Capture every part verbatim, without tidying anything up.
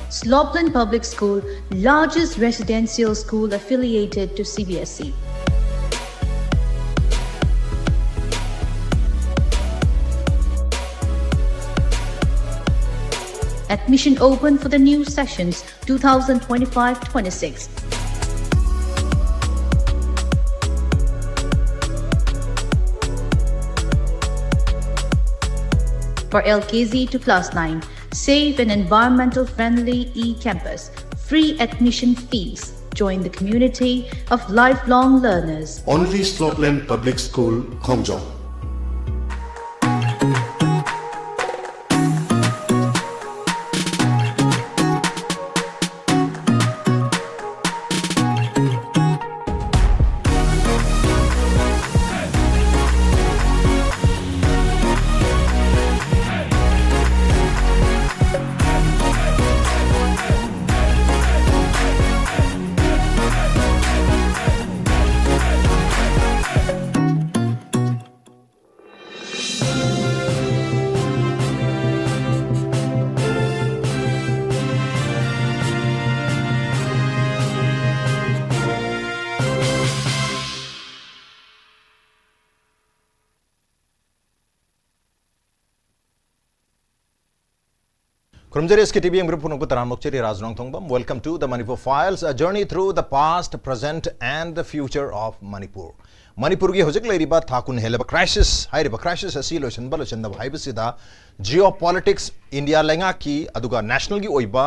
Sloplin Public School, largest residential school affiliated to C B S E. Admission open for the new sessions two thousand twenty-five twenty-six. For L K G to class nine, safe and environmental friendly e-campus, free admission fees. Join the community of lifelong learners. Only Sloplin Public School, Khongjong. ꯈꯨꯔꯨꯝꯖꯔꯤ, S K T V ꯌꯦꯡꯕꯤꯔꯤꯕ ꯄꯨꯝꯅꯃꯛꯄꯨ ꯇꯔꯥꯝꯅ ꯑꯣꯛꯆꯔꯤ꯫ ꯔꯥꯖ ꯅꯣꯡꯊꯣꯡꯕꯝ, welcome to the Manipur Files, a journey through the past, present and the future of Manipur. ꯃꯅꯤꯄꯨꯔꯒꯤ ꯍꯧꯖꯤꯛ ꯂꯩꯔꯤꯕ ꯊꯥ ꯀꯨꯟ ꯍꯦꯜꯂꯕ crisis ꯍꯥꯏꯔꯤꯕ crisis ꯑꯁꯤ ꯂꯣꯏꯁꯤꯟꯕ ꯂꯣꯏꯁꯤꯟꯗꯕ ꯍꯥꯏꯕꯁꯤꯗ geopolitics, ꯏꯟꯗꯤꯌꯥ ꯂꯩꯉꯥꯛꯀꯤ ꯑꯗꯨꯒ nationalꯒꯤ ꯑꯣꯏꯕ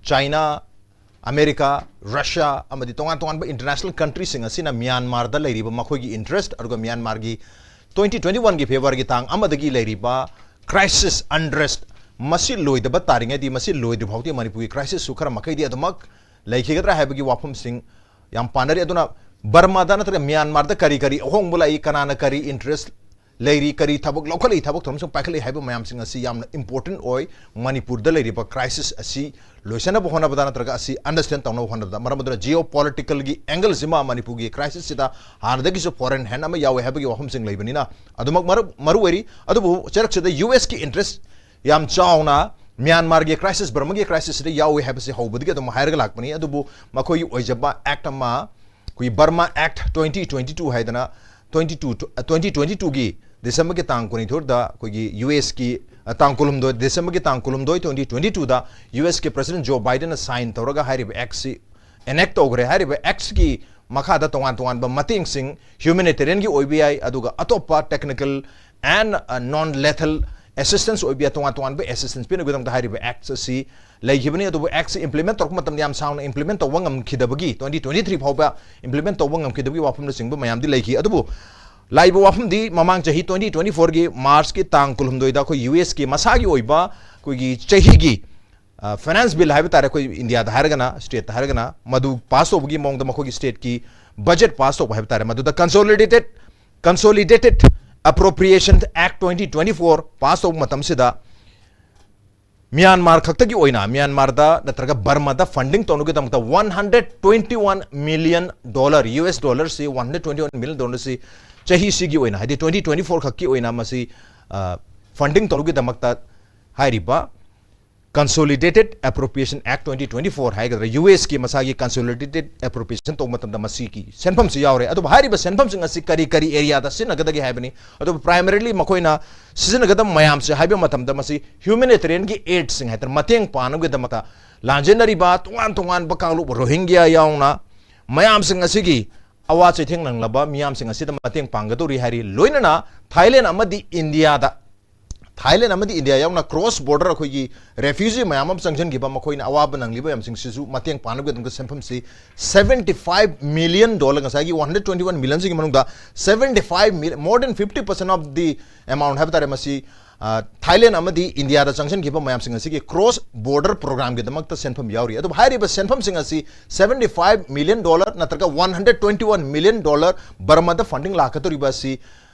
China, America, Russia ꯑꯃꯗꯤ ꯇꯣꯉꯥꯟ ꯇꯣꯉꯥꯟꯕ international countryꯁꯤꯡ ꯑꯁꯤꯅ ꯃ꯭ꯌꯥꯟꯃꯥꯔꯗ ꯂꯩꯔꯤꯕ ꯃꯈꯣꯏꯒꯤ interest ꯑꯗꯨꯒ ꯃ꯭ꯌꯥꯟꯃꯥꯔꯒꯤ twenty twenty-oneꯒꯤ Februaryꯒꯤ ꯇꯥꯡ ꯑꯃꯗꯒꯤ ꯂꯩꯔꯤꯕ crisis, unrest, ꯃꯁꯤ ꯂꯣꯏꯗꯕ ꯇꯥꯔꯤꯉꯩꯗꯤ, ꯃꯁꯤ ꯂꯣꯏꯗ꯭ꯔꯤ ꯐꯥꯎꯗꯤ ꯃꯅꯤꯄꯨꯔꯒꯤ crisisꯁꯨ ꯈꯔ ꯃꯈꯩꯗꯤ ꯑꯗꯨꯃꯛ ꯂꯩꯈꯤꯒꯗ꯭ꯔꯥ ꯍꯥꯏꯕꯒꯤ ꯋꯥꯐꯝꯁꯤꯡ ꯌꯥꯝ ꯄꯥꯅꯔꯤ꯫ ꯑꯗꯨꯅ ꯕꯔꯃꯥꯗ ꯅꯠꯇ꯭ꯔꯒ ꯃ꯭ꯌꯥꯟꯃꯥꯔꯗ ꯀꯔꯤ ꯀꯔꯤ ꯑꯍꯣꯡꯕ ꯂꯥꯛꯏ, ꯀꯅꯥꯅ ꯀꯔꯤ interest ꯂꯩꯔꯤ, ꯀꯔꯤ ꯊꯕꯛ ꯂꯧꯈꯠꯂꯛꯏ, ꯊꯕꯛ ꯊꯧꯔꯝꯁꯤꯡ ꯄꯥꯏꯈꯠꯂꯛꯏ ꯍꯥꯏꯕ ꯃꯌꯥꯝꯁꯤꯡ ꯑꯁꯤ ꯌꯥꯝꯅ important ꯑꯣꯏ꯫ ꯃꯅꯤꯄꯨꯔꯗ ꯂꯩꯔꯤꯕ crisis ꯑꯁꯤ ꯂꯣꯏꯁꯤꯟꯅꯕ ꯍꯣꯠꯅꯕꯗ ꯅꯠꯇ꯭ꯔꯒ ꯑꯁꯤ understand ꯇꯧꯅꯕ ꯍꯣꯠꯅꯕꯗ, ꯃꯔꯝ ꯑꯗꯨꯅ geopoliticalꯒꯤ angleꯁꯤꯃ ꯃꯅꯤꯄꯨꯔꯒꯤ crisisꯁꯤꯗ ꯍꯥꯟꯅꯗꯒꯤꯁꯨ foreign hand ꯑꯃ ꯌꯥꯎꯋꯦ ꯍꯥꯏꯕꯒꯤ ꯋꯥꯐꯝꯁꯤꯡ ꯂꯩꯕꯅꯤꯅ ꯑꯗꯨꯃꯛ ꯃꯔꯨ ꯃꯔꯨ ꯑꯣꯏꯔꯤ꯫ ꯑꯗꯨꯕꯨ ꯆꯩꯔꯛꯁꯤꯗ USꯀꯤ interest ꯌꯥꯝ ꯆꯥꯎꯅ ꯃ꯭ꯌꯥꯟꯃꯥꯔꯒꯤ ꯀ꯭ꯔꯥꯏꯁꯤꯁ, ꯕꯔꯃꯥꯒꯤ ꯀ꯭ꯔꯥꯏꯁꯤꯁꯁꯤꯗ ꯌꯥꯎꯏ ꯍꯥꯏꯕꯁꯤ ꯍꯧꯕꯗꯒꯤ ꯑꯗꯨꯝ ꯍꯥꯏꯔꯒ ꯂꯥꯛꯄꯅꯤ꯫ ꯑꯗꯨꯕꯨ ꯃꯈꯣꯏꯒꯤ ꯑꯣꯏꯖꯕ ꯑꯦꯛ ꯑꯃ, ꯑꯩꯈꯣꯏꯒꯤ ꯕꯔꯃꯥ ꯑꯦꯛ ꯇ꯭ꯋꯦꯟꯇꯤ ꯇ꯭ꯋꯦꯟꯇꯤ ꯇꯨ ꯍꯥꯏꯗꯅ, ꯇ꯭ꯋꯦꯟꯇꯤ ꯇꯨ, ꯇ꯭ꯋꯦꯟꯇꯤ ꯇ꯭ꯋꯦꯟꯇꯤ ꯇꯨꯒꯤ ꯗꯤꯁꯦꯝꯕꯔꯒꯤ ꯇꯥꯡ ꯀꯨꯟꯅꯤꯊꯣꯏꯗ ꯑꯩꯈꯣꯏꯒꯤ ꯌꯨ ꯑꯦꯁꯀꯤ, ꯑ, ꯇꯥꯡ ꯀꯨꯟꯍꯨꯝꯗꯣꯏ, ꯗꯤꯁꯦꯝꯕꯔꯒꯤ ꯇꯥꯡ ꯀꯨꯟꯍꯨꯝꯗꯣꯏ, ꯇ꯭ꯋꯦꯟꯇꯤ ꯇ꯭ꯋꯦꯟꯇꯤ ꯇꯨꯗ ꯌꯨ ꯑꯦꯁꯀꯤ ꯄ꯭ꯔꯁꯤꯗꯦꯟ ꯖꯣ ꯕꯥꯏꯗꯟꯅ ꯁꯥꯏꯟ ꯇꯧꯔꯒ ꯍꯥꯏꯔꯤꯕ ꯑꯦꯛꯁꯤ ꯑꯦꯅꯦꯛ ꯇꯧꯈ꯭ꯔꯦ꯫ ꯍꯥꯏꯔꯤꯕ ꯑꯦꯛꯁꯀꯤ ꯃꯈꯥꯗ ꯇꯣꯉꯥꯟ ꯇꯣꯉꯥꯟꯕ ꯃꯇꯦꯡꯁꯤꯡ, ꯍ꯭ꯌꯨꯃꯦꯅꯤꯇꯦꯔꯤꯌꯟꯒꯤ ꯑꯣꯏꯕ ꯌꯥꯏ, ꯑꯗꯨꯒ ꯑꯇꯣꯞꯄ ꯇꯦꯛꯅꯤꯀꯦꯜ ꯑꯦꯟ ꯅꯣꯟ ꯂꯦꯊꯦꯜ ꯑꯦꯁꯤꯁꯇꯦꯟꯁ ꯑꯣꯏꯕ ꯌꯥꯏ, ꯇꯣꯉꯥꯟ ꯇꯣꯉꯥꯟꯕ ꯑꯦꯁꯤꯁꯇꯦꯟꯁ ꯄꯤꯅꯕꯒꯤꯗꯃꯛꯇ ꯍꯥꯏꯔꯤꯕ ꯑꯦꯛꯁ ꯑꯁꯤ ꯂꯩꯈꯤꯕꯅꯤ꯫ ꯑꯗꯨꯕꯨ ꯑꯦꯛꯁ ꯏꯝꯄ꯭ꯂꯤꯃꯦꯟ ꯇꯧꯔꯛꯄ ꯃꯇꯝꯗ ꯌꯥꯝ ꯁꯥꯡꯅ ꯏꯝꯄ꯭ꯂꯤꯃꯦꯟ ꯇꯧꯕ ꯉꯝꯈꯤꯗꯕꯒꯤ, ꯇ꯭ꯋꯦꯟꯇꯤ ꯇ꯭ꯋꯦꯟꯇꯤ ꯊ꯭ꯔꯤ ꯐꯥꯎꯕ ꯏꯝꯄ꯭ꯂꯤꯃꯦꯟ ꯇꯧꯕ ꯉꯝꯈꯤꯗꯕꯒꯤ ꯋꯥꯐꯝꯅꯆꯤꯡꯕ ꯃꯌꯥꯝꯗꯤ ꯂꯩꯈꯤ꯫ ꯑꯗꯨꯕꯨ ꯂꯥꯛꯏꯕ ꯋꯥꯐꯝꯗꯤ ꯃꯃꯥꯡ ꯆꯍꯤ ꯇ꯭ꯋꯦꯟꯇꯤ ꯇ꯭ꯋꯦꯟꯇꯤ ꯐꯣꯔꯒꯤ ꯃꯥꯔꯆꯀꯤ ꯇꯥꯡ ꯀꯨꯟꯍꯨꯝꯗꯣꯏꯗ ꯑꯩꯈꯣꯏ ꯌꯨ ꯑꯦꯁꯀꯤ ꯃꯁꯥꯒꯤ ꯑꯣꯏꯕ ꯑꯩꯈꯣꯏꯒꯤ ꯆꯍꯤꯒꯤ, ꯑ, ꯐꯥꯏꯅꯥꯟꯁ ꯕꯤꯜ ꯍꯥꯏꯕ ꯇꯥꯔꯦ, ꯑꯩꯈꯣꯏ ꯏꯟꯗꯤꯌꯥꯗ ꯍꯥꯏꯔꯒꯅ, ꯁ꯭ꯇꯦꯠꯇ ꯍꯥꯏꯔꯒꯅ, ꯃꯗꯨ ꯄꯥꯁ ꯇꯧꯕꯒꯤ ꯃꯑꯣꯡꯗ ꯃꯈꯣꯏꯒꯤ ꯁ꯭ꯇꯦꯠꯀꯤ ꯕꯖꯦꯠ ꯄꯥꯁ ꯇꯧꯕ ꯍꯥꯏꯕ ꯇꯥꯔꯦ, ꯃꯗꯨꯗ consolidated, consolidated appropriation act twenty twenty four pass ꯇꯧꯕ ꯃꯇꯝꯁꯤꯗ ꯃ꯭ꯌꯥꯟꯃꯥꯔ ꯈꯛꯇꯒꯤ ꯑꯣꯏꯅ, ꯃ꯭ꯌꯥꯟꯃꯥꯔꯗ ꯅꯠꯇ꯭ꯔꯒ ꯕꯔꯃꯥꯗ ꯐꯟꯗꯤꯡ ꯇꯧꯅꯕꯒꯤꯗꯃꯛꯇ one hundred twenty one million dollar, U S ꯗꯣꯂꯔꯁꯤ one hundred twenty one million ꯗꯣꯂꯔꯁꯤ ꯆꯍꯤꯁꯤꯒꯤ ꯑꯣꯏꯅ, ꯍꯥꯏꯗꯤ ꯇ꯭ꯋꯦꯟꯇꯤ ꯇ꯭ꯋꯦꯟꯇꯤ ꯐꯣꯔ ꯈꯛꯀꯤ ꯑꯣꯏꯅ ꯃꯁꯤ, ꯑ, ꯐꯟꯗꯤꯡ ꯇꯧꯅꯕꯒꯤꯗꯃꯛꯇ ꯍꯥꯏꯔꯤꯕ ꯀꯟꯁꯣꯂꯤꯗꯦꯇꯦꯠ appropriation act twenty twenty four ꯍꯥꯏꯒꯗ꯭ꯔꯥ, ꯌꯨ ꯑꯦꯁꯀꯤ ꯃꯁꯥꯒꯤ ꯀꯟꯁꯣꯂꯤꯗꯦꯇꯦꯠ ꯑꯦꯄ꯭ꯔꯣꯄ꯭ꯔꯤꯌꯦꯁꯟ ꯇꯧꯕ ꯃꯇꯝꯗ ꯃꯁꯤꯒꯤ ꯁꯦꯟꯐꯝꯁꯤ ꯌꯥꯎꯔꯦ꯫ ꯑꯗꯨꯕꯨ ꯍꯥꯏꯔꯤꯕ ꯁꯦꯟꯐꯝꯁꯤꯡ ꯑꯁꯤ ꯀꯔꯤ ꯀꯔꯤ ꯑꯦꯔꯤꯌꯥꯗ ꯁꯤꯖꯤꯟꯅꯒꯗꯒꯦ ꯍꯥꯏꯕꯅꯤ꯫ ꯑꯗꯨꯕꯨ ꯄ꯭ꯔꯥꯏꯃꯔꯤꯂꯤ ꯃꯈꯣꯏꯅ ꯁꯤꯖꯤꯟꯅꯒꯗꯕ ꯃꯌꯥꯝꯁꯦ ꯍꯥꯏꯕ ꯃꯇꯝꯗ ꯃꯁꯤ ꯍ꯭ꯌꯨꯃꯦꯅꯤꯇꯦꯔꯤꯌꯟꯒꯤ ꯑꯦꯗꯁꯤꯡ ꯍꯥꯏꯇꯥꯔꯦ, ꯃꯇꯦꯡ ꯄꯥꯡꯅꯕꯒꯤꯗꯃꯛꯇ ꯂꯥꯟꯖꯦꯟꯅꯔꯤꯕ ꯇꯣꯉꯥꯟ ꯇꯣꯉꯥꯟꯕ ꯀꯥꯡꯂꯨꯞ, ꯔꯣꯍꯤꯡꯒ꯭ꯌꯥ ꯌꯥꯎꯅ ꯃꯌꯥꯝꯁꯤꯡ ꯑꯁꯤꯒꯤ ꯑꯋꯥ ꯆꯩꯊꯦꯡ ꯅꯪꯂꯕ ꯃꯤꯌꯥꯝꯁꯤꯡ ꯑꯁꯤꯗ ꯃꯇꯦꯡ ꯄꯥꯡꯒꯗꯧꯔꯤ ꯍꯥꯏꯔꯤ꯫ ꯂꯣꯏꯅꯅ ꯊꯥꯏꯂꯦꯟ ꯑꯃꯗꯤ ꯏꯟꯗꯤꯌꯥꯗ, ꯊꯥꯏꯂꯦꯟ ꯑꯃꯗꯤ ꯏꯟꯗꯤꯌꯥ ꯌꯥꯎꯅ ꯀ꯭ꯔꯣꯁ ꯕꯣꯔꯗꯔ ꯑꯩꯈꯣꯏꯒꯤ ꯔꯦꯐ꯭ꯌꯨꯖꯤ ꯃꯌꯥꯝ ꯑꯃ ꯆꯪꯁꯤꯟꯈꯤꯕ, ꯃꯈꯣꯏꯅ ꯑꯋꯥꯕ ꯅꯪꯂꯤꯕ ꯃꯌꯥꯝꯁꯤꯡꯁꯤꯁꯨ ꯃꯇꯦꯡ ꯄꯥꯡꯅꯕꯒꯤꯗꯃꯛꯇ ꯁꯦꯟꯐꯝꯁꯤ ꯁꯕꯦꯟꯇꯤ ꯐꯥꯏꯚ ꯃꯤꯂꯤꯌꯟ ꯗꯣꯂꯔ, ꯉꯁꯥꯏꯒꯤ ꯋꯥꯟ ꯍꯟꯗ꯭ꯔꯦꯠ ꯇ꯭ꯋꯦꯟꯇꯤ ꯋꯥꯟ ꯃꯤꯂꯤꯌꯟꯁꯤꯒꯤ ꯃꯅꯨꯡꯗ seventy five million, more than fifty percent of the amount ꯍꯥꯏꯕ ꯇꯥꯔꯦ, ꯃꯁꯤ, ꯑ, ꯊꯥꯏꯂꯦꯟ ꯑꯃꯗꯤ ꯏꯟꯗꯤꯌꯥꯗ ꯆꯪꯁꯤꯟꯈꯤꯕ ꯃꯌꯥꯝꯁꯤꯡ ꯑꯁꯤꯒꯤ ꯀ꯭ꯔꯣꯁ ꯕꯣꯔꯗꯔ ꯄ꯭ꯔꯣꯒ꯭ꯔꯥꯝꯒꯤꯗꯃꯛꯇ ꯁꯦꯟꯐꯝ ꯌꯥꯎꯔꯤ꯫ ꯑꯗꯨꯕꯨ ꯍꯥꯏꯔꯤꯕ ꯁꯦꯟꯐꯝꯁꯤꯡ ꯑꯁꯤ ꯁꯕꯦꯟꯇꯤ ꯐꯥꯏꯚ ꯃꯤꯂꯤꯌꯟ ꯗꯣꯂꯔ ꯅꯠꯇ꯭ꯔꯒ one hundred twenty one million dollar ꯕꯔꯃꯥꯗ ꯐꯟꯗꯤꯡ ꯂꯥꯛꯀꯗꯧꯔꯤꯕ ꯑꯁꯤ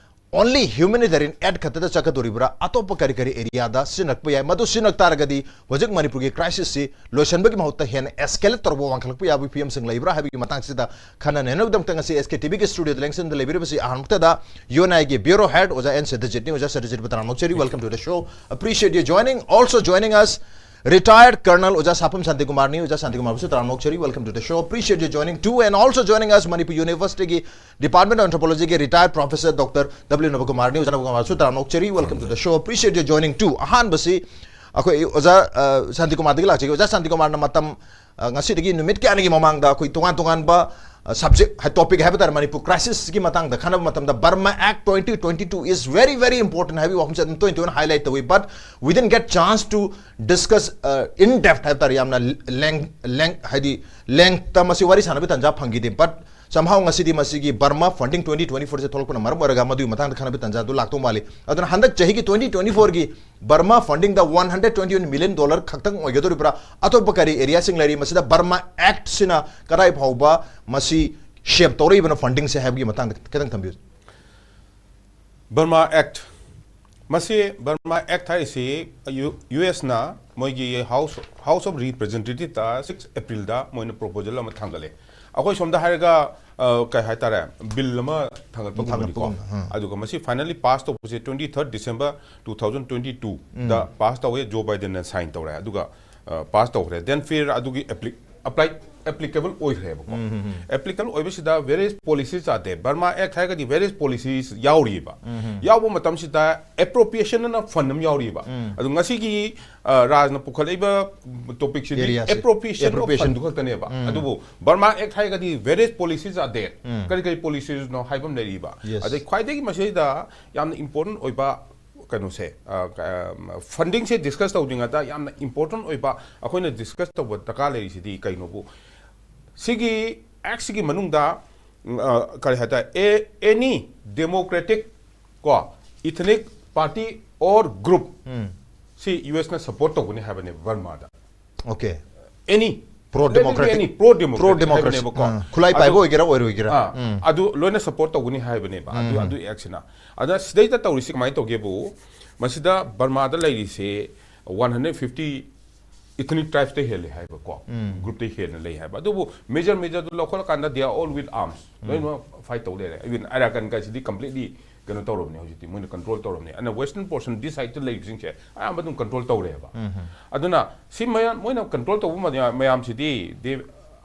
only humanitarian aid ꯈꯛꯇꯗ ꯆꯠꯀꯗꯧꯔꯤꯕ꯭ꯔꯥ? ꯑꯇꯣꯞꯄ ꯀꯔꯤ ꯀꯔꯤ areaꯗ ꯁꯤꯖꯤꯟꯅꯔꯛꯄ ꯌꯥꯏ? ꯃꯗꯨ ꯁꯤꯖꯤꯟꯅꯔꯛ ꯇꯥꯔꯒꯗꯤ ꯍꯧꯖꯤꯛ ꯃꯅꯤꯄꯨꯔꯒꯤ crisisꯁꯤ ꯂꯣꯏꯁꯤꯟꯕꯒꯤ ꯃꯍꯨꯠꯇ ꯍꯦꯟꯅ escalate ꯇꯧꯔꯛꯄ, ꯋꯥꯡꯈꯠꯂꯛꯄ ꯌꯥꯕꯒꯤ ꯐꯤꯕꯝꯁꯤꯡ ꯂꯩꯕ꯭ꯔꯥ ꯍꯥꯏꯕꯒꯤ ꯃꯇꯥꯡꯁꯤꯗ ꯈꯟꯅ ꯅꯩꯅꯕꯒꯤꯗꯃꯛꯇ ꯉꯁꯤ SKTVꯒꯤ studioꯗ ꯂꯦꯡꯁꯤꯟꯗ ꯂꯩꯕꯤꯔꯤꯕꯁꯤ ꯑꯍꯥꯟꯕꯗ UNIꯒꯤ bureau head ꯑꯣꯖꯥ ꯑꯦꯟ ꯁꯇ꯭ꯌꯖꯤꯠꯅꯤ꯫ ꯑꯣꯖꯥ ꯁꯇ꯭ꯌꯖꯤꯠꯄꯨ ꯇꯔꯥꯝꯅ ꯑꯣꯛꯆꯔꯤ, welcome to the show, appreciate your joining. Also joining us, retired Colonel ꯑꯣꯖꯥ ꯁꯥꯐꯝ ꯁꯥꯟꯇꯤꯀꯨꯃꯥꯔꯅꯤ꯫ ꯑꯣꯖꯥ ꯁꯥꯟꯇꯤꯀꯨꯃꯥꯔꯕꯨꯁꯨ ꯇꯔꯥꯝꯅ ꯑꯣꯛꯆꯔꯤ, welcome to the show, appreciate your joining too. And also joining us, Manipur Universityꯒꯤ Department of Anthropologyꯒꯤ retired Professor Doctor W ꯅꯕꯀꯨꯃꯥꯔꯅꯤ꯫ ꯑꯣꯖꯥ ꯅꯕꯀꯨꯃꯥꯔꯁꯨ ꯇꯔꯥꯝꯅ ꯑꯣꯛꯆꯔꯤ, welcome to the show, appreciate your joining too. ꯑꯍꯥꯟꯕꯁꯤ ꯑꯩꯈꯣꯏ ꯑꯣꯖꯥ ꯁꯥꯟꯇꯤꯀꯨꯃꯥꯔꯗꯒꯤ ꯂꯥꯛꯆꯒꯦ꯫ ꯑꯣꯖꯥ ꯁꯥꯟꯇꯤꯀꯨꯃꯥꯔꯅ ꯃꯇꯝ ꯉꯁꯤꯗꯒꯤ ꯅꯨꯃꯤꯠ ꯀꯌꯥꯅꯤꯒꯤ ꯃꯃꯥꯡꯗ ꯑꯩꯈꯣꯏ ꯇꯣꯉꯥꯟ ꯇꯣꯉꯥꯟꯕ subject, topic ꯍꯥꯏꯕ ꯇꯥꯔꯦ, ꯃꯅꯤꯄꯨꯔ crisisꯀꯤ ꯃꯇꯥꯡꯗ ꯈꯟꯅꯕ ꯃꯇꯝꯗ Burma Act twenty twenty-two is very very important ꯍꯥꯏꯕꯒꯤ ꯋꯥꯐꯝꯁꯦ ꯑꯗꯨꯝ ꯇꯣꯏꯅ ꯇꯣꯏꯅ highlight ꯇꯧꯏ꯫ But we didn't get chance to discuss in depth ꯍꯥꯏꯕ ꯇꯥꯔꯦ, ꯌꯥꯝꯅ length, length ꯍꯥꯏꯗꯤ lengthꯇ ꯃꯁꯤ ꯋꯥꯔꯤ ꯁꯥꯟꯅꯕꯒꯤ ꯇꯥꯟꯖꯥ ꯐꯪꯈꯤꯗꯦ꯫ But somehow ꯉꯁꯤꯗꯤ ꯃꯁꯤꯒꯤ Burma Funding twenty twenty-fourꯁꯦ ꯊꯣꯛꯂꯛꯄꯅ ꯃꯔꯝ ꯑꯣꯏꯔꯒ ꯃꯗꯨꯒꯤ ꯃꯇꯥꯡꯗ ꯈꯟꯅꯕꯒꯤ ꯇꯥꯟꯖꯥꯗꯨ ꯂꯥꯛꯇꯧ ꯃꯥꯜꯂꯤ꯫ ꯑꯗꯨꯅ ꯍꯟꯗꯛ ꯆꯍꯤꯒꯤ twenty twenty-fourꯒꯤ Burma Fundingꯗ one hundred twenty-one million dollar ꯈꯛꯇꯪ ꯑꯣꯏꯒꯗꯧꯔꯤꯕ꯭ꯔꯥ? ꯑꯇꯣꯞꯄ ꯀꯔꯤ areaꯁꯤꯡ ꯂꯩꯔꯤ? ꯃꯁꯤꯗ Burma Actꯁꯤꯅ ꯀꯗꯥꯏ ꯐꯥꯎꯕ ꯃꯁꯤ shape ꯇꯧꯔꯛꯏꯕꯅꯣ fundingꯁꯦ ꯍꯥꯏꯕꯒꯤ ꯃꯇꯥꯡꯗ ꯈꯤꯇꯪ ꯊꯝꯕꯤꯌꯨ꯫ Burma Act, ꯃꯁꯤ Burma Act ꯍꯥꯏꯔꯤꯁꯤ USꯅ ꯃꯣꯏꯒꯤ House, House of Representativeꯇ six Aprilꯗ ꯃꯣꯏꯅ proposal ꯑꯃ ꯊꯥꯡꯒꯠꯂꯦ꯫ ꯑꯩꯈꯣꯏ ꯁꯣꯝꯗ ꯍꯥꯏꯔꯒ ꯀꯩ ꯍꯥꯏꯇꯥꯔꯦ, bill ꯑꯃ ꯊꯥꯡꯒꯠꯄꯒꯨꯝꯕꯅꯤꯀꯣ꯫ ꯑꯗꯨꯒ ꯃꯁꯤ finally pass ꯇꯧꯕꯁꯦ twenty third December two thousand twenty twoꯗ pass ꯇꯧꯋꯦ, Joe Bidenꯅ sign ꯇꯧꯔꯦ, ꯑꯗꯨꯒ pass ꯇꯧꯈ꯭ꯔꯦ꯫ Then ꯐꯤꯔ ꯑꯗꯨꯒꯤ apply applicable ꯑꯣꯏꯈ꯭ꯔꯦꯕꯀꯣ꯫ Applicable ꯑꯣꯏꯕꯁꯤꯗ various policies are there꯫ Burma Act ꯍꯥꯏꯔꯒꯗꯤ various policies ꯌꯥꯎꯔꯤꯕ꯫ ꯌꯥꯎꯕ ꯃꯇꯝꯁꯤꯗ appropriationꯅ fund ꯑꯃ ꯌꯥꯎꯔꯤꯕ꯫ ꯑꯗꯨ ꯉꯁꯤꯒꯤ ꯔꯥꯖꯅ ꯄꯨꯈꯠꯂꯛꯏꯕ topicꯁꯤꯗꯤ appropriation of fundꯗꯨ ꯈꯛꯇꯅꯦꯕ꯫ ꯑꯗꯨꯕꯨ Burma Act ꯍꯥꯏꯔꯒꯗꯤ various policies are there꯫ ꯀꯔꯤ ꯀꯔꯤ policesꯅꯣ ꯍꯥꯏꯕ ꯑꯃ ꯂꯩꯔꯤꯕ꯫ ꯑꯗꯩ ꯈ꯭ꯋꯥꯏꯗꯒꯤ ꯃꯁꯤꯗ ꯌꯥꯝꯅ important ꯑꯣꯏꯕ ꯀꯩꯅꯣꯁꯦ, fundingꯁꯦ discuss ꯇꯧꯗ꯭ꯔꯤꯉꯩꯗ ꯌꯥꯝꯅ important ꯑꯣꯏꯕ ꯑꯩꯈꯣꯏꯅ discuss ꯇꯧꯕ ꯗꯔꯀꯥꯔ ꯂꯩꯔꯤꯁꯤꯗꯤ ꯀꯩꯅꯣꯕꯨ, ꯁꯤꯒꯤ Actꯁꯤꯒꯤ ꯃꯅꯨꯡꯗ ꯀꯔꯤ ꯍꯥꯏꯇꯥꯔꯦ, any democratic ꯀꯣ ethnic party or group ꯁꯤ USꯅ support ꯇꯧꯒꯅꯤ ꯍꯥꯏꯕꯅꯦꯕ Burmaꯗ꯫ Okay. Any Pro democratic. Pro democratic Pro democracy. ꯍꯥꯏꯕꯅꯦꯕꯀꯣ. ꯎꯝ. ꯈꯨꯠꯂꯥꯏ ꯑꯗꯣ- ꯄꯥꯏꯕ ꯑꯣꯏꯒꯦꯔꯥ ꯑꯣꯏꯔꯣꯏꯒꯦꯔꯥ. ꯑꯥ, ꯎꯝ. ꯑꯗꯨ ꯂꯣꯏꯅ ꯁꯄꯣꯔꯠ ꯇꯧꯒꯅꯤ ꯍꯥꯏꯕꯅꯦꯕ ꯑꯗꯨ ꯑꯗꯨ ꯑꯦꯛꯁꯤꯅ꯫ ꯑꯗ ꯁꯤꯗꯩꯗ ꯇꯧꯔꯤꯁꯤ ꯀꯃꯥꯏꯅ ꯇꯧꯒꯦꯕꯨ, ꯃꯁꯤꯗ ꯕꯔꯃꯥꯗ ꯂꯩꯔꯤꯁꯦ ꯋꯥꯟ ꯍꯟꯗ꯭ꯔꯦꯠ ꯐꯤꯐꯇꯤ ꯏꯊꯅꯤꯛ ꯇ꯭ꯔꯥꯏꯕꯇ ꯍꯦꯜꯂꯦ ꯍꯥꯏꯕꯀꯣ, ꯒ꯭ꯔꯨꯞꯇ ꯍꯦꯟꯅ ꯂꯩ ꯍꯥꯏꯕ꯫ ꯑꯗꯨꯕꯨ ꯃꯦꯖꯔ ꯃꯦꯖꯔꯗꯨ ꯂꯧꯈꯠꯂꯀꯥꯟꯗ they are all with arms, ꯂꯣꯏꯅꯃꯛ ꯐꯥꯏꯠ ꯇꯧ ꯂꯩꯔꯦ꯫ ꯏꯚꯟ ꯑꯔꯥꯀꯟꯒꯁꯤꯗꯤ ꯀꯝꯄ꯭ꯂꯤꯠꯂꯤ ꯀꯩꯅꯣ ꯇꯧꯔꯕꯅꯦ ꯍꯧꯖꯤꯛꯇꯤ, ꯃꯣꯏꯅ ꯀꯟꯇ꯭ꯔꯣꯜ ꯇꯧꯔꯕꯅꯦ꯫ ꯑꯗꯨꯅ ꯋꯦꯁꯇꯔꯟ ꯄꯣꯔꯁꯟ ꯗꯤ ꯁꯥꯏꯗꯇ ꯂꯩꯕꯁꯤꯡꯁꯦ ꯑꯌꯥꯝꯕ ꯑꯗꯨꯝ ꯀꯟꯇ꯭ꯔꯣꯜ ꯇꯧꯔꯦꯕ꯫ ꯑꯗꯨꯅ ꯁꯤ ꯃꯌꯥꯝ ꯃꯣꯏꯅ ꯀꯟꯇ꯭ꯔꯣꯜ ꯇꯧꯕ ꯃꯌꯥꯝ- ꯃꯌꯥꯝꯁꯤꯗꯤ they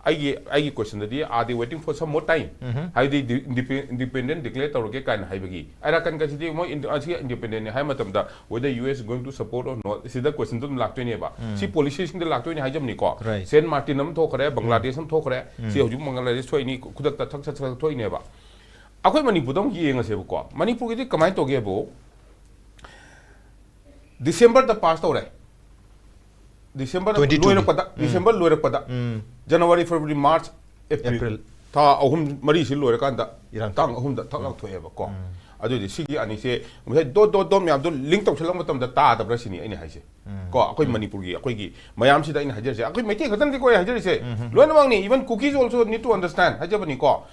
ꯑꯩꯒꯤ ꯑꯩꯒꯤ ꯀꯣꯏꯁꯟꯗꯗꯤ, are they waiting for some more time? ꯍꯥꯏꯕꯗꯤ ꯏꯟꯗꯤꯄꯦꯟꯗꯦꯟ ꯗꯤꯀ꯭ꯂꯦꯌꯔ ꯇꯧꯔꯒꯦ ꯀꯥꯏꯅ ꯍꯥꯏꯕꯒꯤ ꯑꯔꯥꯀꯟꯒꯁꯤꯗꯤ ꯃꯣꯏ ꯏꯟꯗꯤ- ꯑꯁꯤ ꯏꯟꯗꯤꯄꯦꯟꯗꯦꯟꯅꯤ ꯍꯥꯏꯕ ꯃꯇꯝꯗ whether U S is going to support or not, ꯁꯤꯗ ꯀꯣꯏꯁꯟꯗꯣ ꯑꯗꯨꯝ ꯂꯥꯛꯇꯣꯏꯅꯦꯕ꯫ ꯁꯤ ꯄꯣꯂꯤꯁꯤꯁꯤꯡꯗ ꯂꯥꯛꯇꯣꯏꯅꯦ ꯍꯥꯏꯖꯕꯅꯤꯀꯣ꯫ Right. ꯁꯦꯟ ꯃꯥꯔꯇꯤꯟ ꯑꯃ ꯊꯣꯛꯈ꯭ꯔꯦ, ꯕꯪꯒ꯭ꯂꯥꯗꯦꯁ ꯑꯃ ꯊꯣꯛꯈ꯭ꯔꯦ꯫ ꯁꯤ ꯍꯧꯖꯤꯛ ꯕꯪꯒ꯭ꯂꯥꯗꯦꯁ ꯊꯣꯛꯏꯅꯤ, ꯈꯨꯗꯛꯇ ꯊꯛ ꯁꯠ ꯁꯠ ꯊꯣꯛꯏꯅꯦꯕ꯫ ꯑꯩꯈꯣꯏ ꯃꯅꯤꯄꯨꯔꯗ ꯑꯃꯨꯛ ꯌꯦꯡꯉꯁꯦꯕꯀꯣ꯫ ꯃꯅꯤꯄꯨꯔꯒꯤꯗꯤ ꯀꯃꯥꯏꯅ ꯇꯧꯒꯦꯕꯨ, ꯗꯤꯁꯦꯝꯕꯔꯗ ꯄꯥꯁ ꯇꯧꯔꯦ꯫ ꯗꯤꯁꯦꯝꯕꯔ Twenty two ꯒꯤ. ꯂꯣꯏꯔꯛꯄꯗ, ꯗꯤꯁꯦꯝꯕꯔ ꯂꯣꯏꯔꯛꯄꯗ, January, February, March, April, April. ꯊꯥ ꯑꯍꯨꯝ ꯃꯔꯤꯁꯤ ꯂꯣꯏꯔꯀꯥꯟꯗ ꯏꯔꯥꯡ. ꯇꯥꯡ ꯑꯍꯨꯝꯗ ꯊꯛ ꯂꯥꯎꯊꯣꯛꯑꯦꯕꯀꯣ꯫ ꯑꯗꯨꯗꯤ ꯁꯤꯒꯤ ꯑꯅꯤꯁꯦ ꯉꯁꯥꯏ ꯗꯣꯠ ꯗꯣꯠ ꯗꯣꯠ ꯃꯌꯥꯝꯗꯣ ꯂꯤꯡ ꯇꯧꯁꯜꯂꯛꯄ ꯃꯇꯝꯗ ꯇꯥꯗꯕ꯭ꯔꯥ ꯁꯤꯅꯤ ꯑꯩꯅ ꯍꯥꯏꯁꯦ꯫ ꯀꯣ, ꯑꯩꯈꯣꯏ ꯃꯅꯤꯄꯨꯔꯒꯤ, ꯑꯩꯈꯣꯏꯒꯤ ꯃꯌꯥꯝꯁꯤꯗ ꯑꯩꯅ ꯍꯥꯏꯖꯔꯤꯁꯦ, ꯑꯩꯈꯣꯏ ꯃꯩꯇꯩ ꯈꯛꯇ ꯅꯠꯇꯦꯀꯣ ꯑꯩ ꯍꯥꯏꯖꯔꯤꯁꯦ, ꯂꯣꯏꯅꯃꯛꯅꯤ, even Kukis also need to understand ꯍꯥꯏꯖꯕꯅꯤꯀꯣ꯫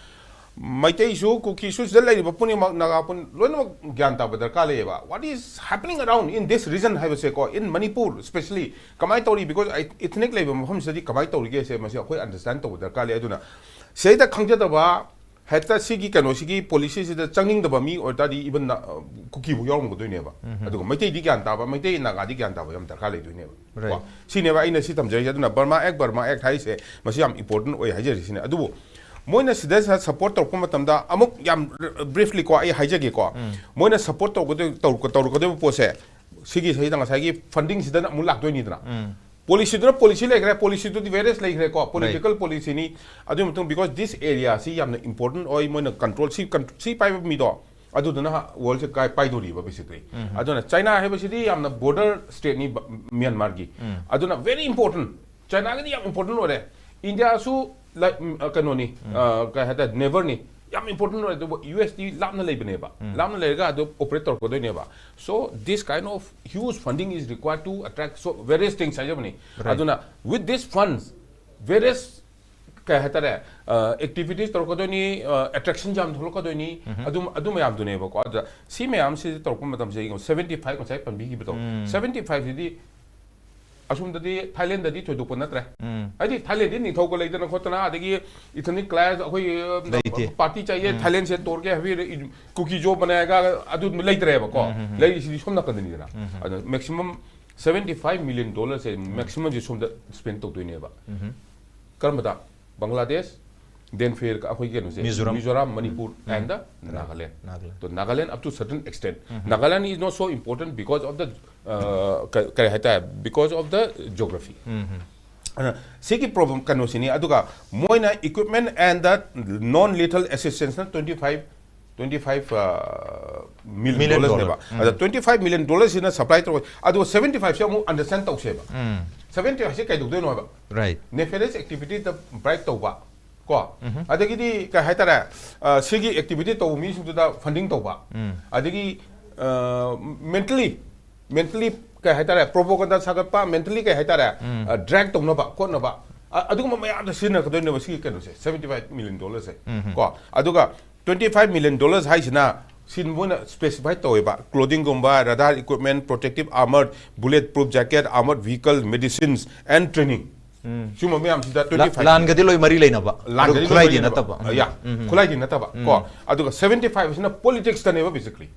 ꯃꯩꯇꯩꯁꯨ, ꯀꯨꯀꯤꯁꯨ, ꯁꯤꯗ ꯂꯩꯔꯤꯕ ꯄꯨꯝꯅꯃꯛ, ꯅꯥꯒꯥ ꯄꯨꯝ-, ꯂꯣꯏꯅꯃꯛ ꯒ꯭ꯌꯥꯟ ꯇꯥꯕ ꯗꯔꯀꯥꯔ ꯂꯩꯌꯦꯕ꯫ What is happening around in this region ꯍꯥꯏꯕꯁꯦꯀꯣ, in Manipur specially, ꯀꯃꯥꯏꯅ ꯇꯧꯔꯤ? Because ethnic ꯂꯩꯕ ꯃꯐꯝꯁꯤꯗꯗꯤ ꯀꯃꯥꯏꯅ ꯇꯧꯔꯤꯒꯦꯁꯦ ꯃꯁꯤ ꯑꯩꯈꯣꯏ ꯑꯟꯗꯔꯁ꯭ꯇꯦꯟ ꯇꯧꯕ ꯗꯔꯀꯥꯔ ꯂꯩ꯫ ꯑꯗꯨꯅ ꯁꯤꯗꯩꯗ ꯈꯪꯖꯗꯕ, ꯍꯦꯛꯇ ꯁꯤꯒꯤ ꯀꯩꯅꯣꯁꯤꯒꯤ ꯄꯣꯂꯤꯁꯤꯁꯤꯗ ꯆꯪꯅꯤꯡꯗꯕ ꯃꯤ ꯑꯣꯏꯇꯥꯔꯗꯤ even ꯅ-, ꯑ, ꯀꯨꯀꯤꯕꯨ ꯌꯥꯎꯔꯝꯒꯗꯣꯏꯅꯦꯕ꯫ ꯑꯗꯨꯒ ꯃꯩꯇꯩꯗꯤ ꯒ꯭ꯌꯥꯟ ꯇꯥꯕ, ꯃꯩꯇꯩ ꯅꯥꯒꯥꯗꯤ ꯒ꯭ꯌꯥꯟ ꯇꯥꯕ ꯌꯥꯝ ꯗꯔꯀꯥꯔ ꯂꯩꯗꯣꯏꯅꯦꯕ꯫ Right. ꯀꯣ? ꯁꯤꯅꯦꯕ ꯑꯩꯅ ꯁꯤ ꯊꯝꯖꯔꯤꯁꯦ꯫ ꯑꯗꯨꯅ ꯕꯔꯃꯥ ꯑꯦꯛ, ꯕꯔꯃꯥ ꯑꯦꯛ ꯍꯥꯏꯁꯦ ꯃꯁꯤ ꯌꯥꯝ ꯏꯝꯄꯣꯔꯇꯦꯟ ꯑꯣꯏ ꯍꯥꯏꯖꯔꯤꯁꯤꯅꯦ꯫ ꯑꯗꯨꯕꯨ ꯃꯣꯏꯅ ꯁꯤꯗ ꯁ-, ꯁꯄꯣꯔꯠ ꯇꯧꯔꯛꯄ ꯃꯇꯝꯗ ꯑꯃꯨꯛ ꯌꯥꯝ ꯕ꯭ꯔꯤꯐꯂꯤꯀꯣ ꯑꯩ ꯍꯥꯏꯖꯒꯦꯀꯣ꯫ ꯃꯣꯏꯅ ꯁꯄꯣꯔꯠ ꯇꯧꯒꯗꯣꯏ-, ꯇꯧ-, ꯇꯧꯔꯛꯀꯗꯣꯏꯕ ꯄꯣꯠꯁꯦ ꯁꯤꯒꯤꯁꯤꯗ ꯉꯁꯥꯏꯒꯤ ꯐꯟꯗꯤꯡꯁꯤꯗꯅ ꯑꯃꯨꯛ ꯂꯥꯛꯇꯣꯏꯅꯤꯗꯅ꯫ ꯄꯣꯂꯤꯁꯤꯗꯨꯅ ꯄꯣꯂꯤꯁꯤ ꯂꯩꯈ꯭ꯔꯦ, ꯄꯣꯂꯤꯁꯤꯗꯨꯗꯤ ꯚꯦꯔꯤꯌꯁ ꯂꯩꯈ꯭ꯔꯦꯀꯣ, ꯄꯣꯂꯤꯇꯤꯀꯦꯜ ꯄꯣꯂꯤꯁꯤꯅꯤ꯫ ꯑꯗꯨꯒꯤ ꯃꯇꯨꯡ, because this area ꯁꯤ ꯌꯥꯝꯅ ꯏꯝꯄꯣꯔꯇꯦꯟ ꯑꯣꯏ, ꯃꯣꯏꯅ ꯀꯟꯇ꯭ꯔꯣꯜ, ꯁꯤ ꯀꯟ-, ꯁꯤ ꯄꯥꯏꯕ ꯃꯤꯗꯣ ꯑꯗꯨꯗꯨꯅ ꯋꯥꯔꯜꯁꯦ ꯀꯥꯏ ꯄꯥꯏꯗꯣꯔꯤꯕ ꯕꯦꯁꯤꯀꯂꯤ꯫ ꯑꯗꯨꯅ ꯆꯥꯏꯅꯥ ꯍꯥꯏꯕꯁꯤꯗꯤ ꯌꯥꯝꯅ ꯕꯣꯔꯗꯔ ꯁ꯭ꯇꯦꯠꯅꯤ ꯕ-, ꯃ꯭ꯌꯥꯟꯃꯥꯔꯒꯤ꯫ ꯑꯗꯨꯅ ꯚꯦꯔꯤ ꯏꯝꯄꯣꯔꯇꯦꯟ, ꯆꯥꯏꯅꯥꯒꯤꯗꯤ ꯌꯥꯝ ꯏꯝꯄꯣꯔꯇꯦꯟ ꯑꯣꯏꯔꯦ꯫ ꯏꯟꯗꯤꯌꯥꯁꯨ ꯂꯥꯏꯛ, ꯎꯝ, ꯑ, ꯀꯩꯅꯣꯅꯤ, ꯑ, ꯀꯩ ꯍꯥꯏꯇꯥꯔꯦ, ꯅꯦꯕꯔꯅꯤ, ꯌꯥꯝ ꯏꯝꯄꯣꯔꯇꯦꯟ ꯑꯣꯏꯔꯦ꯫ ꯑꯗꯨꯕꯨ ꯌꯨ ꯑꯦꯁꯇꯤ ꯂꯥꯞꯅ ꯂꯩꯕꯅꯦꯕ, ꯂꯥꯞꯅ ꯂꯩꯔꯒ ꯑꯗꯨ operate ꯇꯧꯔꯛꯀꯗꯣꯏꯅꯦꯕ꯫ So this kind of huge funding is required to attract so various things ꯍꯥꯏꯖꯕꯅꯤ꯫ Right. ꯑꯗꯨꯅ with this funds various ꯀꯩ ꯍꯥꯏꯇꯥꯔꯦ, ꯑꯦꯛꯇꯤꯚꯤꯇꯤꯁ ꯇꯧꯔꯛꯀꯗꯣꯏꯅꯤ, ꯑꯦꯇ꯭ꯔꯦꯛꯁꯟ ꯌꯥꯝ ꯊꯣꯛꯂꯛꯀꯗꯣꯏꯅꯤ, ꯑꯗꯨꯝ ꯑꯗꯨ ꯃꯌꯥꯝꯗꯨꯅꯦꯕꯀꯣ꯫ ꯑꯗꯨꯗ ꯁꯤ ꯃꯌꯥꯝꯁꯤ ꯇꯧꯔꯛꯄ ꯃꯇꯝꯁꯤꯗ ꯌꯦꯡꯉꯣ, ꯁꯚꯦꯟꯇꯤ ꯐꯥꯏꯚ ꯉꯁꯥꯏ ꯄꯟꯕꯤꯈꯤꯕꯗꯣ, ꯁꯚꯦꯟꯇꯤ ꯐꯥꯏꯚꯁꯤꯗꯤ ꯑꯁꯣꯝꯗꯗꯤ ꯊꯥꯏꯂꯦꯟꯗꯗꯤ ꯊꯣꯏꯗꯣꯛꯄ ꯅꯠꯇ꯭ꯔꯦ꯫ ꯍꯥꯏꯗꯤ ꯊꯥꯏꯂꯦꯟꯗꯤ ꯅꯤꯡꯊꯧꯒ ꯂꯩꯗꯅ ꯈꯣꯠꯇꯅ, ꯑꯗꯒꯤ ꯏꯊꯅꯤꯛ ꯀ꯭ꯂꯥꯁ ꯑꯩꯈꯣꯏ ꯂꯩꯇꯦ꯫ ꯄꯥꯔꯇꯤ ꯆꯥꯏꯌꯦ, ꯊꯥꯏꯂꯦꯟꯁꯦ ꯇꯣꯔꯒꯦ ꯍꯥꯏꯕꯤ ꯀꯨꯀꯤ ꯖꯣ ꯕꯅꯥꯌꯥꯒ ꯑꯗꯨ ꯂꯩꯇ꯭ꯔꯦꯕꯀꯣ꯫ ꯂꯩꯔꯤꯁꯤꯗꯤ ꯁꯣꯝ ꯅꯥꯀꯟꯗꯅꯤꯗꯅ꯫ ꯑꯗꯣ ꯃꯦꯛꯁꯤꯃꯝ ꯁꯚꯦꯟꯇꯤ ꯐꯥꯏꯚ ꯃꯤꯂꯤꯌꯟ ꯗꯣꯂꯔꯁꯦ ꯃꯦꯛꯁꯤꯃꯝꯁꯦ ꯁꯣꯝꯗ ꯁ꯭ꯄꯦꯟ ꯇꯧꯗꯣꯏꯅꯦꯕ꯫ ꯀꯔꯝꯕꯗ? ꯕꯪꯒ꯭ꯂꯥꯗꯦꯁ, then ꯐꯦꯔ ꯑꯩꯈꯣꯏ ꯀꯩꯅꯣꯁꯦ, Mizoram. Mizoram, Manipur and the Nagaland. Nagaland. So Nagaland up to certain extent. Nagaland is not so important because of the, uh, ꯀ- ꯀꯔꯤ ꯍꯥꯏꯇꯥꯔꯦ, because of the geography. ꯑꯗꯨꯅ ꯁꯤꯒꯤ ꯄ꯭ꯔꯣꯕ꯭ꯂꯦꯝ ꯀꯩꯅꯣꯁꯤꯅꯤ꯫ ꯑꯗꯨꯒ ꯃꯣꯏꯅ equipment and the non lethal assistance ꯅ twenty five, twenty five million Million dollar ꯅꯦꯕ꯫ dollar. ꯑꯗ twenty five million dollar ꯁꯤꯅ supply ꯇꯧꯔꯣꯏ, ꯑꯗꯨꯒ seventy five ꯁꯤ ꯑꯃꯨꯛ understand ꯇꯧꯁꯦꯕ꯫ Seventy five ꯁꯤ ꯀꯩꯗꯧꯗꯣꯏꯅꯣ ꯍꯥꯏꯕ? Right. Nefarious activity ꯗ bribe ꯇꯧꯕ ꯀꯣ, ꯑꯗꯒꯤꯗꯤ ꯀꯩ ꯍꯥꯏꯇꯥꯔꯦ, ꯑ, ꯁꯤꯒꯤ activity ꯇꯧꯕ ꯃꯤꯁꯤꯡꯗꯨꯗ funding ꯇꯧꯕ, ꯑꯗꯒꯤ mentally, mentally ꯀꯩ ꯍꯥꯏꯇꯥꯔꯦ, propaganda ꯁꯥꯒꯠꯄ, mentally ꯀꯩ ꯍꯥꯏꯇꯥꯔꯦ, drag ꯇꯧꯅꯕ ꯈꯣꯠꯅꯕ, ꯑ- ꯑꯗꯨꯒꯨꯝꯕ ꯃꯌꯥꯝꯗ ꯁꯤꯖꯤꯟꯅꯒꯗꯣꯏꯅꯦꯕ ꯁꯤꯒꯤ ꯀꯩꯅꯣꯁꯦ, seventy five million dollar ꯁꯦ꯫ ꯀꯣ, ꯑꯗꯨꯒ twenty five million dollars ꯍꯥꯏꯁꯤꯅ ꯁꯤ ꯃꯣꯏꯅ specify ꯇꯧꯋꯦꯕ, clothing ꯒꯨꯝꯕ, radar equipment, protective armor, bullet proof jacket, armored vehicle, medicines and training꯫ ꯁꯤꯒꯨꯝꯕ ꯃꯌꯥꯝꯁꯤꯗ twenty five ꯂꯥꯟꯒꯗꯤ ꯂꯣꯏ ꯃꯔꯤ ꯂꯩꯅꯕ꯫ ꯂꯥꯟꯒꯗꯤ ꯑꯗꯨ ꯈꯨꯠꯂꯥꯏꯗꯤ ꯂꯣꯏꯅꯃꯛ ꯅꯠꯇꯕ꯫ ꯌꯥ, ꯈꯨꯠꯂꯥꯏꯗꯤ ꯅꯠꯇꯕ ꯀꯣ꯫ ꯑꯗꯨꯒ seventy five ꯁꯤꯅ politics ꯇꯅꯦꯕ basically꯫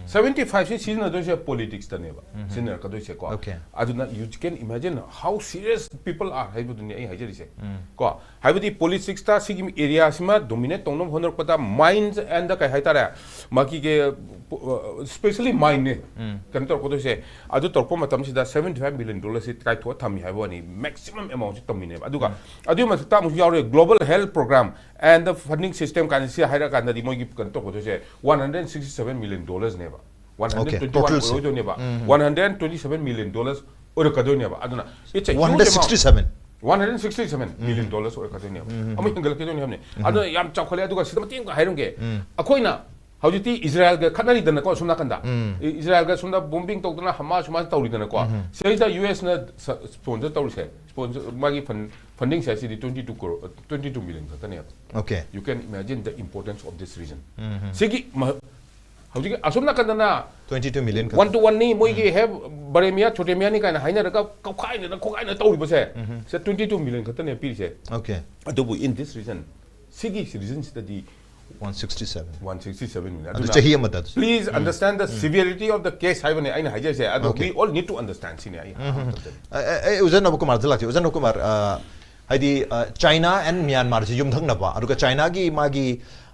Seventy five ꯁꯤ ꯁꯤꯖꯤꯟꯅꯗꯣꯏꯁꯦ politics ꯇꯅꯦꯕ꯫ ꯁꯤꯖꯤꯟꯅꯔꯛꯀꯗꯣꯏꯁꯦ ꯀꯣ꯫ Okay. ꯑꯗꯨꯅ you can imagine how serious people are ꯍꯥꯏꯕꯗꯨꯅꯤ ꯑꯩ ꯍꯥꯏꯖꯔꯤꯁꯦ꯫ ꯀꯣ, ꯍꯥꯏꯕꯗꯤ politics ꯇ ꯁꯤꯒꯤ area ꯁꯤꯃ dominate ꯇꯧꯅꯕ ꯍꯣꯠꯅꯔꯛꯄꯗ mines and the ꯀꯩ ꯍꯥꯏꯇꯥꯔꯦ, ꯃꯥꯒꯤ specially mine ꯅꯦ ꯀꯩꯅꯣ ꯇꯧꯔꯛꯀꯗꯣꯏꯁꯦ꯫ ꯑꯗꯨ ꯇꯧꯔꯛꯄ ꯃꯇꯝꯁꯤꯗ seventy five million dollar ꯁꯤ ꯀꯥꯏꯊꯣꯛꯑ ꯊꯝꯃꯤ ꯍꯥꯏꯕ ꯋꯥꯅꯤ, maximum amount ꯁꯤ ꯇꯝꯃꯤꯅꯦꯕ꯫ ꯑꯗꯨꯒ ꯑꯗꯨꯒꯤ ꯃꯊꯛꯇ ꯑꯃꯨꯛ ꯌꯥꯎꯔꯦ global health program and the funding system ꯀꯥꯏꯅ ꯁꯤ ꯍꯥꯏꯔꯀꯥꯟꯗꯗꯤ ꯃꯣꯏꯒꯤ ꯀꯩꯅꯣ ꯇꯧꯔꯛꯀꯗꯣꯏꯁꯦ one hundred sixty seven million dollar ꯅꯦꯕ꯫ One hundred twenty one Okay, total ꯁꯦ꯫ ꯑꯣꯏꯗꯣꯏꯅꯦꯕ꯫ One hundred twenty seven million dollars ꯑꯣꯏꯔꯛꯀꯗꯣꯏꯅꯦꯕ꯫ ꯑꯗꯨꯅ it's a huge amount. One hundred sixty seven. One hundred sixty seven million dollars ꯑꯣꯏꯔꯛꯀꯗꯣꯏꯅꯦꯕ꯫ ꯑꯃꯨꯛ ꯍꯦꯟꯒꯠꯂꯛꯀꯗꯣꯏꯅꯦ ꯍꯥꯏꯕꯅꯦ꯫ ꯑꯗꯨꯅ ꯌꯥꯝ ꯆꯥꯎꯈꯠꯂꯦ꯫ ꯑꯗꯨꯒ ꯁꯤꯗ ꯃꯇꯦꯡ ꯑꯃ ꯍꯥꯏꯔꯝꯒꯦ, ꯑꯩꯈꯣꯏꯅ ꯍꯧꯖꯤꯛꯇꯤ ꯏꯖꯔꯥꯌꯦꯜꯒ ꯈꯠꯅꯔꯤꯗꯅꯀꯣ, ꯁꯣꯝ ꯅꯥꯀꯟꯗ꯫ ꯏ- ꯏꯖꯔꯥꯌꯦꯜꯒ ꯁꯣꯝꯗ bombing ꯇꯧꯗꯅ ꯍꯃꯥꯁ ꯁꯨꯃꯥꯏꯅ ꯇꯧꯔꯤꯗꯅꯀꯣ꯫ ꯁꯤꯗꯩꯗ ꯌꯨ ꯑꯦꯁꯅ ꯁ- sponsor ꯇꯧꯔꯤꯁꯦ, sponsor ꯃꯥꯒꯤ fund Funding size ꯁꯤꯗꯤ twenty two crore, twenty two million ꯈꯛꯇꯅꯦꯕ꯫ Okay. You can imagine the importance of this region. ꯁꯤꯒꯤ ꯃ- ꯍꯧꯖꯤꯛꯀꯤ ꯑꯁꯣꯝ ꯅꯥꯀꯟꯗꯅ Twenty two million. One to one ꯅꯤ, ꯃꯣꯏꯒꯤ ꯍꯦ ꯕꯔꯦꯃꯤꯌꯥ ꯁꯣꯇꯦꯃꯤꯌꯥꯅꯤ ꯀꯥꯏꯅ ꯍꯥꯏꯅꯔꯒ ꯀꯧꯈꯥꯏꯅꯗꯅ ꯈꯣꯠꯈꯥꯏꯅ ꯇꯧꯔꯤꯕꯁꯦ, ꯁꯤꯗ twenty two million ꯈꯛꯇꯅꯦ ꯄꯤꯔꯤꯁꯦ꯫ Okay. ꯑꯗꯨꯕꯨ in this region, ꯁꯤꯒꯤ region ꯁꯤꯗꯗꯤ One sixty seven. One sixty seven million. ꯑꯗꯨ ꯆꯍꯤ ꯑꯃꯗ ꯑꯗꯨ. Please understand the severity of the case ꯍꯥꯏꯕꯅꯦ ꯑꯩꯅ ꯍꯥꯏꯖꯔꯤꯁꯦ꯫ ꯑꯗꯣ Okay. We all need to understand ꯁꯤꯅꯦ ꯑꯩ ꯍꯥꯏꯖꯔꯤꯁꯦ꯫ ꯑꯩ ꯑꯩ ꯎꯖꯥ ꯅꯕꯀꯨꯃꯥꯔꯗ ꯂꯥꯛꯆꯩ꯫ ꯎꯖꯥ ꯅꯕꯀꯨꯃꯥꯔ, ꯑ, ꯍꯥꯏꯗꯤ, ꯑ, China and Myanmar ꯁꯤ ꯌꯨꯝꯊꯪꯅꯕ, ꯑꯗꯨꯒ China ꯒꯤ ꯃꯥꯒꯤ,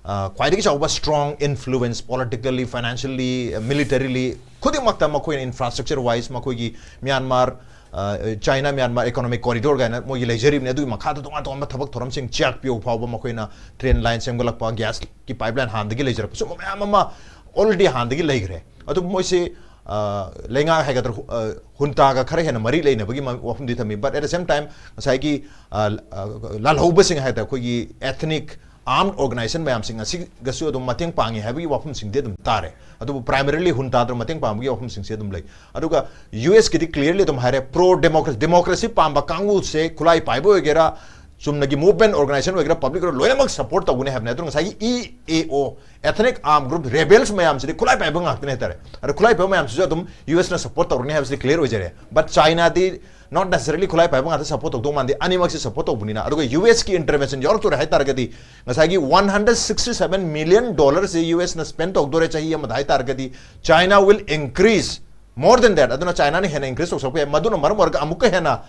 ꯑ, ꯈ꯭ꯋꯥꯏꯗꯒꯤ ꯆꯥꯎꯕ strong influence politically, financially, militarily, ꯈꯨꯗꯤꯡꯃꯛꯇ ꯃꯈꯣꯏꯅ infrastructure wise ꯃꯈꯣꯏꯒꯤ Myanmar, ꯑ, China Myanmar economic corridor ꯀꯥꯏꯅ ꯃꯣꯏꯒꯤ ꯂꯩꯖꯔꯤꯕꯅꯤ꯫ ꯑꯗꯨꯒꯤ ꯃꯈꯥꯗ ꯇꯣꯉꯥꯟ ꯇꯣꯉꯥꯟꯕ ꯊꯕꯛ ꯊꯧꯔꯝꯁꯤꯡ, ꯆꯤꯌꯥꯛ ꯄꯤꯌꯣ ꯐꯥꯎꯕ ꯃꯈꯣꯏꯅ train line ꯁꯦꯝꯒꯠꯂꯛꯄ, gas ꯀꯤ pipeline ꯍꯥꯟꯅꯗꯒꯤ ꯂꯩꯖꯔꯛꯄ, ꯁꯨꯝꯕ ꯃꯌꯥꯝ ꯑꯃ already ꯍꯥꯟꯅꯗꯒꯤ ꯂꯩꯈ꯭ꯔꯦ꯫ ꯑꯗꯨꯕꯨ ꯃꯣꯏꯁꯦ, ꯑ, ꯂꯩꯉꯥꯛ ꯍꯥꯏꯒꯗ꯭ꯔꯥ, ꯍꯨ-, ꯑ, junta ꯒ ꯈꯔ ꯍꯦꯟꯅ ꯃꯔꯤ ꯂꯩꯅꯕꯒꯤ ꯃ-, ꯋꯥꯐꯝꯗꯤ ꯊꯝꯃꯤ꯫ But at the same time, ꯉꯁꯥꯏꯒꯤ, ꯑ, ꯑ, ꯂꯥꯜꯍꯧꯕꯁꯤꯡ ꯍꯥꯏ ꯇꯥꯔꯦ, ꯑꯩꯈꯣꯏꯒꯤ ethnic armed organization ꯃꯌꯥꯝꯁꯤꯡ ꯑꯁꯤꯒꯁꯨ ꯑꯗꯨꯝ ꯃꯇꯦꯡ ꯄꯥꯡꯉꯤ ꯍꯥꯏꯕꯒꯤ ꯋꯥꯐꯝꯁꯤꯡꯗꯤ ꯑꯗꯨꯝ ꯇꯥꯔꯦ꯫ ꯑꯗꯨꯕꯨ primarily junta ꯗ ꯃꯇꯦꯡ ꯄꯥꯡꯕꯒꯤ ꯋꯥꯐꯝꯁꯤꯡꯁꯦ ꯑꯗꯨꯝ ꯂꯩ꯫ ꯑꯗꯨꯒ U S ꯀꯤꯗꯤ clearly ꯑꯗꯨꯝ ꯍꯥꯏꯔꯦ, pro democracy, democracy ꯄꯥꯝꯕ ꯀꯥꯡꯕꯨꯁꯦ, ꯈꯨꯠꯂꯥꯏ ꯄꯥꯏꯕ ꯑꯣꯏꯒꯦꯔꯥ, ꯆꯨꯝꯅꯒꯤ movement organization ꯑꯣꯏꯒꯦꯔꯥ, public ꯑꯣꯏꯒꯦꯔꯥ, ꯂꯣꯏꯅꯃꯛ support ꯇꯧꯒꯅꯤ ꯍꯥꯏꯕꯅꯦ꯫ ꯑꯗꯨꯅ ꯉꯁꯥꯏꯒꯤ E A O, ethnic armed group, rebels ꯃꯌꯥꯝꯁꯤꯗꯤ ꯈꯨꯠꯂꯥꯏ ꯄꯥꯏꯕ ꯉꯥꯛꯇꯅꯦ ꯍꯥꯏꯇꯥꯔꯦ꯫ ꯑꯗꯣ ꯈꯨꯠꯂꯥꯏ ꯄꯥꯏꯕ ꯃꯌꯥꯝꯁꯤꯁꯨ ꯑꯗꯨꯝ U S ꯅ support ꯇꯧꯔꯅꯤ ꯍꯥꯏꯕꯁꯤꯗꯤ clear ꯑꯣꯏꯖꯔꯦ꯫ But China D not necessarily ꯈꯨꯠꯂꯥꯏ ꯄꯥꯏꯕ ꯉꯥꯛꯇ support ꯇꯧꯗꯧ ꯃꯥꯟꯗꯦ, ꯑꯅꯤꯃꯛꯁꯤ support ꯇꯧꯕꯅꯤꯅ꯫ ꯑꯗꯨꯒ U S ꯀꯤ intervention ꯌꯥꯎꯔꯛꯇꯣꯔꯦ ꯍꯥꯏꯇꯥꯔꯒꯗꯤ, ꯉꯁꯥꯏꯒꯤ one hundred sixty seven million dollar ꯁꯤ U S ꯅ spend ꯇꯧꯗꯣꯔꯦ ꯆꯍꯤ ꯑꯃꯗ ꯍꯥꯏꯇꯥꯔꯒꯗꯤ, China will increase more than that꯫ ꯑꯗꯨꯅ China ꯅ ꯍꯦꯟꯅ increase ꯇꯧꯁꯜꯂꯛꯄ ꯌꯥꯏ꯫ ꯃꯗꯨꯅ ꯃꯔꯝ ꯑꯣꯏꯔꯒ ꯑꯃꯨꯛꯀ ꯍꯦꯟꯅ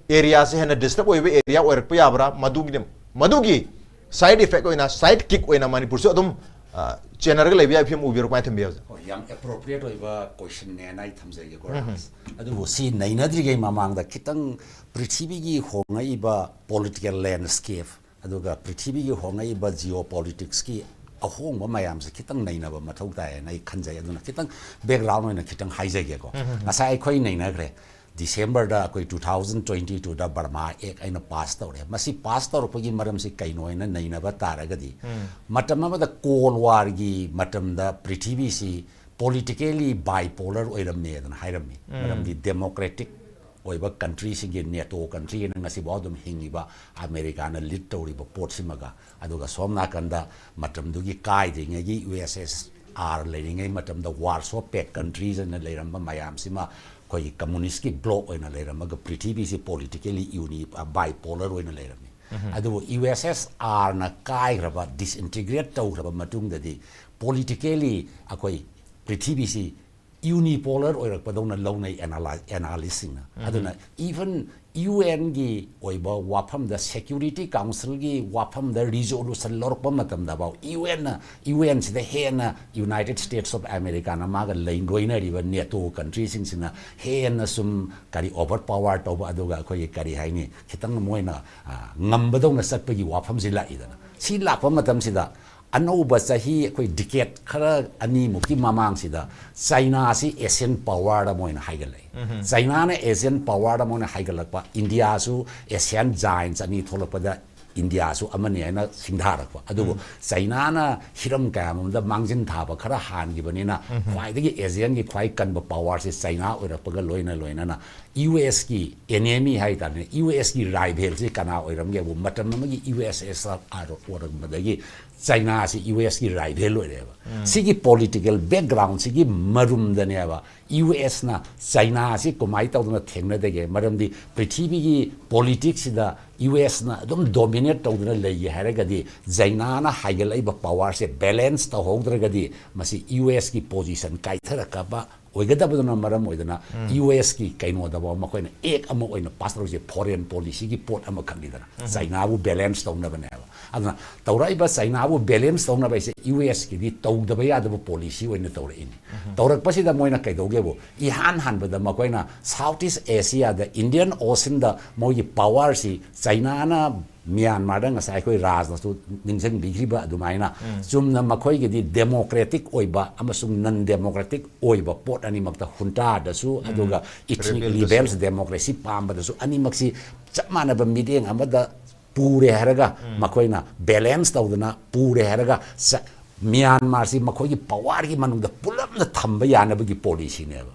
area ꯁꯦ ꯍꯦꯟꯅ disturb ꯑꯣꯏꯕ area ꯑꯣꯏꯔꯛꯄ ꯌꯥꯕ꯭ꯔꯥ? ꯃꯗꯨꯒꯤ, ꯃꯗꯨꯒꯤ side effect ꯑꯣꯏꯅ, side kick ꯑꯣꯏꯅ ꯃꯅꯤꯄꯨꯔꯁꯨ ꯑꯗꯨꯝ, ꯑ, ꯆꯦꯟꯅꯔꯒ ꯂꯩꯕ ꯌꯥꯏ ꯐꯤꯕꯝ ꯎꯕꯤꯔꯣ? ꯀꯃꯥꯏꯅ ꯊꯝꯕꯤꯌꯨ? ꯍꯧꯖꯤꯛ? ꯍꯣꯏ, ꯌꯥꯝ appropriate ꯑꯣꯏꯕ question ꯅꯦꯅ ꯑꯩ ꯊꯝꯖꯒꯦꯀꯣ, ꯔꯥꯖ꯫ ꯑꯗꯨꯕꯨ ꯁꯤ ꯅꯩꯅꯗ꯭ꯔꯤꯉꯩ ꯃꯃꯥꯡꯗ ꯈꯤꯇꯪ ꯄ꯭ꯔꯤꯊꯤꯕꯤꯒꯤ ꯍꯣꯡꯉꯛꯏꯕ political landscape, ꯑꯗꯨꯒ ꯄ꯭ꯔꯤꯊꯤꯕꯤꯒꯤ ꯍꯣꯡꯉꯛꯏꯕ geopolitics ꯀꯤ ꯑꯍꯣꯡꯕ ꯃꯌꯥꯝꯁꯦ ꯈꯤꯇꯪ ꯅꯩꯅꯕ ꯃꯊꯧ ꯇꯥꯏꯌꯦꯅ ꯑꯩ ꯈꯟꯖꯩ꯫ ꯑꯗꯨꯅ ꯈꯤꯇꯪ background ꯑꯣꯏꯅ ꯈꯤꯇꯪ ꯍꯥꯏꯖꯒꯦꯀꯣ꯫ ꯉꯁꯥꯏ ꯑꯩꯈꯣꯏ ꯅꯩꯅꯈ꯭ꯔꯦ꯫ December ꯗ ꯑꯩꯈꯣꯏ two thousand twenty two ꯗ Burma Act ꯑꯩꯅ pass ꯇꯧꯔꯦ꯫ ꯃꯁꯤ pass ꯇꯧꯔꯛꯄꯒꯤ ꯃꯔꯝꯁꯤ ꯀꯩꯅꯣ ꯍꯥꯏꯅ ꯅꯩꯅꯕ ꯇꯥꯔꯒꯗꯤ, ꯃꯇꯝ ꯑꯃꯗ Cold War ꯒꯤ ꯃꯇꯝꯗ ꯄ꯭ꯔꯤꯊꯤꯕꯤꯁꯤ politically bipolar ꯑꯣꯏꯔꯝꯃꯦꯗꯅ ꯍꯥꯏꯔꯝꯃꯤ꯫ ꯃꯔꯝꯗꯤ democratic ꯑꯣꯏꯕ ꯀꯟꯇ꯭ꯔꯤꯁꯤꯡꯒꯤ ꯅꯦꯇꯣ ꯀꯟꯇ꯭ꯔꯤꯅ ꯉꯁꯤꯐꯥꯎ ꯑꯗꯨꯝ ꯍꯤꯡꯉꯤꯕ ꯑꯃꯦꯔꯤꯀꯥꯅ ꯂꯤꯗ ꯇꯧꯔꯤꯕ ꯄꯣꯠꯁꯤꯃꯒ, ꯑꯗꯨꯒ ꯁꯣꯝ ꯅꯥꯀꯟꯗ ꯃꯇꯝꯗꯨꯒꯤ ꯀꯥꯏꯗ꯭ꯔꯤꯉꯩꯒꯤ ꯌꯨ ꯑꯦꯁ ꯑꯦꯁ ꯑꯥꯔ ꯂꯩꯔꯤꯉꯩ ꯃꯇꯝꯗ ꯋꯥꯔꯁꯣ ꯄꯦꯛ ꯀꯟꯇ꯭ꯔꯤꯁ ꯑꯅ ꯂꯩꯔꯝꯕ ꯃꯌꯥꯝꯁꯤꯃ ꯑꯩꯈꯣꯏꯒꯤ ꯀꯝꯃꯨꯅꯤꯁ꯭ꯠꯀꯤ ꯕ꯭ꯂꯣꯛ ꯑꯣꯏꯅ ꯂꯩꯔꯝꯃꯒ ꯄ꯭ꯔꯤꯊꯤꯕꯤꯁꯤ ꯄꯣꯂꯤꯇꯤꯀꯦꯂꯤ ꯌꯨꯅꯤ ꯕꯥꯏꯄꯣꯂꯔ ꯑꯣꯏꯅ ꯂꯩꯔꯝꯃꯤ꯫ ꯑꯗꯨꯕꯨ ꯌꯨ ꯑꯦꯁ ꯑꯦꯁ ꯑꯥꯔꯅ ꯀꯥꯏꯈ꯭ꯔꯕ, ꯗꯤꯁꯏꯟꯇꯤꯒ꯭ꯔꯦꯠ ꯇꯧꯈ꯭ꯔꯕ ꯃꯇꯨꯡꯗꯗꯤ ꯄꯣꯂꯤꯇꯤꯀꯦꯂꯤ ꯑꯩꯈꯣꯏ ꯄ꯭ꯔꯤꯊꯤꯕꯤꯁꯤ ꯌꯨꯅꯤꯄꯣꯂꯔ ꯑꯣꯏꯔꯛꯄꯗꯧꯅ ꯂꯧꯅꯩ ꯑꯦꯅꯥꯂꯥꯏꯁꯁꯤꯡꯅ꯫ ꯑꯗꯨꯅ ꯏꯚꯟ ꯌꯨ ꯑꯦꯟꯒꯤ ꯑꯣꯏꯕ ꯋꯥꯐꯝꯗ, ꯁꯦꯀ꯭ꯌꯨꯔꯤꯇꯤ ꯀꯥꯎꯟꯁꯤꯜꯒꯤ ꯋꯥꯐꯝꯗ ꯔꯤꯖꯣꯂꯨꯁꯟ ꯂꯧꯔꯛꯄ ꯃꯇꯝꯗꯐꯥꯎ ꯌꯨ ꯑꯦꯟꯅ, ꯌꯨ ꯑꯦꯟꯁꯤꯗ ꯍꯦꯟꯅ ꯌꯨꯅꯥꯏꯇꯦꯗ ꯁ꯭ꯇꯦꯠꯁ ꯑꯣꯐ ꯑꯃꯦꯔꯤꯀꯥꯅ ꯃꯥꯒ ꯂꯩ ꯂꯣꯏꯅꯔꯤꯕ ꯅꯦꯇꯣ ꯀꯟꯇ꯭ꯔꯤꯁꯤꯡꯁꯤꯅ ꯍꯦꯟꯅ ꯁꯨꯝ ꯀꯔꯤ ꯑꯣꯚꯔ ꯄꯋꯥꯔ ꯇꯧꯕ, ꯑꯗꯨꯒ ꯑꯩꯈꯣꯏꯒꯤ ꯀꯔꯤ ꯍꯥꯏꯅꯤ, ꯈꯤꯇꯪ ꯃꯣꯏꯅ ꯑ, ꯉꯝꯕꯗꯧꯅ ꯆꯠꯄꯒꯤ ꯋꯥꯐꯝꯁꯤ ꯂꯥꯛꯏꯗꯅ꯫ ꯁꯤ ꯂꯥꯛꯄ ꯃꯇꯝꯁꯤꯗ ꯑꯅꯧꯕ ꯆꯍꯤ ꯑꯩꯈꯣꯏ ꯗꯤꯀꯦꯠ ꯈꯔ ꯑꯅꯤꯃꯨꯛꯀꯤ ꯃꯃꯥꯡꯁꯤꯗ ꯆꯩꯅꯥꯁꯤ ꯑꯦꯁꯤꯌꯥꯟ ꯄꯋꯥꯔ ꯑꯃ ꯑꯣꯏꯅ ꯍꯥꯏꯒꯠꯂꯛꯏ꯫ ꯆꯩꯅꯥꯅ ꯑꯦꯁꯤꯌꯥꯟ ꯄꯋꯥꯔ ꯑꯃ ꯑꯣꯏꯅ ꯍꯥꯏꯒꯠꯂꯛꯄ, ꯏꯟꯗꯤꯌꯥꯁꯨ ꯑꯦꯁꯤꯌꯥꯟ ꯖꯥꯏꯟꯁ ꯑꯅꯤ ꯊꯣꯛꯂꯛꯄꯗ ꯏꯟꯗꯤꯌꯥꯁꯨ ꯑꯃꯅꯤ ꯍꯥꯏꯅ ꯁꯤꯡꯊꯥꯔꯛꯄ꯫ ꯑꯗꯨꯕꯨ ꯆꯩꯅꯥꯅ ꯍꯤꯔꯝ ꯀꯌꯥ ꯑꯃꯗ ꯃꯥꯡꯖꯤꯟ ꯊꯥꯕ ꯈꯔ ꯍꯥꯟꯈꯤꯕꯅꯤꯅ ꯈ꯭ꯋꯥꯏꯗꯒꯤ ꯑꯦꯁꯤꯌꯥꯟꯒꯤ ꯈ꯭ꯋꯥꯏ ꯀꯟꯕ ꯄꯋꯥꯔꯁꯤ ꯆꯩꯅꯥ ꯑꯣꯏꯔꯛꯄꯒ ꯂꯣꯏꯅ ꯂꯣꯏꯅꯅ ꯌꯨ ꯑꯦꯁꯀꯤ ꯑꯦꯅꯦꯃꯤ ꯍꯥꯏ ꯇꯥꯔꯦꯅꯦ, ꯌꯨ ꯑꯦꯁꯀꯤ ꯔꯥꯏꯚꯦꯜꯁꯤ ꯀꯅꯥ ꯑꯣꯏꯔꯝꯒꯦꯕꯨ, ꯃꯇꯝ ꯑꯃꯒꯤ ꯌꯨ ꯑꯦꯁ ꯑꯦꯁ ꯑꯥꯔ ꯑꯣꯏꯔꯝꯕꯗꯒꯤ ꯆꯩꯅꯥꯁꯤ ꯌꯨ ꯑꯦꯁꯀꯤ ꯔꯥꯏꯚꯦꯜ ꯑꯣꯏꯔꯦꯕ꯫ ꯁꯤꯒꯤ ꯄꯣꯂꯤꯇꯤꯀꯦꯜ ꯕꯦꯛꯒ꯭ꯔꯥꯎꯟꯁꯤꯒꯤ ꯃꯔꯨꯝꯗꯅꯦꯕ ꯌꯨ ꯑꯦꯁꯅ ꯆꯩꯅꯥꯁꯤ ꯀꯃꯥꯏꯅ ꯇꯧꯗꯅ ꯊꯦꯡꯅꯗꯒꯦ? ꯃꯔꯝꯗꯤ ꯄ꯭ꯔꯤꯊꯤꯕꯤꯒꯤ ꯄꯣꯂꯤꯇꯤꯛꯁꯁꯤꯗ ꯌꯨ ꯑꯦꯁꯅ ꯑꯗꯨꯝ ꯗꯣꯃꯤꯅꯦꯠ ꯇꯧꯗꯨꯅ ꯂꯩꯒꯦ ꯍꯥꯏꯔꯒꯗꯤ, ꯆꯩꯅꯥꯅ ꯍꯥꯏꯒꯠꯂꯛꯏꯕ ꯄꯋꯥꯔꯁꯦ ꯕꯦꯂꯦꯟꯁ ꯇꯧꯍꯧꯗ꯭ꯔꯒꯗꯤ ꯃꯁꯤ ꯌꯨ ꯑꯦꯁꯀꯤ ꯄꯣꯖꯤꯁꯟ ꯀꯥꯏꯊꯔꯛꯀꯕ ꯑꯣꯏꯒꯗꯕꯗꯨꯅ ꯃꯔꯝ ꯑꯣꯏꯗꯅ ꯌꯨ ꯑꯦꯁꯀꯤ ꯀꯩꯅꯣꯗꯐꯥꯎ ꯃꯈꯣꯏꯅ ꯑꯦꯛ ꯑꯃ ꯑꯣꯏꯅ ꯄꯥꯁ ꯇꯧꯔꯤꯁꯦ ꯐꯣꯔꯦꯟ ꯄꯣꯂꯤꯁꯤꯒꯤ ꯄꯣꯠ ꯑꯃꯈꯛꯅꯤꯗꯅ꯫ ꯆꯩꯅꯥꯕꯨ ꯕꯦꯂꯦꯟꯁ ꯇꯧꯅꯕꯅꯦꯕ꯫ ꯑꯗꯨꯅ ꯇꯧꯔꯛꯏꯕ ꯆꯩꯅꯥꯕꯨ ꯕꯦꯂꯦꯟꯁ ꯇꯧꯅꯕ ꯍꯥꯏꯁꯦ ꯌꯨ ꯑꯦꯁꯀꯤꯗꯤ ꯇꯧꯗꯕ ꯌꯥꯗꯕ ꯄꯣꯂꯤꯁꯤ ꯑꯣꯏꯅ ꯇꯧꯔꯛꯏꯅꯤ꯫ ꯇꯧꯔꯛꯄꯁꯤꯗ ꯃꯣꯏꯅ ꯀꯩꯗꯧꯒꯦꯕꯨ, ꯏꯍꯥꯟ ꯍꯥꯟꯕꯗ ꯃꯈꯣꯏꯅ ꯁꯥꯎꯠ ꯏꯁ ꯑꯦꯁꯤꯌꯥꯗ, ꯏꯟꯗꯤꯌꯟ ꯑꯣꯁꯤꯟꯗ ꯃꯣꯏꯒꯤ ꯄꯋꯥꯔꯁꯤ ꯆꯩꯅꯥꯅ ꯃ꯭ꯌꯥꯟꯃꯥꯔꯗ ꯉꯁꯥꯏ ꯑꯩꯈꯣꯏ ꯔꯥꯖꯅꯁꯨ ꯅꯤꯡꯁꯤꯡꯕꯤꯈꯤꯕ ꯑꯗꯨꯃꯥꯏꯅ ꯆꯨꯝꯅ ꯃꯈꯣꯏꯒꯤꯗꯤ ꯗꯦꯃꯣꯀ꯭ꯔꯦꯇꯤꯛ ꯑꯣꯏꯕ ꯑꯃꯁꯨꯡ ꯅꯟ ꯗꯦꯃꯣꯀ꯭ꯔꯦꯇꯤꯛ ꯑꯣꯏꯕ ꯄꯣꯠ ꯑꯅꯤꯃꯛꯇ ꯍꯨꯟꯇꯥꯗꯁꯨ, ꯑꯗꯨꯒ ꯏꯊꯅꯤꯛ ꯔꯤꯕꯦꯜꯗꯁꯨ꯫ ꯂꯤꯕꯦꯜꯁ ꯗꯦꯃꯣꯀ꯭ꯔꯦꯁꯤ ꯄꯥꯝꯕꯗꯁꯨ ꯑꯅꯤꯃꯛꯁꯤ ꯆꯞ ꯃꯥꯟꯅꯕ ꯃꯤꯠꯌꯦꯡ ꯑꯃꯗ ꯄꯨꯔꯦ ꯍꯥꯏꯔꯒ ꯃꯈꯣꯏꯅ ꯕꯦꯂꯦꯟꯁ ꯇꯧꯗꯅ ꯄꯨꯔꯦ ꯍꯥꯏꯔꯒ ꯆ-, ꯃ꯭ꯌꯥꯟꯃꯥꯔꯁꯤ ꯃꯈꯣꯏꯒꯤ ꯄꯋꯥꯔꯒꯤ ꯃꯅꯨꯡꯗ ꯄꯨꯂꯞꯅ ꯊꯝꯕ ꯌꯥꯅꯕꯒꯤ ꯄꯣꯂꯤꯁꯤꯅꯦꯕ꯫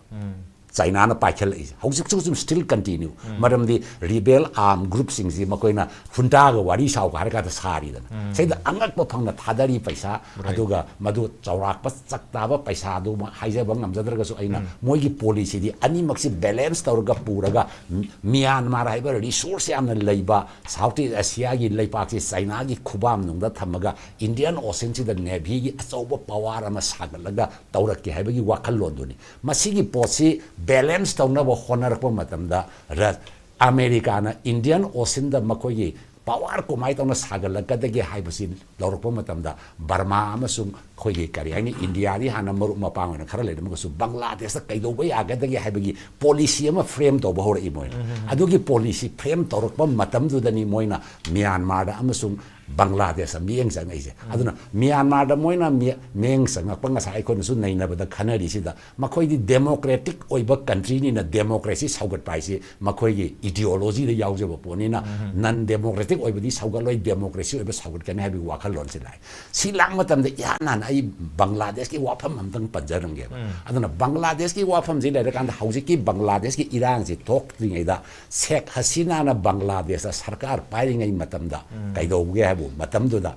ꯆꯥꯏꯅꯥꯅ ꯄꯥꯏꯈꯠꯂꯛꯏꯁꯦ ꯍꯧꯖꯤꯛꯁꯨ ꯑꯗꯨꯝ still continue꯫ ꯃꯔꯝꯗꯤ rebel arm groupꯁꯤꯡꯁꯤ ꯃꯈꯣꯏꯅ ꯍꯨꯟꯗꯥꯒ ꯋꯥꯔꯤ ꯁꯥꯎꯒ ꯍꯥꯏꯔ ꯀꯥꯟꯗ ꯁꯥꯔꯤꯗꯅ꯫ ꯁꯤꯗ ꯑꯉꯛꯄ ꯐꯪꯅ ꯊꯥꯗꯔꯤ ꯄꯩꯁꯥ, ꯑꯗꯨꯒ ꯃꯗꯨ ꯆꯥꯎꯔꯥꯛꯄ ꯆꯞ ꯆꯥꯕ ꯄꯩꯁꯥꯗꯨꯃꯛ ꯍꯥꯏꯖꯕ ꯉꯝꯖꯗ꯭ꯔꯒꯁꯨ, ꯑꯩꯅ ꯃꯣꯏꯒꯤ policyꯗꯤ ꯑꯅꯤꯃꯛꯁꯤ balance ꯇꯧꯔꯒ ꯄꯨꯔꯒ, ꯃꯤ-, ꯃ꯭ꯌꯥꯟꯃꯥꯔ ꯍꯥꯏꯕ resource ꯌꯥꯝꯅ ꯂꯩꯕ South East Asiaꯒꯤ ꯂꯩꯄꯥꯛꯁꯤ ꯆꯥꯏꯅꯥꯒꯤ ꯈꯨꯕꯥꯝꯅꯨꯡꯗ ꯊꯝꯃꯒ Indian Oceanꯁꯤꯗ navyꯒꯤ ꯑꯆꯧꯕ power ꯑꯃ ꯁꯥꯒꯠꯂꯒ ꯇꯧꯔꯛꯀꯦ ꯍꯥꯏꯕꯒꯤ ꯋꯥꯈꯜꯂꯣꯟꯗꯨꯅꯤ꯫ ꯃꯁꯤꯒꯤ ꯄꯣꯠꯁꯤ balance ꯇꯧꯅꯕ ꯍꯣꯠꯅꯔꯛꯄ ꯃꯇꯝꯗ, ꯔ-, ꯑꯃꯦꯔꯤꯀꯥꯅ Indian Oceanꯗ ꯃꯈꯣꯏꯒꯤ power ꯀꯃꯥꯏꯅ ꯇꯧꯅ ꯁꯥꯒꯠꯂꯛꯀꯗꯒꯦ ꯍꯥꯏꯕꯁꯤ ꯂꯧꯔꯛꯄ ꯃꯇꯝꯗ, ꯕꯔꯃꯥ ꯑꯃꯁꯨꯡ ꯑꯩꯈꯣꯏꯒꯤ, ꯀꯔꯤ ꯍꯥꯏꯅꯤ, ꯏꯟꯗꯤꯌꯥꯗꯤ ꯍꯥꯟꯅ ꯃꯔꯨꯞ ꯃꯄꯥꯡ ꯑꯣꯏꯅ ꯈꯔ ꯂꯩꯔꯝꯃꯒꯁꯨ, ꯕꯪꯒ꯭ꯂꯥꯗꯦꯁꯇ ꯀꯩꯗꯧꯕ ꯌꯥꯒꯗꯒꯦ ꯍꯥꯏꯕꯒꯤ policy ꯑꯃ frame ꯇꯧꯕ ꯍꯧꯔꯛꯏ ꯃꯣꯏꯅ꯫ ꯑꯗꯨꯒꯤ policy frame ꯇꯧꯔꯛꯄ ꯃꯇꯝꯗꯨꯗꯅꯤ ꯃꯣꯏꯅ ꯃ꯭ꯌꯥꯟꯃꯥꯔꯗ ꯑꯃꯁꯨꯡ ꯕꯪꯒ꯭ꯂꯥꯗꯦꯁꯇ ꯃꯤꯠꯌꯦꯡ ꯆꯪꯉꯛꯏꯁꯦ꯫ ꯑꯗꯨꯅ ꯃ꯭ꯌꯥꯟꯃꯥꯔꯗ ꯃꯣꯏꯅ ꯃꯤ-, ꯃꯤꯠꯌꯦꯡ ꯆꯪꯉꯛꯄ, ꯉꯁꯥꯏ ꯑꯩꯈꯣꯏꯅꯁꯨ ꯅꯩꯅꯕꯗ ꯈꯟꯅꯔꯤꯁꯤꯗ, ꯃꯈꯣꯏꯗꯤ democratic ꯑꯣꯏꯕ countryꯅꯤꯅ, democracy ꯁꯧꯒꯠꯄ ꯍꯥꯏꯁꯤ ꯃꯈꯣꯏꯒꯤ ideologyꯗ ꯌꯥꯎꯖꯕ ꯄꯣꯠꯅꯤꯅ, non democratic ꯑꯣꯏꯕꯗꯤ ꯁꯧꯒꯠꯂꯣꯏ, democracy ꯑꯣꯏꯕ ꯁꯧꯒꯠꯀꯅꯤ ꯍꯥꯏꯕꯒꯤ ꯋꯥꯈꯜꯂꯣꯟꯁꯤ ꯂꯥꯛꯑꯦ꯫ ꯁꯤ ꯂꯥꯛ ꯃꯇꯝꯗ ꯏꯍꯥꯟ ꯍꯥꯟꯅ ꯑꯩ ꯕꯪꯒ꯭ꯂꯥꯗꯦꯁꯀꯤ ꯋꯥꯐꯝ ꯑꯝꯇꯪ ꯄꯟꯖꯔꯝꯒꯦꯕ꯫ ꯑꯗꯨꯅ ꯕꯪꯒ꯭ꯂꯥꯗꯦꯁꯀꯤ ꯋꯥꯐꯝꯁꯤ ꯂꯩꯔꯀꯥꯟꯗ, ꯍꯧꯖꯤꯛꯀꯤ ꯕꯪꯒ꯭ꯂꯥꯗꯦꯁꯀꯤ ꯏꯔꯥꯡꯁꯤ ꯊꯣꯛꯇ꯭ꯔꯤꯉꯩꯗ, ꯁꯦꯈ ꯍꯁꯤꯅꯥꯅ ꯕꯪꯒ꯭ꯂꯥꯗꯦꯁꯇ ꯁꯔꯀꯥꯔ ꯄꯥꯏꯔꯤꯉꯩ ꯃꯇꯝꯗ ꯀꯩꯗꯧꯒꯦ ꯍꯥꯏꯕ ꯃꯇꯝꯗꯨꯗ,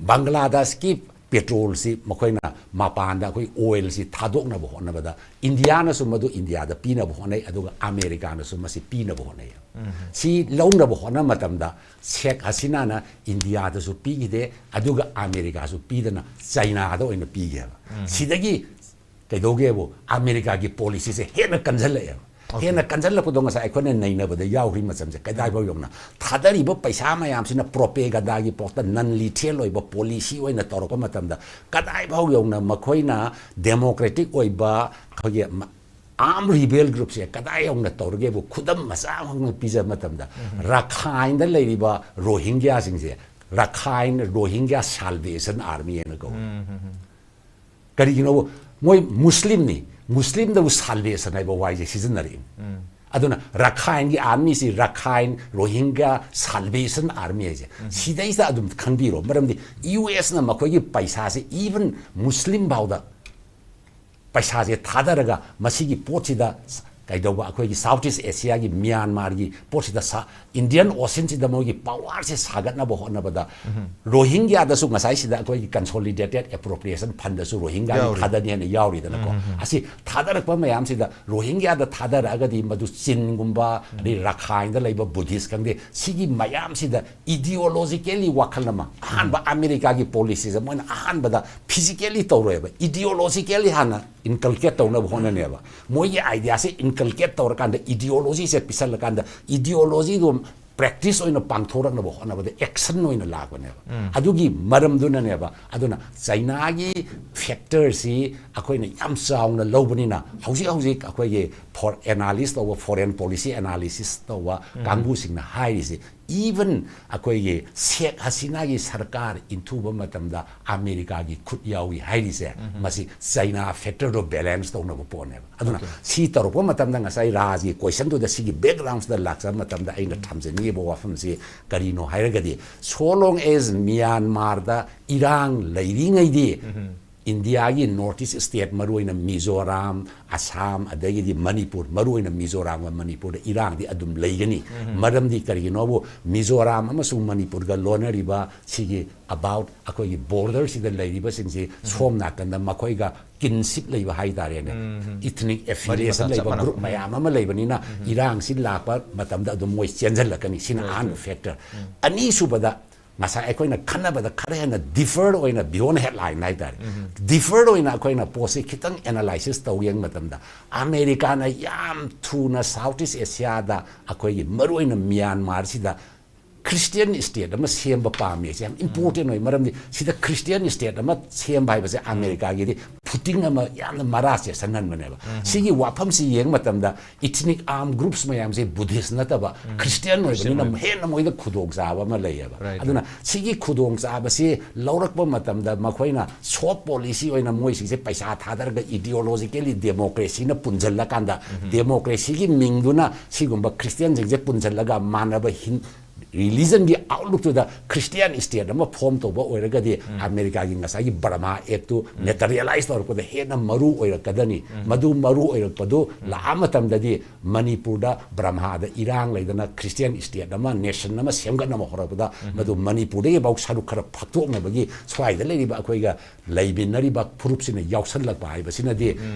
ꯕꯪꯒ꯭ꯂꯥꯗꯦꯁꯀꯤ petrolꯁꯤ ꯃꯈꯣꯏꯅ ꯃꯄꯥꯟꯗ, ꯑꯩꯈꯣꯏ oilꯁꯤ ꯊꯥꯗꯣꯛꯅꯕ ꯍꯣꯠꯅꯕꯗ, ꯏꯟꯗꯤꯌꯥꯅꯁꯨ ꯃꯗꯨ ꯏꯟꯗꯤꯌꯥꯗ ꯄꯤꯅꯕ ꯍꯣꯠꯅꯩ, ꯑꯗꯨꯒ ꯑꯃꯦꯔꯤꯀꯥꯅꯁꯨ ꯃꯁꯤ ꯄꯤꯅꯕ ꯍꯣꯠꯅꯩ꯫ ꯁꯤ ꯂꯧꯅꯕ ꯍꯣꯠꯅꯕ ꯃꯇꯝꯗ ꯁꯦꯈ ꯍꯁꯤꯅꯥꯅ ꯏꯟꯗꯤꯌꯥꯗꯁꯨ ꯄꯤꯈꯤꯗꯦ, ꯑꯗꯨꯒ ꯑꯃꯦꯔꯤꯀꯥꯁꯨ ꯄꯤꯗꯅ ꯆꯥꯏꯅꯥꯗ ꯑꯣꯏꯅ ꯄꯤꯈꯤꯑꯕ꯫ ꯁꯤꯗꯒꯤ ꯀꯩꯗꯧꯒꯦꯕꯨ, ꯑꯃꯦꯔꯤꯀꯥꯒꯤ policyꯁꯦ ꯍꯦꯟꯅ ꯀꯟꯁꯤꯜꯂꯛꯑꯦꯕ꯫ ꯍꯦꯟꯅ ꯀꯟꯁꯤꯜꯂꯛꯄꯗꯣ ꯉꯁꯥꯏ ꯑꯩꯈꯣꯏꯅ ꯅꯩꯅꯕꯗ ꯌꯥꯎꯈ꯭ꯔꯤ ꯃꯆꯝꯁꯦ, ꯀꯗꯥꯏꯐꯥꯎ ꯌꯧꯅ ꯊꯥꯗꯔꯤꯕ ꯄꯩꯁꯥ ꯃꯌꯥꯝꯁꯤꯅ propagandaꯒꯤ ꯄꯣꯠꯇ non lethal ꯑꯣꯏꯕ policy ꯑꯣꯏꯅ ꯇꯧꯔꯛꯄ ꯃꯇꯝꯗ, ꯀꯗꯥꯏꯐꯥꯎ ꯌꯧꯅ ꯃꯈꯣꯏꯅ democratic ꯑꯣꯏꯕ ꯑꯩꯈꯣꯏꯒꯤ ꯃ-, arm rebel groupꯁꯦ ꯀꯗꯥꯏ ꯌꯧꯅ ꯇꯧꯔꯒꯦꯕꯨ, ꯈꯨꯗꯝ ꯃꯆꯥ ꯑꯃꯈꯛ ꯄꯤꯖꯕ ꯃꯇꯝꯗ, ꯔꯈꯥꯏꯟꯗ ꯂꯩꯔꯤꯕ ꯔꯣꯍꯤꯡꯒ꯭ꯌꯥꯁꯤꯡꯁꯦ, ꯔꯈꯥꯏꯟ ꯔꯣꯍꯤꯡꯒ꯭ꯌꯥ Salvation Army ꯍꯥꯏꯅ ꯀꯧꯏ꯫ ꯀꯔꯤꯒꯤꯅꯣꯕꯨ, ꯃꯣꯏ ꯃꯨꯁꯂꯤꯝꯅꯤ, ꯃꯨꯁꯂꯤꯝꯗꯕꯨ salvation ꯍꯥꯏꯕ ꯋꯥꯍꯩꯁꯦ ꯁꯤꯖꯤꯟꯅꯔꯛꯏ꯫ ꯑꯗꯨꯅ ꯔꯈꯥꯏꯟꯒꯤ armyꯁꯤ ꯔꯈꯥꯏꯟ ꯔꯣꯍꯤꯡꯒ꯭ꯌꯥ Salvation Army ꯍꯥꯏꯁꯦ ꯁꯤꯗꯩꯁꯤꯗ ꯑꯗꯨꯝ ꯈꯪꯕꯤꯔꯣ꯫ ꯃꯔꯝꯗꯤ USꯅ ꯃꯈꯣꯏꯒꯤ ꯄꯩꯁꯥꯁꯦ even ꯃꯨꯁꯂꯤꯝ ꯐꯥꯎꯗ ꯄꯩꯁꯥꯁꯦ ꯊꯥꯗꯔꯒ ꯃꯁꯤꯒꯤ ꯄꯣꯠꯁꯤꯗ ꯀꯩꯗꯧꯕ, ꯑꯩꯈꯣꯏꯒꯤ South East Asiaꯒꯤ ꯃ꯭ꯌꯥꯟꯃꯥꯔꯒꯤ ꯄꯣꯠꯁꯤꯗ ꯁꯥ-, Indian Oceanꯁꯤꯗ ꯃꯣꯏꯒꯤ powerꯁꯦ ꯁꯥꯒꯠꯅꯕ ꯍꯣꯠꯅꯕꯗ ꯔꯣꯍꯤꯡꯒ꯭ꯌꯥꯗꯁꯨ ꯉꯁꯥꯏꯁꯤꯗ ꯑꯩꯈꯣꯏꯒꯤ Consolidated Appropriation Fundꯗꯁꯨ ꯔꯣꯍꯤꯡꯒ꯭ꯌꯥꯒꯤ ꯌꯥꯎꯔꯤ꯫ ꯊꯥꯗꯅꯤ ꯍꯥꯏꯅ ꯌꯥꯎꯔꯤꯗꯅꯀꯣ꯫ ꯑꯁꯤ ꯊꯥꯗꯔꯛꯄ ꯃꯌꯥꯝꯁꯤꯗ ꯔꯣꯍꯤꯡꯒ꯭ꯌꯥꯗ ꯊꯥꯗꯔꯛꯑꯒꯗꯤ ꯃꯗꯨ ꯆꯤꯟꯒꯨꯝꯕ, ꯑꯗꯩ ꯔꯈꯥꯏꯟꯗ ꯂꯩꯕ Buddhist ꯈꯪꯗꯦ, ꯁꯤꯒꯤ ꯃꯌꯥꯝꯁꯤꯗ ideologically ꯋꯥꯈꯜ ꯑꯃ, ꯑꯍꯥꯟꯕ ꯑꯃꯦꯔꯤꯀꯥꯒꯤ policyꯁꯦ ꯃꯣꯏꯅ ꯑꯍꯥꯟꯕꯗ physically ꯇꯧꯔꯣꯏꯕ, ideologically ꯍꯥꯟꯅ inculcate ꯇꯧꯅꯕ ꯍꯣꯠꯅꯅꯦꯕ꯫ ꯃꯣꯏꯒꯤ ideaꯁꯦ inculcate ꯇꯧꯔꯀꯥꯟꯗ, ideologyꯁꯦ ꯄꯤꯁꯜꯂꯀꯥꯟꯗ, ideologyꯗꯣ practice ꯑꯣꯏꯅ ꯄꯥꯡꯊꯣꯔꯛꯅꯕ ꯍꯣꯠꯅꯕꯗ action ꯑꯣꯏꯅ ꯂꯥꯛꯄꯅꯦꯕ꯫ ꯑꯗꯨꯒꯤ ꯃꯔꯝꯗꯨꯅꯅꯦꯕ꯫ ꯑꯗꯨꯅ ꯆꯩꯅꯥꯒꯤ factorꯁꯤ ꯑꯩꯈꯣꯏꯅ ꯌꯥꯝ ꯆꯥꯎꯅ ꯂꯧꯕꯅꯤꯅ, ꯍꯧꯖꯤꯛ ꯍꯧꯖꯤꯛ ꯑꯩꯈꯣꯏꯒꯤ for analyst ꯇꯧꯕ, foreign policy analysis ꯇꯧꯕ ꯀꯥꯡꯕꯨꯁꯤꯡꯅ ꯍꯥꯏꯔꯤꯁꯦ, even ꯑꯩꯈꯣꯏꯒꯤ ꯁꯦꯈ ꯍꯁꯤꯅꯥꯒꯤ ꯁꯔꯀꯥꯔ ꯏꯟꯊꯨꯕ ꯃꯇꯝꯗ ꯑꯃꯦꯔꯤꯀꯥꯒꯤ ꯈꯨꯠ ꯌꯥꯎꯏ ꯍꯥꯏꯔꯤꯁꯦ, ꯃꯁꯤ ꯆꯩꯅꯥ factorꯗꯣ balance ꯇꯧꯅꯕ ꯄꯣꯠꯅꯦꯕ꯫ ꯑꯗꯨꯅ ꯁꯤ ꯇꯧꯔꯛꯄ ꯃꯇꯝꯗ ꯉꯁꯥꯏ ꯔꯥꯖꯒꯤ questionꯗꯨꯗ ꯁꯤꯒꯤ backgroundꯗ ꯂꯥꯛꯆꯕ ꯃꯇꯝꯗ ꯑꯩꯅ ꯊꯝꯖꯅꯤꯡꯉꯤꯕ ꯋꯥꯐꯝꯁꯤ ꯀꯔꯤꯅꯣ ꯍꯥꯏꯔꯒꯗꯤ, so long as ꯃ꯭ꯌꯥꯟꯃꯥꯔꯗ ꯏꯔꯥꯡ ꯂꯩꯔꯤꯉꯩꯗꯤ, ꯏꯟꯗꯤꯌꯥꯒꯤ North East state, ꯃꯔꯨꯑꯣꯏꯅ ꯃꯤꯖꯣꯔꯥꯝ, ꯑꯁꯥꯝ, ꯑꯗꯒꯤꯗꯤ ꯃꯅꯤꯄꯨꯔ, ꯃꯔꯨꯑꯣꯏꯅ ꯃꯤꯖꯣꯔꯥꯝꯒ ꯃꯅꯤꯄꯨꯔꯗ ꯏꯔꯥꯡꯗꯤ ꯑꯗꯨꯝ ꯂꯩꯒꯅꯤ꯫ ꯃꯔꯝꯗꯤ ꯀꯔꯤꯒꯤꯅꯣꯕꯨ, ꯃꯤꯖꯣꯔꯥꯝ ꯑꯃꯁꯨꯡ ꯃꯅꯤꯄꯨꯔꯒ ꯂꯣꯟꯅꯔꯤꯕ ꯁꯤꯒꯤ about ꯑꯩꯈꯣꯏꯒꯤ borderꯁꯤꯗ ꯂꯩꯔꯤꯕꯁꯤꯡꯁꯤ ꯁꯣꯝ ꯅꯥꯀꯟꯗ ꯃꯈꯣꯏꯒ kinship ꯂꯩꯕ ꯍꯥꯏꯇꯥꯔꯦꯅꯦ, ethnic affiliation ꯃꯆꯥ ꯆꯞ ꯂꯩꯕ ꯃꯥꯟꯅꯕ꯫ group ꯃꯌꯥꯝ ꯑꯃ ꯂꯩꯕꯅꯤꯅ, ꯏꯔꯥꯡꯁꯤ ꯂꯥꯛꯄ ꯃꯇꯝꯗ ꯑꯗꯨꯝ ꯃꯣꯏ ꯆꯦꯟꯁꯤꯜꯂꯛꯀꯅꯤ꯫ ꯁꯤꯅ ꯑꯍꯥꯟꯕ factor꯫ ꯑꯅꯤꯁꯨꯕꯗ, ꯉꯁꯥꯏ ꯑꯩꯈꯣꯏꯅ ꯈꯟꯅꯕꯗ ꯈꯔ ꯍꯦꯟꯅ differed ꯑꯣꯏꯅ, beyond headline ꯍꯥꯏꯇꯥꯔꯦ, differed ꯑꯣꯏꯅ ꯑꯩꯈꯣꯏꯅ ꯄꯣꯠꯁꯤ ꯈꯤꯇꯪ analysis ꯇꯧ ꯌꯦꯡꯕ ꯃꯇꯝꯗ, ꯑꯃꯦꯔꯤꯀꯥꯅ ꯌꯥꯝ ꯊꯨꯅ South East Asiaꯗ ꯑꯩꯈꯣꯏꯒꯤ ꯃꯔꯨꯑꯣꯏꯅ ꯃ꯭ꯌꯥꯟꯃꯥꯔꯁꯤꯗ Christian state ꯑꯃ ꯁꯦꯝꯕ ꯄꯥꯝꯃꯤ꯫ ꯁꯤ ꯌꯥꯝ important ꯑꯣꯏ, ꯃꯔꯝꯗꯤ ꯁꯤꯗ Christian state ꯑꯃ ꯁꯦꯝꯕ ꯍꯥꯏꯕꯁꯦ ꯑꯃꯦꯔꯤꯀꯥꯒꯤꯗꯤ footing ꯑꯃ ꯌꯥꯝꯅ ꯃꯔꯥ ꯆꯦꯠꯁꯟꯍꯟꯕꯅꯦꯕ꯫ ꯁꯤꯒꯤ ꯋꯥꯐꯝꯁꯤ ꯌꯦꯡꯕ ꯃꯇꯝꯗ, ethnic armed groups ꯃꯌꯥꯝꯁꯦ Buddhist ꯅꯠꯇꯕ Christian ꯑꯣꯏꯕꯅꯤꯅ, Christian ꯑꯣꯏꯕ꯫ ꯍꯦꯟꯅ ꯃꯣꯏꯗ ꯈꯨꯗꯣꯡꯆꯥꯕ ꯑꯃ ꯂꯩꯌꯦꯕ꯫ Right, ꯑꯗꯨꯅ ꯁꯤꯒꯤ ꯈꯨꯗꯣꯡꯆꯥꯕꯁꯤ ꯂꯧꯔꯛꯄ ꯃꯇꯝꯗ, ꯃꯈꯣꯏꯅ soft policy ꯑꯣꯏꯅ ꯃꯣꯏꯁꯤꯡꯁꯦ ꯄꯩꯁꯥ ꯊꯥꯗꯔꯒ ideologically democracyꯅ ꯄꯨꯟꯁꯤꯜꯂꯀꯥꯟꯗ, democracyꯒꯤ ꯃꯤꯡꯗꯨꯅ ꯁꯤꯒꯨꯝꯕ Christianꯁꯤꯡꯁꯦ ꯄꯨꯟꯁꯤꯜꯂꯒ ꯃꯥꯟꯅꯕ ꯍꯤꯟ-, ꯔꯤꯂꯤꯖꯟꯒꯤ ꯑꯥꯎꯠꯂꯨꯛꯇꯨꯗ ꯈ꯭ꯔꯤꯁꯇꯤꯌꯥꯟ ꯁ꯭ꯇꯦꯠ ꯑꯃ ꯐꯣꯔꯝ ꯇꯧꯕ ꯑꯣꯏꯔꯒꯗꯤ ꯑꯃꯦꯔꯤꯀꯥꯒꯤ ꯉꯁꯥꯏꯒꯤ ꯕꯔꯃꯥ ꯑꯦꯛꯇꯨ ꯃꯦꯇꯔꯤꯌꯦꯂꯥꯏꯁ ꯇꯧꯔꯛꯄꯗ ꯍꯦꯟꯅ ꯃꯔꯨ ꯑꯣꯏꯔꯛꯀꯗꯅꯤ꯫ ꯃꯗꯨ ꯃꯔꯨ ꯑꯣꯏꯔꯛꯄꯗꯨ ꯂꯥꯛꯑ ꯃꯇꯝꯗꯗꯤ ꯃꯅꯤꯄꯨꯔꯗ ꯕ꯭ꯔꯍꯃꯥꯗ ꯏꯔꯥꯡ ꯂꯩꯗꯅ ꯈ꯭ꯔꯤꯁꯇꯤꯌꯥꯟ ꯁ꯭ꯇꯦꯠ ꯑꯃ, ꯅꯦꯁꯟ ꯑꯃ ꯁꯦꯝꯒꯠꯅꯕ ꯍꯧꯔꯛꯄꯗ ꯃꯗꯨ ꯃꯅꯤꯄꯨꯔꯗꯒꯤꯐꯥꯎ ꯁꯔꯨꯛ ꯈꯔ ꯐꯛꯇꯣꯛꯅꯕꯒꯤ ꯁ꯭ꯋꯥꯏꯗ ꯂꯩꯔꯤꯕ ꯑꯩꯈꯣꯏꯒ ꯂꯩꯃꯤꯟꯅꯔꯤꯕ ꯐꯨꯔꯨꯞꯁꯤꯅ ꯌꯥꯎꯁꯜꯂꯛꯄ ꯍꯥꯏꯕꯁꯤꯅꯗꯤ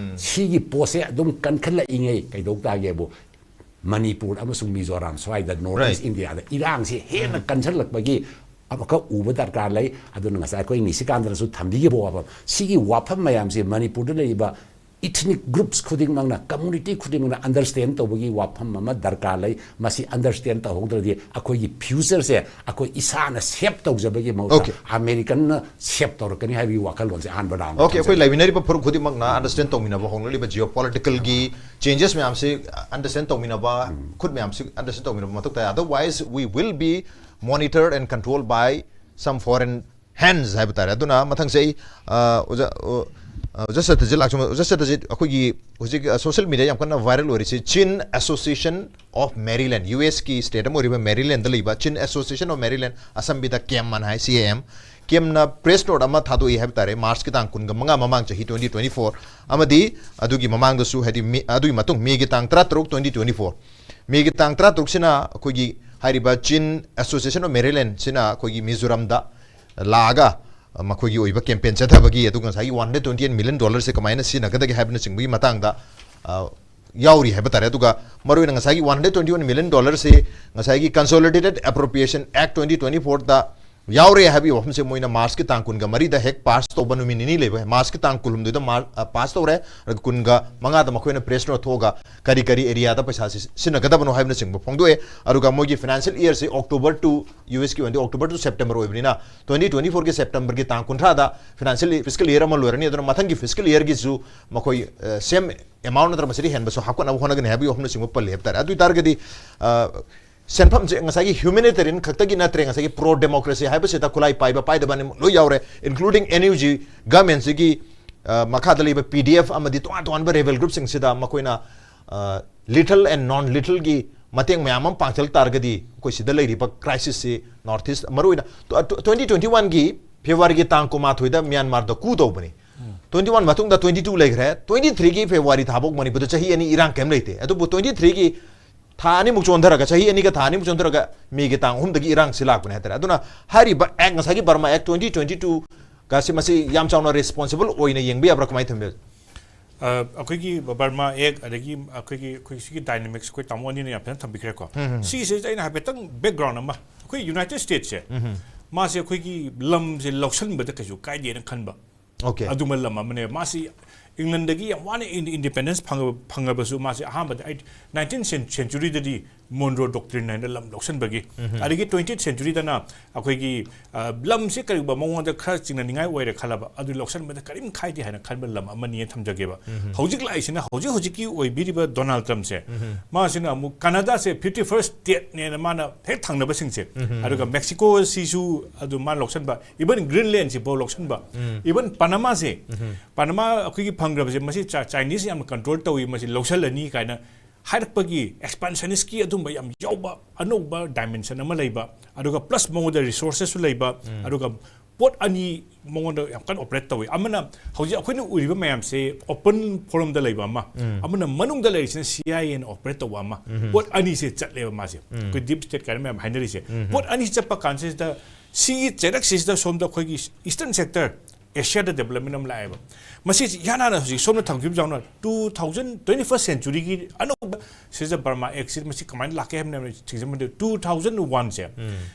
ꯁꯤꯒꯤ ꯄꯣꯠꯁꯦ ꯑꯗꯨꯝ ꯀꯟꯈꯠꯂꯛꯏꯉꯩ ꯀꯩꯗꯧ ꯇꯥꯒꯦꯕꯨ ꯃꯅꯤꯄꯨꯔ ꯑꯃꯁꯨꯡ ꯃꯤꯖꯣꯔꯥꯝ ꯁ꯭ꯋꯥꯏꯗ ꯅꯣꯔꯠ Right. ꯏꯁ ꯏꯟꯗꯤꯌꯥꯗ ꯏꯔꯥꯡꯁꯤ ꯍꯦꯟꯅ ꯀꯟꯁꯤꯜꯂꯛꯄꯒꯤ ꯑꯃꯈꯛ ꯎꯕ ꯗꯔꯀꯥꯔ ꯂꯩ꯫ ꯑꯗꯨꯅ ꯉꯁꯥꯏ ꯑꯩꯈꯣꯏ ꯅꯤꯁꯤꯀꯥꯟꯇꯅꯁꯨ ꯊꯝꯕꯤꯈꯤꯕ ꯋꯥꯐꯝ, ꯁꯤꯒꯤ ꯋꯥꯐꯝ ꯃꯌꯥꯝꯁꯤ ꯃꯅꯤꯄꯨꯔꯗ ꯂꯩꯔꯤꯕ ꯏꯊꯅꯤꯛ ꯒ꯭ꯔꯨꯞꯁ ꯈꯨꯗꯤꯡꯃꯛꯅ, ꯀꯝꯃꯨꯅꯤꯇꯤ ꯈꯨꯗꯤꯡꯃꯛꯅ ꯑꯟꯗꯔꯁ꯭ꯇꯦꯟ ꯇꯧꯕꯒꯤ ꯋꯥꯐꯝ ꯑꯃ ꯗꯔꯀꯥꯔ ꯂꯩ꯫ ꯃꯁꯤ ꯑꯟꯗꯔꯁ꯭ꯇꯦꯟ ꯇꯧꯍꯧꯗ꯭ꯔꯗꯤ ꯑꯩꯈꯣꯏꯒꯤ ꯐ꯭ꯌꯨꯆꯔꯁꯦ ꯑꯩꯈꯣꯏ ꯏꯁꯥꯅ ꯁꯦꯞ ꯇꯧꯖꯕꯒꯤ ꯃꯍꯨꯠꯇ Okay. ꯑꯃꯦꯔꯤꯀꯟꯅ ꯁꯦꯞ ꯇꯧꯔꯛꯀꯅꯤ ꯍꯥꯏꯕꯒꯤ ꯋꯥꯈꯜꯂꯣꯟꯁꯦ ꯑꯍꯥꯟꯕ ꯔꯥꯎꯟ Okay, ꯑꯩꯈꯣꯏ ꯂꯩꯃꯤꯟꯅꯔꯤꯕ ꯐꯨꯔꯨꯞ ꯈꯨꯗꯤꯡꯃꯛꯅ ꯑꯟꯗꯔꯁ꯭ꯇꯦꯟ ꯇꯧꯃꯤꯟꯅꯕ, ꯍꯣꯡꯂꯛꯂꯤꯕ ꯖꯤꯑꯣ ꯄꯣꯂꯤꯇꯤꯀꯦꯜꯒꯤ ꯆꯦꯟꯖꯦꯁ ꯃꯌꯥꯝꯁꯤ ꯑꯟꯗꯔꯁ꯭ꯇꯦꯟ ꯇꯧꯃꯤꯟꯅꯕ, ꯈꯨꯠ ꯃꯌꯥꯝꯁꯤ ꯑꯟꯗꯔꯁ꯭ꯇꯦꯟ ꯇꯧꯃꯤꯟꯅꯕ ꯃꯊꯧ ꯇꯥꯏ꯫ Otherwise, we will be monitored and controlled by some foreign hands ꯍꯥꯏꯕ ꯇꯥꯔꯦ꯫ ꯑꯗꯨꯅ ꯃꯊꯪꯁꯦ ꯑꯩ ꯑ, ꯑꯣꯖꯥ ꯑꯣ, ꯑ, ꯑꯣꯖꯥ ꯁꯇꯖꯤꯠ ꯂꯥꯛꯆꯨꯝ, ꯑꯣꯖꯥ ꯁꯇꯖꯤꯠ, ꯑꯩꯈꯣꯏꯒꯤ ꯍꯧꯖꯤꯛ ꯁꯣꯁꯤꯌꯦꯜ ꯃꯤꯗꯤꯌꯥ ꯌꯥꯝ ꯀꯟꯅ ꯚꯥꯏꯔꯦꯜ ꯑꯣꯏꯔꯤꯁꯤ Chin Association of Maryland, U ꯑꯦꯁꯀꯤ ꯁ꯭ꯇꯦꯠ ꯑꯃ ꯑꯣꯏꯔꯤꯕ ꯃꯦꯔꯤꯂꯦꯟꯗ ꯂꯩꯕ Chin Association of Maryland, ꯑꯁꯝꯕꯤꯗ ꯀꯦꯝ ꯑꯅ ꯍꯥꯏ, ꯁꯤ ꯑꯦ ꯑꯦꯝ, ꯀꯦꯝꯅ ꯄ꯭ꯔꯦꯁ ꯅꯣꯠ ꯑꯃ ꯊꯥꯗꯣꯛꯏ ꯍꯥꯏꯕ ꯇꯥꯔꯦ, ꯃꯥꯔꯆꯀꯤ ꯇꯥꯡ ꯀꯨꯟꯒ ꯃꯉꯥ ꯃꯃꯥꯡ ꯆꯍꯤ twenty twenty four ꯑꯃꯗꯤ ꯑꯗꯨꯒꯤ ꯃꯃꯥꯡꯗꯁꯨ, ꯍꯥꯏꯗꯤ ꯃꯦ-, ꯑꯗꯨꯒꯤ ꯃꯇꯨꯡ ꯃꯦꯒꯤ ꯇꯥꯡ ꯇꯔꯥꯇꯔꯨꯛ, twenty twenty four, ꯃꯦꯒꯤ ꯇꯥꯡ ꯇꯔꯥꯇꯔꯨꯛꯁꯤꯅ ꯑꯩꯈꯣꯏꯒꯤ ꯍꯥꯏꯔꯤꯕ Chin Association of Maryland ꯁꯤꯅ ꯑꯩꯈꯣꯏꯒꯤ ꯃꯤꯖꯣꯔꯥꯝꯗ ꯂꯥꯛꯑꯒ ꯃꯈꯣꯏꯒꯤ ꯑꯣꯏꯕ ꯀꯦꯝꯄꯦꯟ ꯆꯠꯊꯕꯒꯤ, ꯑꯗꯨꯒ ꯉꯁꯥꯏꯒꯤ one hundred twenty eight million dollar ꯁꯦ ꯀꯃꯥꯏꯅ ꯁꯤꯖꯤꯟꯅꯒꯗꯒꯦ ꯍꯥꯏꯕꯅꯆꯤꯡꯕꯒꯤ ꯃꯇꯥꯡꯗ, ꯑ, ꯌꯥꯎꯔꯤ ꯍꯥꯏꯕ ꯇꯥꯔꯦ꯫ ꯑꯗꯨꯒ ꯃꯔꯨꯑꯣꯏꯅ ꯉꯁꯥꯏꯒꯤ one hundred twenty one million dollar ꯁꯤ ꯉꯁꯥꯏꯒꯤ Consolidated Appropriation Act twenty twenty four ꯗ ꯌꯥꯎꯔꯦ ꯍꯥꯏꯕꯒꯤ ꯋꯥꯐꯝꯁꯦ ꯃꯣꯏꯅ ꯃꯥꯔꯆꯀꯤ ꯇꯥꯡ ꯀꯨꯟꯒ ꯃꯔꯤꯗ ꯍꯦꯛ ꯄꯥꯁ ꯇꯧꯕ ꯅꯨꯃꯤꯠ ꯅꯤꯅꯤ ꯂꯩꯕ, ꯃꯥꯔꯆꯀꯤ ꯇꯥꯡ ꯀꯨꯟꯍꯨꯝꯗꯣꯏꯗ ꯃꯥꯔ-, ꯑ, ꯄꯥꯁ ꯇꯧꯔꯦ, ꯑꯗꯨꯒ ꯀꯨꯟꯒ ꯃꯉꯥꯗ ꯃꯈꯣꯏꯅ ꯄ꯭ꯔꯦꯁ ꯅꯣꯠ ꯊꯣꯛꯑꯒ ꯀꯔꯤ ꯀꯔꯤ ꯑꯦꯔꯤꯌꯥꯗ ꯄꯩꯁꯥꯁꯤ ꯁꯤꯖꯤꯟꯅꯒꯗꯕꯅꯣ ꯍꯥꯏꯕꯅꯆꯤꯡꯕ ꯐꯣꯡꯗꯣꯛꯑꯦ꯫ ꯑꯗꯨꯒ ꯃꯣꯏꯒꯤ ꯐꯥꯏꯅꯥꯟꯁꯤꯌꯦꯜ ꯏꯌꯔꯁꯤ October to, ꯌꯨ ꯑꯦꯁꯀꯤ ꯑꯣꯏꯅꯗꯤ October to September ꯑꯣꯏꯕꯅꯤꯅ, twenty twenty four ꯒꯤ ꯁꯦꯞꯇꯦꯝꯕꯔꯒꯤ ꯇꯥꯡ ꯀꯨꯟꯊ꯭ꯔꯥꯗ ꯐꯥꯏꯅꯥꯟꯁꯤꯌꯦꯜ ꯐꯤꯁꯀꯦꯜ ꯏꯌꯔ ꯑꯃ ꯂꯣꯏꯔꯅꯤ꯫ ꯑꯗꯨꯅ ꯃꯊꯪꯒꯤ ꯐꯤꯁꯀꯦꯜ ꯏꯌꯔꯒꯤꯁꯨ ꯃꯈꯣꯏ, ꯑ, ꯁꯦꯝ ꯑꯦꯃꯥꯎꯟ ꯅꯠꯇ꯭ꯔꯒ ꯃꯁꯤꯗꯤ ꯍꯦꯟꯕꯁꯨ ꯍꯥꯞꯀꯠꯅꯕ ꯍꯣꯠꯅꯒꯅꯤ ꯍꯥꯏꯕꯒꯤ ꯋꯥꯐꯝꯅꯆꯤꯡꯕ ꯄꯜꯂꯤ ꯍꯥꯏꯕ ꯇꯥꯔꯦ꯫ ꯑꯗꯨ ꯑꯣꯏ ꯇꯥꯔꯒꯗꯤ, ꯑ, ꯁꯦꯟꯐꯝꯁꯦ ꯉꯁꯥꯏꯒꯤ ꯍ꯭ꯌꯨꯃꯦꯅꯤꯇꯦꯔꯤꯌꯟ ꯈꯛꯇꯒꯤ ꯅꯠꯇ꯭ꯔꯦ, ꯉꯁꯥꯏꯒꯤ ꯄ꯭ꯔꯣ ꯗꯦꯃꯣꯀ꯭ꯔꯦꯁꯤ ꯍꯥꯏꯕꯁꯤꯗ ꯈꯨꯠꯂꯥꯏ ꯄꯥꯏꯕ ꯄꯥꯏꯗꯕ ꯑꯅꯤꯃꯛ ꯂꯣꯏ ꯌꯥꯎꯔꯦ, including N U G government ꯁꯤꯒꯤ, ꯑ, ꯃꯈꯥꯗ ꯂꯩꯕ P D F ꯑꯃꯗꯤ ꯇꯣꯉꯥꯟ ꯇꯣꯉꯥꯟꯕ ꯔꯦꯕꯦꯜ ꯒ꯭ꯔꯨꯞꯁꯤꯡꯁꯤꯗ ꯃꯈꯣꯏꯅ, ꯑ, lethal and non lethal ꯒꯤ ꯃꯇꯦꯡ ꯃꯌꯥꯝ ꯑꯃ ꯄꯥꯡꯁꯤꯜ ꯇꯥꯔꯒꯗꯤ ꯑꯩꯈꯣꯏ ꯁꯤꯗ ꯂꯩꯔꯤꯕ crisis ꯁꯤ North East, ꯃꯔꯨꯑꯣꯏꯅ twenty twenty one ꯒꯤ February ꯒꯤ ꯇꯥꯡ ꯀꯨꯟꯃꯥꯊꯣꯏꯗ ꯃ꯭ꯌꯥꯟꯃꯥꯔꯗ coup ꯇꯧꯕꯅꯤ꯫ Twenty one ꯃꯇꯨꯡꯗ twenty two ꯂꯩꯈ꯭ꯔꯦ꯫ Twenty three ꯒꯤ February ꯊꯥꯐꯧ ꯃꯅꯤꯄꯨꯔꯗ ꯆꯍꯤ ꯑꯅꯤ ꯏꯔꯥꯡ ꯀꯩꯝ ꯂꯩꯇꯦ꯫ ꯑꯗꯨꯕꯨ twenty three ꯒꯤ ꯊꯥ ꯑꯅꯤꯃꯨꯛ ꯆꯣꯟꯊꯔꯒ, ꯆꯍꯤ ꯑꯅꯤꯒ ꯊꯥ ꯑꯅꯤꯃꯨꯛ ꯆꯣꯟꯊꯔꯒ May ꯒꯤ ꯇꯥꯡ ꯑꯍꯨꯝꯗꯒꯤ ꯏꯔꯥꯡꯁꯤ ꯂꯥꯛꯄꯅꯦ ꯍꯥꯏꯇꯥꯔꯦ꯫ ꯑꯗꯨꯅ ꯍꯥꯏꯔꯤꯕ act, ꯉꯁꯥꯏꯒꯤ Burma Act twenty twenty two ꯒꯁꯤ, ꯃꯁꯤ ꯌꯥꯝ ꯆꯥꯎꯅ responsible ꯑꯣꯏꯅ ꯌꯦꯡꯕ ꯌꯥꯕ꯭ꯔꯥ, ꯀꯃꯥꯏꯅ ꯊꯝꯕꯤ? ꯑ, ꯑꯩꯈꯣꯏꯒꯤ Burma Act ꯑꯗꯒꯤ ꯑꯩꯈꯣꯏꯒꯤ, ꯑꯩꯈꯣꯏ ꯁꯤꯒꯤ dynamics ꯑꯩꯈꯣꯏ ꯇꯥꯃꯣ ꯑꯅꯤꯅ ꯌꯥꯝ ꯐꯖꯅ ꯊꯝꯕꯤꯈ꯭ꯔꯦꯀꯣ꯫ ꯁꯤꯒꯤꯁꯤꯗ ꯑꯩꯅ ꯍꯥꯏꯐꯦꯠꯇꯪ background ꯑꯃ, ꯑꯩꯈꯣꯏ United States ꯁꯦ, ꯃꯥꯁꯦ ꯑꯩꯈꯣꯏꯒꯤ ꯂꯝꯁꯦ ꯂꯧꯁꯟꯕꯗ ꯀꯩꯁꯨ ꯀꯥꯏꯗꯦꯅ ꯈꯟꯕ, Okay. ꯑꯗꯨꯝꯕ ꯂꯝ ꯑꯃꯅꯦ꯫ ꯃꯥꯁꯤ ꯏꯪꯂꯦꯟꯗꯒꯤ ꯌꯥꯝ ꯋꯥꯅ ꯏꯟ-, independence ꯐꯪꯉꯕ-, ꯐꯪꯉꯕꯁꯨ, ꯃꯥꯁꯤ ꯑꯍꯥꯟꯕꯗ ꯑꯩ nineteenth cen-, century ꯗꯗꯤ Monroe Doctrine ꯍꯥꯏꯅ ꯂꯝ ꯂꯧꯁꯟꯕꯒꯤ, ꯑꯗꯒꯤ twentieth century ꯗꯅ ꯑꯩꯈꯣꯏꯒꯤ, ꯑ, ꯂꯝꯁꯤ ꯀꯔꯤꯒꯨꯝꯕ ꯃꯉꯣꯟꯗ ꯈꯔ ꯆꯤꯡꯅꯅꯤꯡꯉꯥꯏ ꯑꯣꯏꯔꯦ ꯈꯜꯂꯕ, ꯑꯗꯨ ꯂꯧꯁꯟꯕꯗ ꯀꯔꯤꯝ ꯀꯥꯏꯗꯦ ꯍꯥꯏꯅ ꯈꯟꯕ ꯂꯝ ꯑꯃꯅꯤ ꯊꯝꯖꯒꯦꯕ꯫ ꯍꯧꯖꯤꯛ ꯂꯥꯛꯏꯁꯤꯅ, ꯍꯧꯖꯤꯛ ꯍꯧꯖꯤꯛꯀꯤ ꯑꯣꯏꯕꯤꯔꯤꯕ Donald Trump ꯁꯦ, ꯃꯥꯁꯤꯅ ꯑꯃꯨꯛ ꯀꯅꯥꯗꯥꯁꯦ fifty first state ꯅꯦꯅ ꯃꯥꯅ ꯍꯦꯛ ꯊꯪꯅꯕꯁꯤꯡꯁꯦ, ꯑꯗꯨꯒ ꯃꯦꯛꯁꯤꯀꯣ ꯁꯤꯁꯨ ꯑꯗꯨ ꯃꯥꯅ ꯂꯧꯁꯟꯕ, even Greenland ꯁꯤꯐꯥꯎ ꯂꯧꯁꯟꯕ, even Panama ꯁꯦ, Panama ꯑꯩꯈꯣꯏꯒꯤ ꯐꯪꯈ꯭ꯔꯕꯁꯦ, ꯃꯁꯤ ꯆꯥ-, Chinese ꯌꯥꯝꯅ control ꯇꯧꯏ, ꯃꯁꯤ ꯂꯧꯁꯜꯂꯅꯤ ꯀꯥꯏꯅ ꯍꯥꯏꯔꯛꯄꯒꯤ expansionist ꯀꯤ ꯑꯗꯨꯝꯕ ꯌꯥꯝ ꯌꯥꯎꯕ ꯑꯅꯧꯕ dimension ꯑꯃ ꯂꯩꯕ, ꯑꯗꯨꯒ plus ꯃꯉꯣꯟꯗ resources ꯁꯨ ꯂꯩꯕ, ꯑꯗꯨꯒ ꯄꯣꯠ ꯑꯅꯤ ꯃꯉꯣꯟꯗ ꯌꯥꯝ ꯀꯟꯅ operate ꯇꯧꯏ꯫ ꯑꯃꯅ ꯍꯧꯖꯤꯛ ꯑꯩꯈꯣꯏꯅ ꯎꯔꯤꯕ ꯃꯌꯥꯝꯁꯦ open forum ꯗ ꯂꯩꯕ ꯑꯃ, ꯑꯃꯅ ꯃꯅꯨꯡꯗ ꯂꯩꯔꯤꯁꯤꯅ C I A ꯅ operate ꯇꯧꯕ ꯑꯃ꯫ ꯄꯣꯠ ꯑꯅꯤꯁꯦ ꯆꯠꯂꯦꯕ ꯃꯥꯁꯦ꯫ ꯑꯩꯈꯣꯏ deep state ꯀꯥꯏꯅ ꯃꯌꯥꯝ ꯍꯥꯏꯅꯔꯤꯁꯦ꯫ ꯄꯣꯠ ꯑꯅꯤ ꯆꯠꯄ ꯀꯥꯟꯁꯤꯗ ꯁꯤꯒꯤ ꯆꯩꯔꯛꯁꯤꯁꯤꯗ ꯁꯣꯝꯗ ꯑꯩꯈꯣꯏꯒꯤ Eastern sector Asia ꯗ development ꯑꯃ ꯂꯥꯛꯑꯦꯕ꯫ ꯃꯁꯤ ꯏꯍꯥꯟ ꯍꯥꯟꯅ ꯍꯧꯖꯤꯛ ꯁꯣꯝꯅ ꯊꯝꯈꯤꯕ ꯌꯥꯎꯅ two thousand, twenty first century ꯒꯤ ꯑꯅꯧꯕ ꯁꯤꯗ Burma Act ꯁꯤ ꯃꯁꯤ ꯀꯃꯥꯏꯅ ꯂꯥꯛꯀꯦ ꯍꯥꯏꯕꯅꯦ ꯊꯤꯖꯤꯟꯕꯗ, two thousand one ꯁꯦ,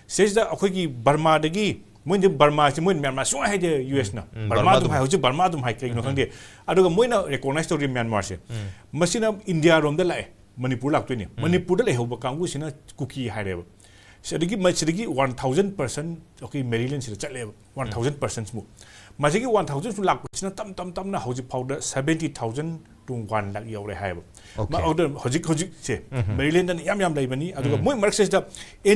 ꯁꯤꯁꯤꯗ ꯑꯩꯈꯣꯏꯒꯤ ꯕꯔꯃꯥꯗꯒꯤ, ꯃꯣꯏꯗꯤ ꯕꯔꯃꯥꯁꯤ ꯃꯣꯏ ꯃ꯭ꯌꯥꯟꯃꯥꯔ ꯁꯨꯡꯍꯥꯏ ꯍꯥꯏꯗꯦ, ꯌꯨ ꯑꯦꯁꯅ꯫ ꯕꯔꯃꯥ ꯕꯔꯃꯥ ꯑꯗꯨꯝ ꯑꯗꯨꯝ ꯍꯥꯏ, ꯍꯧꯖꯤꯛ ꯕꯔꯃꯥ ꯑꯗꯨꯝ ꯍꯥꯏ, ꯀꯩꯒꯤꯅꯣ ꯈꯪꯗꯦ꯫ ꯑꯗꯨꯒ ꯃꯣꯏꯅ recognize ꯇꯧꯔꯤ ꯃ꯭ꯌꯥꯟꯃꯥꯔꯁꯦ꯫ ꯃꯁꯤꯅ ꯏꯟꯗꯤꯌꯥꯔꯣꯝꯗ ꯂꯥꯛꯑꯦ, ꯃꯅꯤꯄꯨꯔ ꯂꯥꯛꯇꯣꯏꯅꯦ꯫ ꯃꯅꯤꯄꯨꯔꯗ ꯂꯩꯍꯧꯕ ꯀꯥꯡꯕꯨꯁꯤꯅ ꯀꯨꯀꯤ ꯍꯥꯏꯔꯦꯕ꯫ ꯁꯤꯗꯒꯤ, ꯃꯁꯤꯗꯒꯤ one thousand person ꯑꯩꯈꯣꯏ ꯃꯦꯔꯤꯂꯦꯟꯁꯤꯗ ꯆꯠꯂꯦꯕ, one thousand persons ꯃꯨꯛ꯫ ꯃꯁꯤꯒꯤ one thousand ꯁꯨ ꯂꯥꯛꯄꯁꯤꯅ ꯇꯞ ꯇꯞ ꯇꯞꯅ ꯍꯧꯖꯤꯛ ꯐꯥꯎꯗ seventy thousand to one lakh ꯌꯧꯔꯦ ꯍꯥꯏꯌꯦꯕ꯫ Okay. ꯃ-, ꯑꯗꯨ ꯍꯧꯖꯤꯛ ꯍꯧꯖꯤꯛꯁꯦ ꯃꯦꯔꯤꯂꯦꯟꯗꯅ ꯌꯥꯝ ꯌꯥꯝ ꯂꯩꯕꯅꯤ꯫ ꯑꯗꯨꯒ ꯃꯣꯏ ꯃꯔꯛꯁꯤꯗ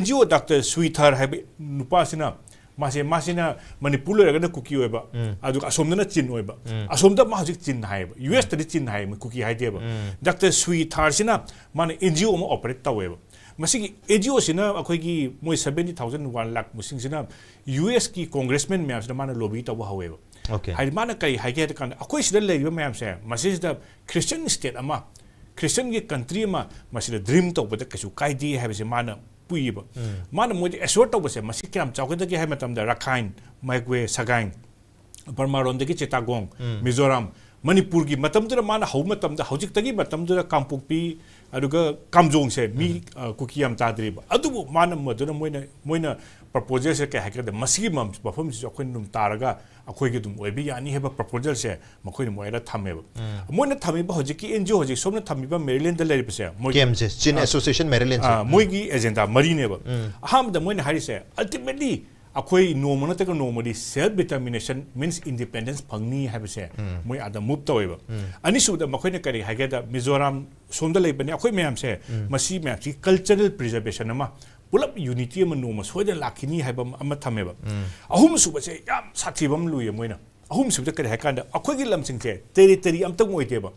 N G O Doctor Sweeter ꯍꯥꯏꯕ ꯅꯨꯄꯥꯁꯤꯅ ꯃꯥꯁꯦ, ꯃꯥꯁꯤꯅ ꯃꯅꯤꯄꯨꯔ ꯂꯩꯔꯒꯅ ꯀꯨꯀꯤ ꯑꯣꯏꯕ, ꯎꯝ. ꯑꯗꯨꯒ ꯑꯁꯣꯝꯗꯅ ꯆꯤꯟ ꯑꯣꯏꯕ꯫ ꯎꯝ. ꯑꯁꯣꯝꯗ ꯃꯥ ꯍꯧꯖꯤꯛ ꯆꯤꯟ ꯍꯥꯏꯌꯦꯕ, ꯌꯨ ꯑꯦꯁꯇꯗꯤ ꯆꯤꯟ ꯍꯥꯏꯌꯦ, ꯃꯣꯏ ꯀꯨꯀꯤ ꯍꯥꯏꯗꯦꯕ꯫ ꯎꯝ. ꯗꯥꯛꯇꯔ ꯁꯨꯏ ꯊꯥꯔꯁꯤꯅ ꯃꯥꯅ ꯑꯦꯟ ꯖꯤ ꯑꯣ ꯑꯃ ꯑꯣꯄꯔꯦꯠ ꯇꯧꯋꯦꯕ꯫ ꯃꯁꯤꯒꯤ ꯑꯦꯟ ꯖꯤ ꯑꯣꯁꯤꯅ ꯑꯩꯈꯣꯏꯒꯤ ꯃꯣꯏ seventy thousand, one lakh ꯃꯁꯤꯡꯁꯤꯅ ꯌꯨ ꯑꯦꯁꯀꯤ ꯀꯣꯡꯒ꯭ꯔꯦꯁꯃꯦꯟ ꯃꯌꯥꯝꯁꯤꯅ ꯃꯥꯅ ꯂꯣꯕꯤ ꯇꯧꯕ ꯍꯧꯋꯦꯕ꯫ Okay. ꯍꯥꯏꯗꯤ ꯃꯥꯅ ꯀꯔꯤ ꯍꯥꯏꯒꯦ ꯍꯥꯏ ꯀꯥꯟꯗ, ꯑꯩꯈꯣꯏ ꯁꯤꯗ ꯂꯩꯔꯤꯕ ꯃꯌꯥꯝꯁꯦ, ꯃꯁꯤꯁꯤꯗ ꯈ꯭ꯔꯤꯁꯇꯤꯌꯟ ꯁ꯭ꯇꯦꯠ ꯑꯃ, ꯈ꯭ꯔꯤꯁꯇꯤꯌꯟꯒꯤ ꯀꯟꯇ꯭ꯔꯤ ꯑꯃ ꯃꯁꯤꯗ ꯗ꯭ꯔꯤꯝ ꯇꯧꯕꯗ ꯀꯩꯁꯨ ꯀꯥꯏꯗꯦ ꯍꯥꯏꯕꯁꯦ ꯃꯥꯅ ꯄꯨꯏꯌꯦꯕ꯫ ꯎꯝ. ꯃꯥꯅ ꯃꯣꯏꯗ ꯑꯦꯁꯣꯔ ꯇꯧꯕꯁꯦ, ꯃꯁꯤ ꯀꯌꯥꯝ ꯆꯥꯎꯒꯗꯒꯦ ꯍꯥꯏꯕ ꯃꯇꯝꯗ, ꯔꯥꯈꯥꯏꯟ, ꯃꯥꯏꯒ꯭ꯋꯦ, ꯁꯒꯥꯏꯟ, ꯕꯔꯃꯥꯔꯣꯝꯗꯒꯤ ꯆꯤꯇꯥꯒꯣꯡ, ꯎꯝ. ꯃꯤꯖꯣꯔꯥꯝ, ꯃꯅꯤꯄꯨꯔꯒꯤ ꯃꯇꯝꯗꯨꯗ ꯃꯥꯅ ꯍꯧꯕ ꯃꯇꯝꯗ, ꯍꯧꯖꯤꯛꯇꯒꯤ ꯃꯇꯝꯗꯨꯗ ꯀꯥꯡꯄꯣꯛꯄꯤ, ꯑꯗꯨꯒ ꯀꯥꯝꯖꯣꯡꯁꯦ ꯃꯤ, ꯑ, ꯀꯨꯀꯤ ꯌꯥꯝ ꯇꯥꯗ꯭ꯔꯤꯕ꯫ ꯑꯗꯨꯕꯨ ꯃꯥꯅ ꯃꯗꯨꯅ ꯃꯣꯏꯅ, ꯃꯣꯏꯅ ꯄ꯭ꯔꯄꯣꯖꯦꯜꯁꯦ ꯀꯩ ꯍꯥꯏꯒꯦꯗ, ꯃꯁꯤꯒꯤ ꯃꯝ-, ꯃꯐꯝꯁꯤꯁꯨ ꯑꯩꯈꯣꯏꯅ ꯑꯗꯨꯝ ꯇꯥꯔꯒ ꯑꯩꯈꯣꯏꯒꯤ ꯑꯗꯨꯝ ꯑꯣꯏꯕ ꯌꯥꯅꯤ ꯍꯥꯏꯕ ꯄ꯭ꯔꯄꯣꯖꯦꯜꯁꯦ ꯃꯈꯣꯏꯅ ꯃꯣꯏꯗ ꯊꯝꯃꯦꯕ꯫ ꯎꯝ. ꯃꯣꯏꯅ ꯊꯝꯃꯤꯕ ꯍꯧꯖꯤꯛꯀꯤ ꯑꯦꯟ ꯖꯤ ꯑꯣ, ꯍꯧꯖꯤꯛ ꯁꯣꯝꯅ ꯊꯝꯃꯤꯕ ꯃꯦꯔꯤꯂꯦꯟꯗ ꯂꯩꯔꯤꯕꯁꯦ, ꯃꯣꯏꯒꯤ, ꯀꯦꯝꯁꯦ, ꯆꯤꯟ ꯑ, ꯑꯦꯁꯣꯁꯤꯌꯦꯁꯟ ꯃꯦꯔꯤꯂꯦꯟꯁꯦ꯫ ꯑ, ꯃꯣꯏꯒꯤ ꯑꯦꯖꯦꯟꯗꯥ ꯃꯔꯤꯅꯦꯕ꯫ ꯎꯝ. ꯑꯍꯥꯟꯕꯗ ꯃꯣꯏꯅ ꯍꯥꯏꯔꯤꯁꯦ, ꯑꯜꯇꯤꯃꯦꯠꯂꯤ ꯑꯩꯈꯣꯏ ꯅꯣꯡꯃ ꯅꯠꯇ꯭ꯔꯒ ꯅꯣꯡꯃꯗꯤ self determination means independence ꯐꯪꯅꯤ ꯍꯥꯏꯕꯁꯦ ꯎꯝ. ꯃꯣꯏ ꯑꯥꯗ ꯃꯨꯚ ꯇꯧꯋꯦꯕ꯫ ꯎꯝ. ꯑꯅꯤꯁꯨꯕꯗ ꯃꯈꯣꯏꯅ ꯀꯔꯤ ꯍꯥꯏꯒꯦꯗ, ꯃꯤꯖꯣꯔꯥꯝ ꯁꯣꯝꯗ ꯂꯩꯕꯅꯦ, ꯑꯩꯈꯣꯏ ꯃꯌꯥꯝꯁꯦ, ꯎꯝ. ꯃꯁꯤ ꯃꯌꯥꯝꯁꯤ ꯀꯜꯆꯔꯦꯜ ꯄ꯭ꯔꯤꯖꯔꯕꯦꯁꯟ ꯑꯃ, ꯄꯨꯂꯞ ꯌꯨꯅꯤꯇꯤ ꯑꯃ ꯅꯣꯡꯃ ꯁꯣꯏꯗꯅ ꯂꯥꯛꯈꯤꯅꯤ ꯍꯥꯏꯕ ꯑꯃ, ꯑꯃ ꯊꯝꯃꯦꯕ꯫ ꯎꯝ. ꯑꯍꯨꯝꯁꯨꯕꯁꯦ ꯌꯥꯝ ꯁꯥꯊꯤꯕ ꯑꯃ ꯂꯨꯏꯌꯦ ꯃꯣꯏꯅ꯫ ꯑꯍꯨꯝꯁꯨꯕꯗ ꯀꯔꯤ ꯍꯥꯏ ꯀꯥꯟꯗ, ꯑꯩꯈꯣꯏꯒꯤ ꯂꯝꯁꯤꯡꯁꯦ ꯇꯦꯔꯤꯇꯔꯤ ꯑꯝꯇꯪ ꯑꯣꯏꯗꯦꯕ꯫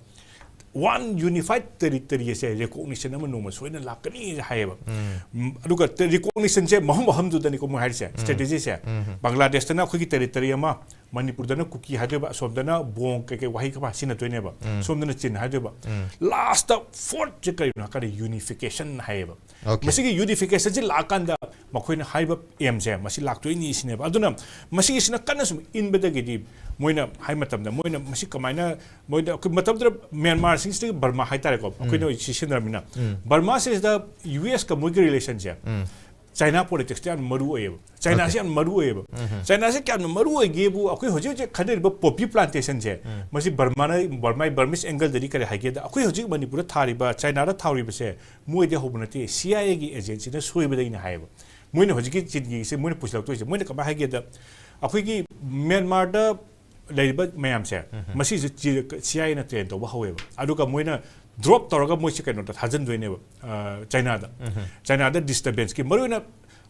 One unified territory ꯑꯁꯦ ꯔꯤꯀꯣꯛꯅꯤꯁꯟ ꯑꯃ ꯅꯣꯡꯃ ꯁꯣꯏꯗꯅ ꯂꯥꯛꯀꯅꯤ ꯍꯥꯏꯌꯦꯕ꯫ ꯎꯝ. ꯎꯝ, ꯑꯗꯨꯒ ꯔꯤꯀꯣꯛꯅꯤꯁꯟꯁꯦ ꯃꯐꯝ ꯃꯐꯝꯗꯨꯗꯅꯤꯀꯣ ꯃꯣꯏ ꯍꯥꯏꯔꯤꯁꯦ, ꯁ꯭ꯇ꯭ꯔꯦꯇꯦꯖꯤꯁꯦ꯫ ꯎꯝ. ꯕꯪꯒ꯭ꯂꯥꯗꯦꯁꯇꯅ ꯑꯩꯈꯣꯏꯒꯤ ꯇꯦꯔꯤꯇꯔꯤ ꯑꯃ, ꯃꯅꯤꯄꯨꯔꯗꯅ ꯀꯨꯀꯤ ꯍꯥꯏꯗꯣꯏꯕ, ꯑꯁꯣꯝꯗꯅ ꯕꯣꯡ ꯀꯩꯀꯩ ꯋꯥꯍꯩ ꯈꯔ ꯁꯤꯖꯤꯟꯅꯗꯣꯏꯅꯦꯕ, ꯎꯝ. ꯁꯣꯝꯗꯅ ꯆꯤꯟ ꯍꯥꯏꯗꯣꯏꯕ꯫ ꯎꯝ. ꯂꯥꯁꯇ ꯐꯣꯔꯠꯁꯦ ꯀꯔꯤꯅꯣ ꯍꯥꯏ ꯀꯥꯟꯗ ꯌꯨꯅꯤꯐꯤꯀꯦꯁꯟ ꯍꯥꯏꯌꯦꯕ꯫ Okay. ꯃꯁꯤꯒꯤ ꯌꯨꯅꯤꯐꯤꯀꯦꯁꯟꯁꯤ ꯂꯥꯛꯑꯀꯥꯟꯗ ꯃꯈꯣꯏꯅ ꯍꯥꯏꯕ ꯑꯦꯝꯁꯦ ꯃꯁꯤ ꯂꯥꯛꯇꯣꯏꯅꯤ ꯁꯤꯅꯦꯕ꯫ ꯑꯗꯨꯅ ꯃꯁꯤꯒꯤꯁꯤꯅ ꯀꯟꯅ ꯁꯨꯝ ꯏꯟꯕꯗꯒꯤꯗꯤ ꯃꯣꯏꯅ ꯍꯥꯏ ꯃꯇꯝꯗ, ꯃꯣꯏꯅ ꯃꯁꯤ ꯀꯃꯥꯏꯅ, ꯃꯣꯏꯗ ꯑꯩꯈꯣꯏ ꯃꯇꯝꯗꯨꯗ ꯃ꯭ꯌꯥꯟꯃꯥꯔꯁꯤꯡꯁꯤꯗꯒꯤ ꯕꯔꯃꯥ ꯍꯥꯏꯇꯥꯔꯦꯀꯣ, ꯑꯩꯈꯣꯏꯅ ꯁꯤ ꯁꯤꯖꯤꯟꯅꯔꯕꯅꯤꯅ, ꯎꯝ. ꯕꯔꯃꯥꯁꯤꯗ ꯌꯨ ꯑꯦꯁꯀ ꯃꯣꯏꯒꯤ ꯔꯤꯂꯦꯁꯟꯁꯦ, ꯎꯝ. ꯆꯥꯏꯅꯥ ꯄꯣꯂꯤꯇꯤꯛꯁꯇ ꯌꯥꯝ ꯃꯔꯨ ꯑꯣꯏꯌꯦꯕ꯫ ꯆꯥꯏꯅꯥꯁꯤ Okay. ꯌꯥꯝ ꯃꯔꯨ ꯑꯣꯏꯌꯦꯕ꯫ ꯎꯝ. ꯆꯥꯏꯅꯥꯁꯤ ꯀꯌꯥꯝꯅ ꯃꯔꯨ ꯑꯣꯏꯒꯦꯕꯨ, ꯑꯩꯈꯣꯏ ꯍꯧꯖꯤꯛ ꯍꯧꯖꯤꯛ ꯈꯟꯅꯔꯤꯕ ꯄꯣꯄꯤ ꯄ꯭ꯂꯥꯟꯇꯦꯁꯟꯁꯦ, ꯎꯝ. ꯃꯁꯤ ꯕꯔꯃꯥꯅ, ꯕꯔꯃꯥꯏ, ꯕꯔꯃꯤꯁ ꯑꯦꯡꯒꯜꯗꯗꯤ ꯀꯔꯤ ꯍꯥꯏꯒꯦꯗ, ꯑꯩꯈꯣꯏ ꯍꯧꯖꯤꯛ ꯃꯅꯤꯄꯨꯔꯗ ꯊꯥꯔꯤꯕ, ꯆꯥꯏꯅꯥꯗ ꯊꯥꯔꯤꯕꯁꯦ ꯃꯣꯏꯗꯤ ꯍꯧꯕ ꯅꯠꯇꯦ, ꯁꯤ ꯑꯥꯏ ꯑꯦꯒꯤ ꯑꯦꯖꯦꯟꯁꯤꯅ ꯁꯣꯏꯕꯗꯒꯤꯅꯦ ꯍꯥꯏꯌꯦꯕ꯫ ꯃꯣꯏꯅ ꯍꯧꯖꯤꯛꯀꯤ ꯆꯤꯟꯒꯤꯁꯦ ꯃꯣꯏꯅ ꯄꯨꯁꯤꯜꯂꯛꯇꯣꯏꯁꯦ, ꯃꯣꯏꯅ ꯀꯃꯥꯏꯅ ꯍꯥꯏꯒꯦꯗ, ꯑꯩꯈꯣꯏꯒꯤ ꯃ꯭ꯌꯥꯟꯃꯥꯔꯗ ꯂꯩꯔꯤꯕ ꯃꯌꯥꯝꯁꯦ, ꯎꯝ. ꯃꯁꯤꯁꯨ ꯁꯤ ꯑꯥꯏ ꯑꯦꯅ ꯇ꯭ꯔꯦꯟ ꯇꯧꯕ ꯍꯧꯋꯦꯕ꯫ ꯑꯗꯨꯒ ꯃꯣꯏꯅ ꯗ꯭ꯔꯣꯞ ꯇꯧꯔꯒ ꯃꯣꯏꯁꯦ ꯀꯩꯅꯣꯗ ꯊꯥꯖꯤꯟꯗꯣꯏꯅꯦꯕ, ꯑ, ꯆꯥꯏꯅꯥꯗ꯫ ꯎꯝ. ꯆꯥꯏꯅꯥꯗ ꯗꯤꯁꯇꯔꯕꯦꯟꯁꯀꯤ, ꯃꯔꯨꯑꯣꯏꯅ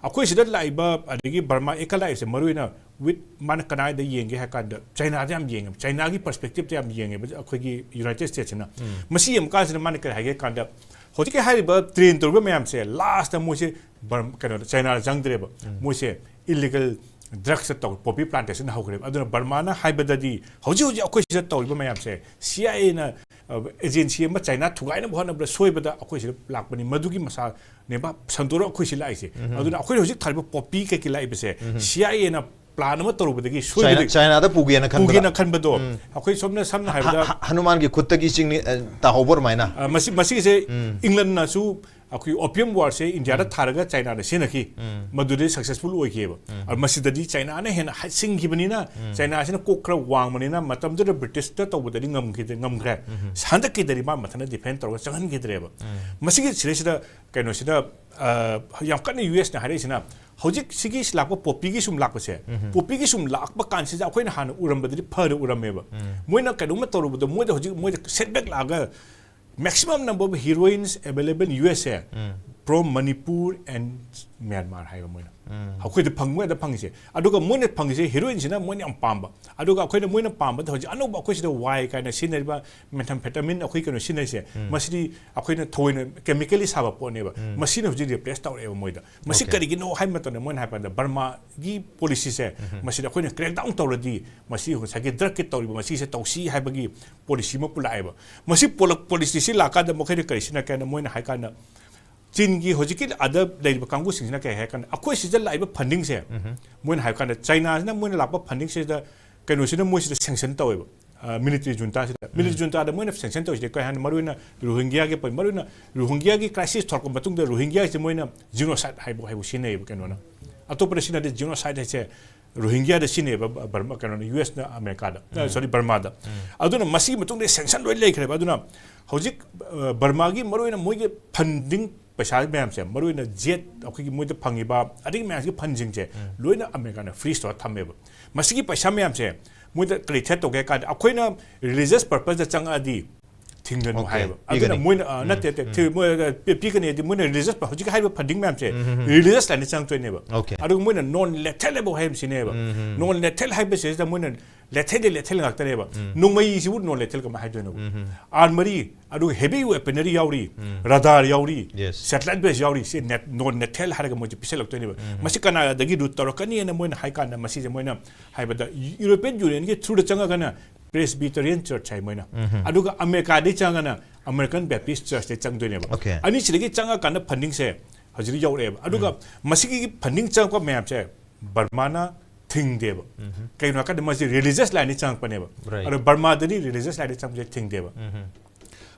ꯑꯩꯈꯣꯏ ꯁꯤꯗ ꯂꯥꯛꯏꯕ, ꯑꯗꯒꯤ ꯕꯔꯃꯥ ꯑꯦꯀ ꯂꯥꯛꯏꯕꯁꯦ, ꯃꯔꯨ ꯑꯣꯏꯅ ꯋꯤꯠ ꯃꯥꯅ ꯀꯅꯥꯏꯗ ꯌꯦꯡꯒꯦ ꯍꯥꯏ ꯀꯥꯟꯗ, ꯆꯥꯏꯅꯥꯗ ꯌꯥꯝ ꯌꯦꯡꯉꯦꯕ, ꯆꯥꯏꯅꯥꯒꯤ ꯄꯔꯁꯄꯦꯛꯇꯤꯞꯇ ꯌꯥꯝ ꯌꯦꯡꯉꯦꯕ ꯑꯩꯈꯣꯏꯒꯤ ꯌꯨꯅꯥꯏꯇꯦꯗ ꯁ꯭ꯇꯦꯠꯁꯤꯅ꯫ ꯃꯁꯤ ꯌꯦꯡꯕ ꯀꯥꯟꯁꯤꯗ ꯃꯥꯅ ꯀꯔꯤ ꯍꯥꯏꯒꯦ ꯀꯥꯟꯗ, ꯍꯧꯖꯤꯛꯀꯤ ꯍꯥꯏꯔꯤꯕ ꯇ꯭ꯔꯦꯟ ꯇꯧꯔꯤꯕ ꯃꯌꯥꯝꯁꯦ ꯂꯥꯁꯇ ꯃꯣꯏꯁꯦ ꯕꯔꯝ-, ꯀꯩꯅꯣꯗ, ꯆꯥꯏꯅꯥꯗ ꯆꯪꯗ꯭ꯔꯦꯕ꯫ ꯃꯣꯏꯁꯦ ꯏꯂꯤꯒꯦꯜ ꯗ꯭ꯔꯒꯁꯇ ꯇꯧ, ꯄꯣꯄꯤ ꯄ꯭ꯂꯥꯟꯇꯦꯁꯟ ꯍꯧꯈ꯭ꯔꯦꯕ꯫ ꯑꯗꯨꯅ ꯕꯔꯃꯥꯅ ꯍꯥꯏꯕꯗꯗꯤ ꯍꯧꯖꯤꯛ ꯍꯧꯖꯤꯛ ꯑꯩꯈꯣꯏ ꯁꯤꯗ ꯇꯧꯔꯤꯕ ꯃꯌꯥꯝꯁꯦ ꯁꯤ ꯑꯥꯏ ꯑꯦꯅ ꯑꯦꯖꯦꯟꯁꯤ ꯑꯃ ꯆꯥꯏꯅꯥ ꯊꯨꯒꯥꯏꯅꯕ ꯍꯣꯠꯅꯕꯗ ꯁꯣꯏꯕꯗ ꯑꯩꯈꯣꯏ ꯁꯤꯗ ꯂꯥꯛꯄꯅꯤ, ꯃꯗꯨꯒꯤ ꯃꯁꯥꯅꯦꯕ ꯁꯟꯗꯣꯔꯒ ꯑꯩꯈꯣꯏ ꯁꯤ ꯂꯥꯛꯏꯁꯦ꯫ ꯑꯗꯨꯅ ꯑꯩꯈꯣꯏꯅ ꯍꯧꯖꯤꯛ ꯊꯥꯔꯤꯕ ꯄꯣꯄꯤ ꯀꯩꯀꯩ ꯂꯥꯛꯏꯕꯁꯦ ꯁꯤ ꯑꯥꯏ ꯑꯦꯅ ꯄ꯭ꯂꯥꯟ ꯑꯃ ꯇꯧꯔꯨꯕꯗꯒꯤ ꯆꯥꯏꯅꯥ, ꯁꯣꯏꯕꯗꯒꯤ ꯆꯥꯏꯅꯥꯗ ꯄꯨꯒꯦꯅ ꯈꯟꯕꯗ꯫ ꯄꯨꯒꯦꯅ ꯈꯟꯕꯗꯣ ꯑꯩꯈꯣꯏ ꯁꯣꯝꯅ ꯁꯝꯅ ꯍꯥꯏꯔꯕꯗ ꯍ-, ꯍ-, ꯍꯅꯨꯃꯥꯟꯒꯤ ꯈꯨꯠꯇꯒꯤ ꯆꯤꯡꯅꯤ, ꯑ, ꯇꯥꯍꯧꯕ ꯑꯗꯨꯃꯥꯏꯅ꯫ ꯑ, ꯃꯁꯤ, ꯃꯁꯤꯒꯤꯁꯦ ꯏꯪꯂꯟꯅꯁꯨ ꯑꯩꯈꯣꯏ ꯑꯣꯄꯤꯌꯝ ꯋꯥꯔꯁꯦ ꯏꯟꯗꯤꯌꯥꯗ ꯊꯥꯔꯒ ꯆꯥꯏꯅꯥꯗ ꯁꯤꯖꯤꯟꯅꯈꯤ꯫ ꯃꯗꯨꯗꯤ ꯁꯛꯁꯦꯁꯐꯨꯜ ꯑꯣꯏꯈꯤꯑꯕ꯫ ꯑ, ꯃꯁꯤꯗꯗꯤ ꯆꯥꯏꯅꯥꯅ ꯍꯦꯟꯅ ꯍꯥꯏ-, ꯁꯤꯡꯈꯤꯕꯅꯤꯅ, ꯆꯥꯏꯅꯥꯁꯤꯅ ꯀꯣꯛ ꯈꯔ ꯋꯥꯡꯕꯅꯤꯅ ꯃꯇꯝꯗꯨꯗ ꯕ꯭ꯔꯤꯇꯤꯁꯇ ꯇꯧꯕꯗꯗꯤ ꯉꯝꯈꯤꯗꯦ, ꯉꯝꯈ꯭ꯔꯦ꯫ ꯍꯟꯗꯛꯀꯤꯗꯗꯤ ꯃꯥ ꯃꯊꯟꯇ ꯗꯤꯐꯦꯟ ꯇꯧꯔꯒ ꯆꯪꯍꯟꯈꯤꯗ꯭ꯔꯦꯕ꯫ ꯃꯁꯤꯒꯤ ꯁꯤꯗꯩꯁꯤꯗ ꯀꯩꯅꯣꯁꯤꯗ, ꯑ, ꯌꯥꯝ ꯀꯟꯅ ꯌꯨ ꯑꯦꯁꯅ ꯍꯥꯏꯔꯛꯏꯁꯤꯅ, ꯍꯧꯖꯤꯛ ꯁꯤꯒꯤ ꯂꯥꯛꯄ ꯄꯣꯄꯤꯒꯤ ꯁꯨꯝ ꯂꯥꯛꯄꯁꯦ, ꯄꯣꯄꯤꯒꯤ ꯁꯨꯝ ꯂꯥꯛꯄ ꯀꯥꯟꯁꯤꯗ ꯑꯩꯈꯣꯏꯅ ꯍꯥꯟꯅ ꯎꯔꯝꯕꯗꯗꯤ ꯐꯅ ꯎꯔꯝꯃꯦꯕ꯫ ꯃꯣꯏꯅ ꯀꯩꯅꯣꯝꯃ ꯇꯧꯔꯨꯕꯗꯣ ꯃꯣꯏꯗ ꯍꯧꯖꯤꯛ ꯃꯣꯏꯗ ꯁꯦꯠꯕꯦꯛ ꯂꯥꯛꯑꯒ maximum number of heroines available in U S A from Manipur and Myanmar ꯍꯥꯏꯕ ꯃꯣꯏꯅ꯫ ꯑꯩꯈꯣꯏꯗ ꯐꯪ-, ꯃꯣꯏꯗ ꯐꯪꯉꯤꯁꯦ꯫ ꯑꯗꯨꯒ ꯃꯣꯏꯅ ꯐꯪꯉꯤꯁꯦ ꯍꯤꯔꯣꯏꯟꯁꯤꯅ ꯃꯣꯏꯅ ꯌꯥꯝ ꯄꯥꯝꯕ꯫ ꯑꯗꯨꯒ ꯑꯩꯈꯣꯏꯅ ꯃꯣꯏꯅ ꯄꯥꯝꯕꯗ ꯍꯧꯖꯤꯛ ꯑꯅꯧꯕ ꯑꯩꯈꯣꯏ ꯁꯤꯗ ꯋꯥꯏ ꯀꯥꯏꯅ ꯁꯤꯖꯤꯟꯅꯔꯤꯕ methamphetamine ꯑꯩꯈꯣꯏ ꯀꯩꯅꯣ ꯁꯤꯖꯤꯟꯅꯔꯤꯁꯦ, ꯃꯁꯤꯗꯤ ꯑꯩꯈꯣꯏꯅ ꯊꯑꯣꯏꯅ chemically ꯁꯥꯕ ꯄꯣꯠꯅꯦꯕ꯫ ꯃꯁꯤꯅ ꯍꯧꯖꯤꯛ replace ꯇꯧꯔꯛꯑꯦꯕ ꯃꯣꯏꯗ꯫ ꯃꯁꯤ Okay. ꯀꯔꯤꯒꯤꯅꯣ ꯍꯥꯏꯕ ꯃꯇꯝꯗ ꯃꯣꯏꯅ ꯍꯥꯏꯕ ꯀꯥꯟꯗ ꯕꯔꯃꯥꯒꯤ ꯄꯣꯂꯤꯁꯤꯁꯦ, ꯃꯁꯤꯗ ꯑꯩꯈꯣꯏꯅ crackdown ꯇꯧꯔꯗꯤ ꯃꯁꯤ ꯉꯁꯥꯏꯒꯤ ꯗ꯭ꯔꯒꯀꯤ ꯇꯧꯔꯤꯕ ꯃꯁꯤꯁꯦ ꯇꯧꯁꯤ ꯍꯥꯏꯕꯒꯤ ꯄꯣꯂꯤꯁꯤ ꯑꯃ ꯄꯨꯂꯥꯛꯑꯦꯕ꯫ ꯃꯁꯤ ꯄꯣꯂꯛ-, ꯄꯣꯂꯤꯁꯤꯁꯤ ꯂꯥꯛꯀꯥꯟꯗ ꯃꯈꯣꯏꯅ ꯀꯔꯤ ꯁꯤꯖꯤꯟꯅꯒꯦ ꯍꯥꯏꯅ ꯃꯣꯏꯅ ꯍꯥꯏ ꯀꯥꯟꯗ, ꯆꯤꯟꯒꯤ ꯍꯧꯖꯤꯛꯀꯤ ꯑꯗ ꯂꯩꯔꯤꯕ ꯀꯥꯡꯕꯨꯁꯤꯡꯁꯤꯅ ꯀꯔꯤ ꯍꯥꯏ ꯀꯥꯟꯗ, ꯑꯩꯈꯣꯏ ꯁꯤꯗ ꯂꯥꯛꯏꯕ ꯐꯟꯗꯤꯡꯁꯦ, ꯃꯣꯏꯅ ꯍꯥꯏꯕ ꯀꯥꯟꯗ ꯆꯥꯏꯅꯥꯁꯤꯅ ꯃꯣꯏꯅ ꯂꯥꯛꯄ ꯐꯟꯗꯤꯡꯁꯤꯗ ꯀꯩꯅꯣꯁꯤꯅ ꯃꯣꯏꯁꯤꯗ ꯁꯦꯡꯁꯟ ꯇꯧꯋꯦꯕ꯫ ꯃꯤꯂꯤꯇꯔꯤ ꯖꯨꯟꯇꯥꯁꯤꯗ, ꯃꯤꯂꯤꯇꯔꯤ ꯖꯨꯟꯇꯥꯗ ꯃꯣꯏꯅ ꯁꯦꯡꯁꯟ ꯇꯧꯔꯤꯁꯤꯗꯤ ꯀꯔꯤ ꯍꯥꯏꯅ, ꯃꯔꯨꯑꯣꯏꯅ ꯔꯣꯍꯤꯡꯒ꯭ꯌꯥꯒꯤ ꯄ-, ꯃꯔꯨꯑꯣꯏꯅ ꯔꯣꯍꯤꯡꯒ꯭ꯌꯥꯒꯤ ꯀ꯭ꯔꯥꯏꯁꯤꯁ ꯊꯣꯛꯂꯛꯄ ꯃꯇꯨꯡꯗ ꯔꯣꯍꯤꯡꯒ꯭ꯌꯥꯁꯦ ꯃꯣꯏꯅ ꯖꯤꯅꯣꯁꯥꯏꯠ ꯍꯥꯏꯕ, ꯍꯥꯏꯕ ꯁꯤꯖꯤꯟꯅꯩꯌꯦꯕ ꯀꯩꯅꯣꯅ꯫ ꯑꯇꯣꯞꯄꯗ ꯁꯤꯖꯤꯟꯅꯗꯦ, ꯖꯤꯅꯣꯁꯥꯏꯠ ꯍꯥꯏꯁꯦ ꯔꯣꯍꯤꯡꯒ꯭ꯌꯥꯗ ꯁꯤꯖꯤꯟꯅꯩꯌꯦꯕ, ꯕ-, ꯕꯔꯃꯥ, ꯀꯩꯅꯣꯅ, ꯌꯨ ꯑꯦꯁꯅ ꯑꯃꯦꯔꯤꯀꯥꯗ, ꯑ, ꯁꯣꯔꯤ, ꯕꯔꯃꯥꯗ꯫ ꯑꯗꯨꯅ ꯃꯁꯤꯒꯤ ꯃꯇꯨꯡꯗ ꯁꯦꯡꯁꯟ ꯂꯣꯏ ꯂꯩꯈ꯭ꯔꯦꯕ꯫ ꯑꯗꯨꯅ ꯍꯧꯖꯤꯛ, ꯑ, ꯕꯔꯃꯥꯒꯤ ꯃꯔꯨꯑꯣꯏꯅ ꯃꯣꯏꯒꯤ ꯐꯟꯗꯤꯡ ꯄꯩꯁꯥ ꯃꯌꯥꯝꯁꯦ, ꯃꯔꯨꯑꯣꯏꯅ ꯖꯦꯠ ꯑꯩꯈꯣꯏꯒꯤ ꯃꯣꯏꯗ ꯐꯪꯉꯤꯕ ꯑꯗꯒꯤ ꯃꯌꯥꯝꯁꯤꯒꯤ ꯐꯟꯁꯤꯡꯁꯦ ꯂꯣꯏꯅ ꯑꯃꯦꯔꯤꯀꯥꯅ ꯐ꯭ꯔꯤꯖ ꯇꯧꯔ ꯊꯝꯃꯦꯕ꯫ ꯃꯁꯤꯒꯤ ꯄꯩꯁꯥ ꯃꯌꯥꯝꯁꯦ ꯃꯣꯏꯗ ꯀꯔꯤ ꯊ꯭ꯔꯦꯠ ꯇꯧꯒꯦ ꯍꯥꯏ ꯀꯥꯟꯗ, ꯑꯩꯈꯣꯏꯅ ꯔꯤꯂꯤꯖꯤꯌꯁ ꯄꯔꯄꯁꯇ ꯆꯪꯉꯛꯑꯗꯤ ꯇꯤꯡꯒꯅꯨ Okay. ꯍꯥꯏꯌꯦꯕ꯫ ꯄꯤꯒꯅꯤ. ꯑꯗꯨꯅ ꯃꯣꯏꯅ ꯑ, ꯅꯠꯇꯦ ꯅꯠꯇꯦ ꯊꯤ- ꯃꯣꯏ ꯑ, ꯄꯤ- ꯄꯤꯒꯅꯤ ꯍꯥꯏꯗꯤ ꯃꯣꯏꯅ ꯔꯤꯂꯤꯖꯁ ꯍꯧꯖꯤꯛ ꯍꯥꯏꯔꯤꯕ ꯐꯟꯗꯤꯡ ꯃꯌꯥꯝꯁꯦ ꯔꯤꯂꯤꯖꯁ ꯂꯥꯏꯟꯗ ꯆꯪꯉꯛꯇꯣꯏꯅꯦꯕ꯫ Okay. ꯑꯗꯨꯒ ꯃꯣꯏꯅ ꯅꯣꯟ ꯂꯦꯊꯦꯜ ꯑꯦꯕꯜ ꯍꯥꯏꯕꯁꯤꯅꯦꯕ꯫ ꯅꯣꯟ ꯂꯦꯊꯦꯜ ꯍꯥꯏꯕꯁꯤꯗ ꯃꯣꯏꯅ ꯂꯦꯊꯦꯜꯗꯤ ꯂꯦꯊꯦꯜ ꯉꯥꯛꯇꯅꯦꯕ꯫ ꯅꯣꯡꯃꯩꯁꯤꯕꯨ ꯅꯣꯟ ꯂꯦꯊꯦꯜ ꯀꯃꯥꯏꯅ ꯍꯥꯏꯗꯣꯏꯅꯣ? ꯑꯥꯔꯃꯔꯤ, ꯑꯗꯨꯒ ꯍꯦꯚꯤ ꯋꯦꯄꯅꯔꯤ ꯌꯥꯎꯔꯤ, ꯔꯗꯥꯔ ꯌꯥꯎꯔꯤ, Yes. ꯁꯦꯇꯦꯂꯥꯏꯠ ꯕꯦꯁ ꯌꯥꯎꯔꯤ, ꯁꯤ ꯅꯣꯟ ꯂꯦꯊꯦꯜ ꯍꯥꯏꯔꯒ ꯃꯣꯏꯁꯦ ꯄꯤꯁꯜꯂꯛꯇꯣꯏꯅꯦꯕ꯫ ꯃꯁꯤ ꯀꯅꯥꯗꯒꯤ ꯔꯨꯠ ꯇꯧꯔꯛꯀꯅꯤꯅ ꯃꯣꯏꯅ ꯍꯥꯏ ꯀꯥꯟꯗ ꯃꯁꯤꯁꯦ ꯃꯣꯏꯅ ꯍꯥꯏꯕꯗ ꯌꯨꯔꯣꯄꯤꯌꯟ ꯌꯨꯅꯤꯌꯟꯒꯤ ꯊ꯭ꯔꯨꯗ ꯆꯪꯉꯒꯅ ꯄ꯭ꯔꯦꯁꯕꯤꯇꯔꯤꯌꯟ ꯆꯔꯆ ꯍꯥꯏ ꯃꯣꯏꯅ꯫ ꯑꯗꯨꯒ ꯑꯃꯦꯔꯤꯀꯥꯗꯒꯤ ꯆꯪꯉꯒꯅ ꯑꯃꯦꯔꯤꯀꯟ ꯕꯦꯞꯇꯤꯁ ꯆꯔꯆꯇ ꯆꯪꯗꯣꯏꯅꯦꯕ꯫ Okay. ꯑꯅꯤꯁꯤꯗꯒꯤ ꯆꯪꯉꯀꯥꯟꯗ ꯐꯟꯗꯤꯡꯁꯦ ꯍꯧꯖꯤꯛ ꯌꯧꯔꯛꯑꯦꯕ꯫ ꯑꯗꯨꯒ ꯃꯁꯤꯒꯤ ꯐꯟꯗꯤꯡ ꯆꯪꯉꯛꯄ ꯃꯌꯥꯝꯁꯦ ꯕꯔꯃꯥꯅ ꯊꯤꯡꯗꯦꯕ꯫ ꯀꯩꯅꯣ ꯍꯥꯏꯔꯀꯥꯟꯗ ꯃꯁꯤ ꯔꯤꯂꯤꯖꯁ ꯂꯥꯏꯟꯗꯒꯤ ꯆꯪꯉꯛꯄꯅꯦꯕ꯫ Right. ꯑꯗꯣ ꯕꯔꯃꯥꯗꯗꯤ ꯔꯤꯂꯤꯖꯁ ꯂꯥꯏꯟꯗꯒꯤ ꯆꯪꯕꯁꯦ ꯊꯤꯡꯗꯦꯕ꯫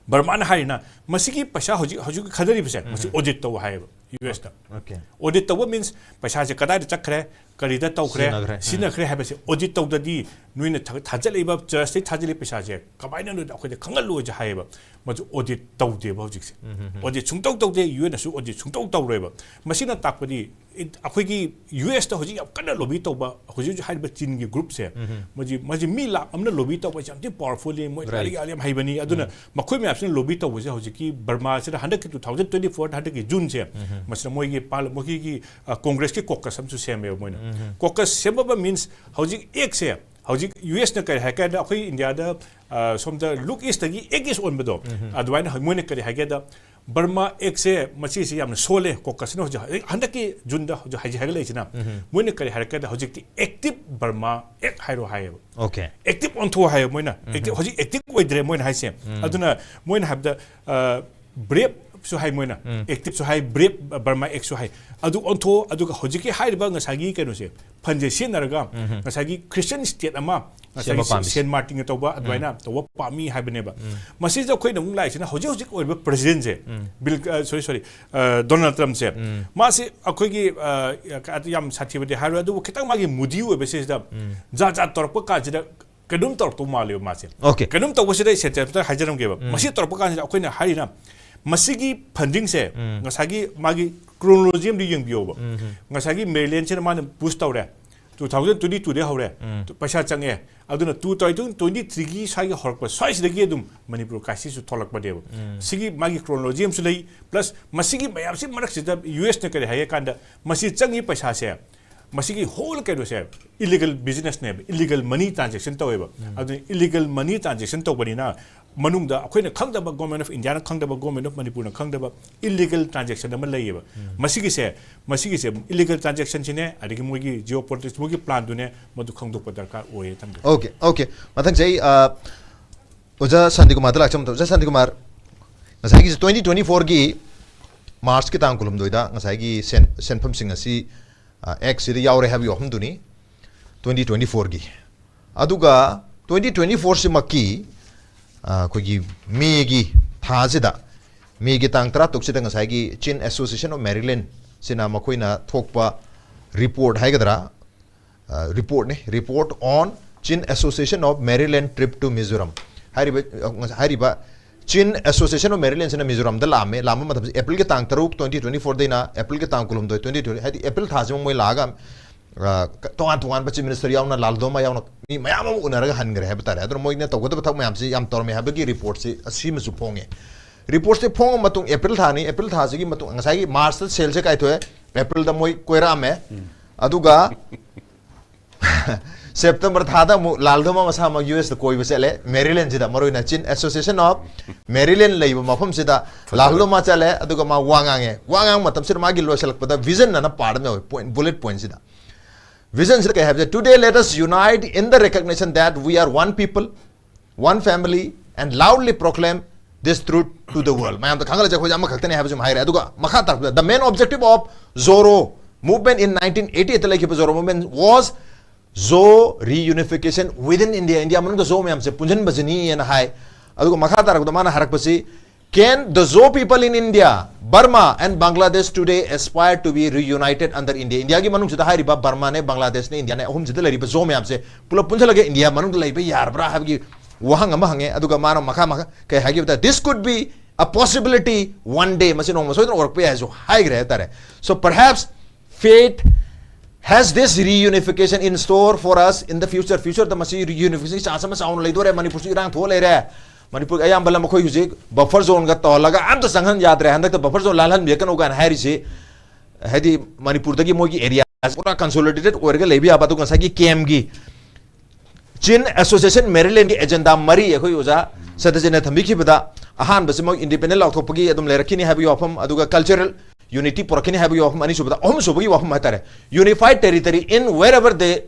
ꯕꯔꯃꯥꯅ ꯍꯥꯏꯔꯤꯅ ꯃꯁꯤꯒꯤ ꯄꯩꯁꯥ ꯍꯧꯖꯤꯛ ꯍꯧꯖꯤꯛ ꯈꯟꯅꯔꯤꯕꯁꯦ ꯃꯁꯤ ꯑꯣꯗꯤꯠ ꯇꯧ ꯍꯥꯏꯌꯦꯕ ꯌꯨ ꯑꯦꯁꯇ꯫ Okay. ꯑꯣꯗꯤꯠ ꯇꯧꯕ ꯃꯤꯟꯁ ꯄꯩꯁꯥꯁꯦ ꯀꯗꯥꯏꯗ ꯆꯠꯈ꯭ꯔꯦ, ꯀꯔꯤꯗ ꯇꯧꯈ꯭ꯔꯦ, ꯁꯤꯖꯤꯟꯅꯈ꯭ꯔꯦ. ꯁꯤꯖꯤꯟꯅꯈ꯭ꯔꯦ ꯍꯥꯏꯕꯁꯦ ꯑꯣꯗꯤꯠ ꯇꯧꯗꯗꯤ ꯅꯣꯏꯅ ꯊꯥ- ꯊꯥꯖꯤꯜꯂꯛꯏꯕ ꯆꯔꯆꯇꯒꯤ ꯊꯥꯖꯤꯜꯂꯤꯕ ꯄꯩꯁꯥꯁꯦ ꯀꯃꯥꯏꯅ ꯅꯣꯏꯗ ꯑꯩꯈꯣꯏꯗ ꯈꯪꯍꯜꯂꯣꯏꯁꯦ ꯍꯥꯏꯌꯦꯕ꯫ ꯃꯗꯨ ꯑꯣꯗꯤꯠ ꯇꯧꯗꯦꯕ ꯍꯧꯖꯤꯛꯁꯦ꯫ ꯑꯣꯗꯤꯠ ꯁꯨꯡꯇꯧ ꯇꯧꯗꯦ, ꯌꯨ ꯑꯦꯟꯅꯁꯨ ꯑꯣꯗꯤꯠ ꯁꯨꯡꯇꯧ ꯇꯧꯔꯣꯏꯕ꯫ ꯃꯁꯤꯅ ꯇꯥꯛꯄꯗꯤ ꯏ- ꯑꯩꯈꯣꯏꯒꯤ ꯌꯨ ꯑꯦꯁꯇ ꯍꯧꯖꯤꯛ ꯌꯥꯝ ꯀꯟꯅ ꯂꯣꯕꯤ ꯇꯧꯕ ꯍꯧꯖꯤꯛ ꯍꯧꯖꯤꯛ ꯍꯥꯏꯔꯤꯕ ꯆꯤꯟꯒꯤ ꯒ꯭ꯔꯨꯞꯁꯦ, ꯃꯁꯤ ꯃꯁꯤ ꯃꯤ ꯂꯥꯛ ꯑꯃꯅ ꯂꯣꯕꯤ ꯇꯧꯕꯁꯦ ꯌꯥꯝ ꯊꯤ ꯄꯥꯋꯔꯐꯨꯜꯂꯤ, ꯃꯣꯏ Right. ꯂꯥꯏꯔꯤꯛ ꯌꯥꯝ ꯍꯩꯕꯅꯤ꯫ ꯑꯗꯨꯅ ꯃꯈꯣꯏ ꯃꯌꯥꯝꯁꯤꯅ ꯂꯣꯕꯤ ꯇꯧꯕꯁꯦ ꯍꯧꯖꯤꯛꯀꯤ ꯕꯔꯃꯥꯁꯤꯗ ꯍꯟꯗꯛꯀꯤ ꯇꯨ ꯊꯥꯎꯖꯟ ꯇ꯭ꯋꯦꯟꯇꯤ ꯐꯣꯔ ꯍꯟꯗꯛꯀꯤ ꯖꯨꯟꯁꯦ ꯃꯁꯤꯗ ꯃꯣꯏꯒꯤ ꯄꯥꯔ- ꯃꯈꯣꯏꯒꯤ ꯑ, ꯀꯣꯡꯒ꯭ꯔꯦꯁꯀꯤ ꯀꯣꯀꯁ ꯑꯃꯁꯨ ꯁꯦꯝꯃꯦꯕ ꯃꯣꯏꯅ꯫ ꯀꯣꯀꯁ ꯁꯦꯝꯃꯕ ꯃꯤꯟꯁ ꯍꯧꯖꯤꯛ ꯑꯦꯛꯁꯦ ꯍꯧꯖꯤꯛ ꯌꯨ ꯑꯦꯁꯅ ꯀꯔꯤ ꯍꯥꯏ ꯀꯥꯟꯗ ꯑꯩꯈꯣꯏ ꯏꯟꯗꯤꯌꯥꯗ ꯑ, ꯁꯣꯝꯗ ꯂꯨꯛ ꯏꯁꯇꯒꯤ ꯑꯦꯛ ꯏꯁ ꯑꯣꯟꯕꯗꯣ ꯑꯗꯨꯃꯥꯏꯅ ꯍꯧ- ꯃꯣꯏꯅ ꯀꯔꯤ ꯍꯥꯏꯒꯦꯗ ꯕꯔꯃꯥ ꯑꯦꯛꯁꯦ ꯃꯁꯤꯁꯦ ꯌꯥꯝꯅ ꯁꯣꯜꯂꯦ꯫ ꯀꯣꯀꯁꯅ ꯍꯧꯖꯤꯛ ꯍꯧꯖꯤꯛ ꯍꯟꯗꯛꯀꯤ ꯖꯨꯟꯗ ꯍꯧꯖꯤꯛ ꯍꯧꯖꯤꯛ ꯍꯥꯏꯒꯠꯂꯛꯏꯁꯤꯅ ꯃꯣꯏꯅ ꯀꯔꯤ ꯍꯥꯏꯔꯛꯀꯦꯗ ꯍꯧꯖꯤꯛꯇꯤ ꯑꯦꯛꯇꯤꯚ ꯕꯔꯃꯥ ꯑꯦꯛ ꯍꯥꯏꯔꯣ ꯍꯥꯏꯌꯦꯕ꯫ Okay. ꯑꯦꯛꯇꯤꯚ ꯑꯣꯟꯊꯣꯛꯑꯣ ꯍꯥꯏꯌꯦꯕ ꯃꯣꯏꯅ꯫ ꯑꯦꯛꯇꯤꯚ ꯍꯧꯖꯤꯛ ꯑꯦꯛꯇꯤꯚ ꯑꯣꯏꯗ꯭ꯔꯦ ꯃꯣꯏꯅ ꯍꯥꯏꯁꯦ꯫ ꯑꯗꯨꯅ ꯃꯣꯏꯅ ꯍꯥꯏꯕꯗ ꯕ꯭ꯔꯦꯞꯁꯨ ꯍꯥꯏ ꯃꯣꯏꯅ, ꯑꯦꯛꯇꯤꯚꯁꯨ ꯍꯥꯏ, ꯕ꯭ꯔꯦꯞ ꯕꯔꯃꯥ ꯑꯦꯛꯁꯨ ꯍꯥꯏ꯫ ꯑꯗꯨ ꯑꯣꯟꯊꯣꯛꯑꯣ꯫ ꯑꯗꯨꯒ ꯍꯧꯖꯤꯛꯀꯤ ꯍꯥꯏꯔꯤꯕ ꯉꯁꯥꯏꯒꯤ ꯀꯩꯅꯣꯁꯦ ꯐꯟꯁꯦ ꯁꯤꯖꯤꯟꯅꯔꯒ ꯉꯁꯥꯏꯒꯤ ꯈ꯭ꯔꯤꯁꯇꯤꯌꯟ ꯁ꯭ꯇꯦꯠ ꯑꯃ ꯉꯁꯥꯏꯒꯤ ꯁꯦꯝꯕ ꯄꯥꯝꯃꯤ. ꯁꯦꯟ ꯃꯥꯔꯇꯤꯟꯒ ꯇꯧꯕ ꯑꯗꯨꯃꯥꯏꯅ ꯇꯧꯕ ꯄꯥꯝꯃꯤ ꯍꯥꯏꯕꯅꯦꯕ꯫ ꯃꯁꯤꯗ ꯑꯩꯈꯣꯏꯅ ꯑꯃꯨꯛ ꯂꯥꯛꯏꯁꯤꯅ ꯍꯧꯖꯤꯛ ꯍꯧꯖꯤꯛ ꯑꯣꯏꯔꯤꯕ ꯄ꯭ꯔꯦꯁꯤꯗꯦꯟꯁꯦ ꯕꯤꯜ, ꯑ, ꯁꯣꯔꯤ ꯁꯣꯔꯤ, ꯑ, ꯗꯣꯅꯥꯜꯗ ꯇ꯭ꯔꯝꯞꯁꯦ ꯃꯥꯁꯤ ꯑꯩꯈꯣꯏꯒꯤ ꯑ, ꯌꯥꯝ ꯁꯥꯊꯤꯕꯗꯤ ꯍꯥꯏꯔꯣꯏ, ꯑꯗꯨꯕꯨ ꯈꯤꯇꯪ ꯃꯥꯒꯤ ꯃꯨꯗꯤ ꯑꯣꯏꯕꯁꯤꯗ ꯖꯥꯠ ꯖꯥꯠ ꯇꯧꯔꯛꯄ ꯀꯥꯟꯁꯤꯗ ꯀꯩꯅꯣꯝ ꯇꯧꯔꯛꯇꯧ ꯃꯥꯜꯂꯦꯕ ꯃꯥꯁꯦ꯫ Okay. ꯀꯩꯅꯣꯝ ꯇꯧꯕꯁꯤꯗ ꯑꯩ ꯁꯦꯟꯇꯦꯟꯁ ꯑꯃꯇ ꯍꯥꯏꯖꯔꯝꯒꯦꯕ꯫ ꯃꯁꯤ ꯇꯧꯔꯛꯄ ꯀꯥꯟꯁꯤꯗ ꯑꯩꯈꯣꯏꯅ ꯍꯥꯏꯔꯤꯅ ꯃꯁꯤꯒꯤ ꯐꯟꯗꯤꯡꯁꯦ ꯉꯁꯥꯏꯒꯤ ꯃꯥꯒꯤ ꯀ꯭ꯔꯣꯅꯣꯂꯣꯖꯤ ꯑꯃꯗꯤ ꯌꯦꯡꯕꯤꯌꯣꯕ꯫ ꯉꯁꯥꯏꯒꯤ ꯃꯦꯔꯤꯂꯦꯟꯁꯤꯅ ꯃꯥꯅ ꯄꯨꯁ ꯇꯧꯔꯦ, ꯇꯨ ꯊꯥꯎꯖꯟ ꯇ꯭ꯋꯦꯟꯇꯤ ꯇꯨꯗꯒꯤ ꯍꯧꯔꯦ꯫ ꯄꯩꯁꯥ ꯆꯪꯉꯦ꯫ ꯑꯗꯨꯅ two thousand twenty three ꯒꯤ ꯁ꯭ꯋꯥꯏꯒꯤ ꯍꯧꯔꯛꯄ ꯁ꯭ꯋꯥꯏꯁꯤꯗꯒꯤ ꯑꯗꯨꯝ ꯃꯅꯤꯄꯨꯔ crisis ꯁꯨ ꯊꯣꯛꯂꯛꯄꯅꯦꯕ꯫ ꯁꯤꯒꯤ ꯃꯥꯒꯤ chronology ꯑꯃꯁꯨ ꯂꯩ, plus ꯃꯁꯤꯒꯤ ꯃꯌꯥꯝꯁꯤ ꯃꯔꯛꯁꯤꯗ ꯌꯨ ꯑꯦꯁꯅ ꯀꯔꯤ ꯍꯥꯏꯒꯦ ꯀꯥꯟꯗ, ꯃꯁꯤ ꯆꯪꯉꯤ ꯄꯩꯁꯥꯁꯦ, ꯃꯁꯤꯒꯤ whole ꯀꯩꯅꯣꯁꯦ illegal business ꯅꯦꯕ, illegal money transaction ꯇꯧꯋꯦꯕ꯫ ꯑꯗꯨꯅ illegal money transaction ꯇꯧꯕꯅꯤꯅ ꯃꯅꯨꯡꯗ ꯑꯩꯈꯣꯏꯅ ꯈꯪꯗꯕ, Government of India ꯅ ꯈꯪꯗꯕ, Government of ꯃꯅꯤꯄꯨꯔꯅ ꯈꯪꯗꯕ illegal transaction ꯑꯃ ꯂꯩꯌꯦꯕ꯫ ꯃꯁꯤꯒꯤꯁꯦ, ꯃꯁꯤꯒꯤꯁꯦ illegal transaction ꯁꯤꯅꯦ, ꯑꯗꯒꯤ ꯃꯣꯏꯒꯤ geopolitics, ꯃꯣꯏꯒꯤ plan ꯗꯨꯅꯦ, ꯃꯗꯨ ꯈꯪꯗꯣꯛꯄ ꯗꯔꯀꯥꯔ ꯑꯣꯏꯌꯦ꯫ ꯊꯝꯖꯔꯦ꯫ Okay, okay. ꯃꯊꯪꯁꯦ ꯑꯩ ꯑ, ꯑꯣꯖꯥ ꯁꯥꯟꯇꯤꯀꯨꯃꯥꯔꯗ ꯂꯥꯛꯆꯕ ꯃꯇꯝ, ꯑꯣꯖꯥ ꯁꯥꯟꯇꯤꯀꯨꯃꯥꯔ, ꯉꯁꯥꯏꯒꯤ twenty twenty four ꯒꯤ March ꯀꯤ ꯇꯥꯡ ꯀꯨꯟꯍꯨꯝꯗꯣꯏꯗ ꯉꯁꯥꯏꯒꯤ ꯁꯦꯟ ꯁꯦꯟꯐꯝꯁꯤꯡ ꯑꯁꯤ ꯑ, X ꯁꯤꯗ ꯌꯥꯎꯔꯦ ꯍꯥꯏꯕꯒꯤ ꯋꯥꯐꯝꯗꯨꯅꯤ, twenty twenty four ꯒꯤ꯫ ꯑꯗꯨꯒ twenty twenty four ꯁꯤꯃꯛꯀꯤ ꯑ, ꯑꯩꯈꯣꯏꯒꯤ ꯃꯦꯒꯤ ꯊꯥꯁꯤꯗ, ꯃꯦꯒꯤ ꯇꯥꯡ ꯇꯔꯥꯇꯔꯨꯛꯁꯤꯗ ꯉꯁꯥꯏꯒꯤ Chin Association of Maryland ꯁꯤꯅ ꯃꯈꯣꯏꯅ ꯊꯣꯛꯄ report ꯍꯥꯏꯒꯗ꯭ꯔꯥ, report ꯅꯤ, Report on Chin Association of Maryland Trip to Mizoram꯫ ꯍꯥꯏꯔꯤꯕ, ꯍꯥꯏꯔꯤꯕ Chin Association of Maryland ꯁꯤꯅ ꯃꯤꯖꯣꯔꯥꯝꯗ ꯂꯥꯛꯑꯝꯃꯦ꯫ ꯂꯥꯛꯄ ꯃꯇꯝꯁꯤ April ꯒꯤ ꯇꯥꯡ ꯇꯔꯨꯛ, twenty twenty four ꯗꯩꯅ April ꯒꯤ ꯇꯥꯡ ꯀꯨꯟꯍꯨꯝꯗꯣꯏ, twenty twenty, ꯍꯥꯏꯗꯤ April ꯊꯥꯁꯤꯃ ꯃꯣꯏ ꯂꯥꯛꯑꯒ, ꯑ, ꯇꯣꯉꯥꯟ ꯇꯣꯉꯥꯟꯕ Chief Minister ꯌꯥꯎꯅ, ꯂꯥꯜ ꯗꯣꯃꯥ ꯌꯥꯎꯅ ꯃꯤ ꯃꯌꯥꯝ ꯑꯃ ꯎꯅꯔꯒ ꯍꯟꯈ꯭ꯔꯦ ꯍꯥꯏꯕ ꯇꯥꯔꯦ꯫ ꯑꯗꯨꯅ ꯃꯣꯏꯅ ꯇꯧꯒꯗꯕ ꯊꯕꯛ ꯃꯌꯥꯝꯁꯤ ꯌꯥꯝ ꯇꯧꯔꯝꯃꯦ ꯍꯥꯏꯕꯒꯤ report ꯁꯤ ꯑꯁꯤꯃꯁꯨ ꯐꯣꯡꯉꯦ꯫ Report ꯁꯤ ꯐꯣꯡꯉ ꯃꯇꯨꯡ, April ꯊꯥꯅꯤ, April ꯊꯥꯁꯤꯒꯤ ꯃꯇꯨꯡ, ꯉꯁꯥꯏꯒꯤ March ꯇ ꯁꯦꯜꯁꯦ ꯀꯥꯏꯊꯣꯛꯑꯦ, April ꯗ ꯃꯣꯏ ꯀꯣꯏꯔꯛꯑꯝꯃꯦ꯫ ꯑꯗꯨꯒ September ꯊꯥꯗ ꯑꯃꯨꯛ ꯂꯥꯜ ꯗꯣꯃꯥ ꯃꯁꯥꯃꯛ ꯌꯨ ꯑꯦꯁꯇ ꯀꯣꯏꯕ ꯆꯠꯂꯦ, ꯃꯦꯔꯤꯂꯦꯟꯁꯤꯗ, ꯃꯔꯨꯑꯣꯏꯅ Chin Association of Maryland ꯂꯩꯕ ꯃꯐꯝꯁꯤꯗ ꯂꯥꯜ ꯗꯣꯃꯥ ꯆꯠꯂꯦ꯫ ꯑꯗꯨꯒ ꯃꯥ ꯋꯥ ꯉꯥꯡꯉꯦ꯫ ꯋꯥ ꯉꯥꯡꯕ ꯃꯇꯝꯁꯤꯗ ꯃꯥꯒꯤ ꯂꯣꯏꯁꯤꯜꯂꯛꯄꯗ vision ꯑꯅ part ꯑꯃ ꯌꯥꯎꯋꯦ, point, bullet point ꯁꯤꯗ꯫ Vision ꯁꯤꯗ ꯀꯩ ꯍꯥꯏꯕꯁꯦ, "Today let us unite in the recognition that we are one people, one family, and loudly proclaim this truth to the world." ꯃꯌꯥꯝꯗ ꯈꯪꯍꯜꯂꯁꯦ, ꯑꯩꯈꯣꯏꯁꯦ ꯑꯃꯈꯛꯇꯅꯦ ꯍꯥꯏꯕꯁꯨ ꯑꯃ ꯍꯥꯏꯔꯦ꯫ ꯑꯗꯨꯒ ꯃꯈꯥ ꯇꯥꯔꯛꯄꯗ, "The main objective of Zoro movement in nineteen eighty eight ꯇ ꯂꯩꯈꯤꯕ Zoro movement was Zo reunification within India." India ꯃꯅꯨꯡꯗ ꯖꯣ ꯃꯌꯥꯝꯁꯦ ꯄꯨꯟꯁꯤꯟꯕꯁꯤꯅꯤ ꯍꯥꯏꯅ ꯍꯥꯏ꯫ ꯑꯗꯨꯒ ꯃꯈꯥ ꯇꯥꯔꯛꯄꯗ ꯃꯥꯅ ꯍꯥꯏꯔꯛꯄꯁꯤ, "Can the Zo people in India, Burma and Bangladesh today aspire to be reunited under India?" ꯏꯟꯗꯤꯌꯥꯒꯤ ꯃꯅꯨꯡꯁꯤꯗ ꯍꯥꯏꯔꯤꯕ ꯕꯔꯃꯥꯅꯦ, ꯕꯪꯒ꯭ꯂꯥꯗꯦꯁꯅꯦ, ꯏꯟꯗꯤꯌꯥꯅꯦ, ꯑꯍꯨꯝꯁꯤꯗ ꯂꯩꯔꯤꯕ ꯖꯣ ꯃꯌꯥꯝꯁꯦ ꯄꯨꯂꯞ ꯄꯨꯟꯁꯤꯜꯂꯒ ꯏꯟꯗꯤꯌꯥ ꯃꯅꯨꯡꯗ ꯂꯩꯕ ꯌꯥꯔꯕ꯭ꯔꯥ ꯍꯥꯏꯕꯒꯤ ꯋꯥꯍꯪ ꯑꯃ ꯍꯪꯉꯦ꯫ ꯑꯗꯨꯒ ꯃꯥꯅ ꯃꯈꯥ ꯃꯈꯥ ꯀꯩ ꯍꯥꯏꯈꯤꯕꯗ, "This could be a possibility one day." ꯃꯁꯤ ꯅꯣꯡꯃ ꯁꯣꯏꯗꯅ ꯑꯣꯏꯔꯛꯄ ꯌꯥꯏ ꯍꯥꯏꯁꯨ ꯍꯥꯏꯈ꯭ꯔꯦ ꯍꯥꯏꯇꯥꯔꯦ꯫ So perhaps fate Has this reunification in store for us in the future? Future ꯗ ꯃꯁꯤ reunification ꯒꯤ chance ꯑꯃ ꯆꯥꯎꯅ ꯂꯩꯗꯣꯔꯦ꯫ ꯃꯅꯤꯄꯨꯔꯁꯨ ꯏꯔꯥꯡ ꯊꯣꯛꯑ ꯂꯩꯔꯦ꯫ ꯃꯅꯤꯄꯨꯔ ꯑꯌꯥꯝꯕ ꯂꯝ ꯑꯩꯈꯣꯏ ꯍꯧꯖꯤꯛ buffer zone ꯒ ꯇꯧꯍꯜꯂꯒ ꯑꯝꯇ ꯆꯪꯍꯟ ꯌꯥꯗ꯭ꯔꯦ꯫ ꯍꯟꯗꯛꯇ buffer zone ꯂꯥꯜꯍꯟꯕꯤꯔꯛꯀꯅꯨ ꯀꯥꯏꯅ ꯍꯥꯏꯔꯤꯁꯤ, ꯍꯥꯏꯗꯤ ꯃꯅꯤꯄꯨꯔꯗꯒꯤ ꯃꯣꯏꯒꯤ area ꯄꯨꯔꯥ consolidated ꯑꯣꯏꯔꯒ ꯂꯩꯕ ꯌꯥꯕ꯫ ꯑꯗꯨꯒ ꯉꯁꯥꯏꯒꯤ camp ꯒꯤ Chin Association Maryland ꯒꯤ agenda ꯃꯔꯤ ꯑꯩꯈꯣꯏ ꯑꯣꯖꯥ ꯁꯇ꯭ꯌꯖꯤꯠꯅ ꯊꯝꯕꯤꯈꯤꯕꯗ, ꯑꯍꯥꯟꯕꯁꯤ ꯃꯣꯏ independent ꯂꯥꯎꯊꯣꯛꯄꯒꯤ ꯑꯗꯨꯝ ꯂꯩꯔꯛꯈꯤꯅꯤ ꯍꯥꯏꯕꯒꯤ ꯋꯥꯐꯝ, ꯑꯗꯨꯒ cultural unity ꯄꯨꯔꯛꯈꯤꯅꯤ ꯍꯥꯏꯕꯒꯤ ꯋꯥꯐꯝ ꯑꯅꯤꯁꯨꯕꯗ, ꯑꯍꯨꯝꯁꯨꯕꯒꯤ ꯋꯥꯐꯝ ꯍꯥꯏꯇꯥꯔꯦ, unified territory in wherever they,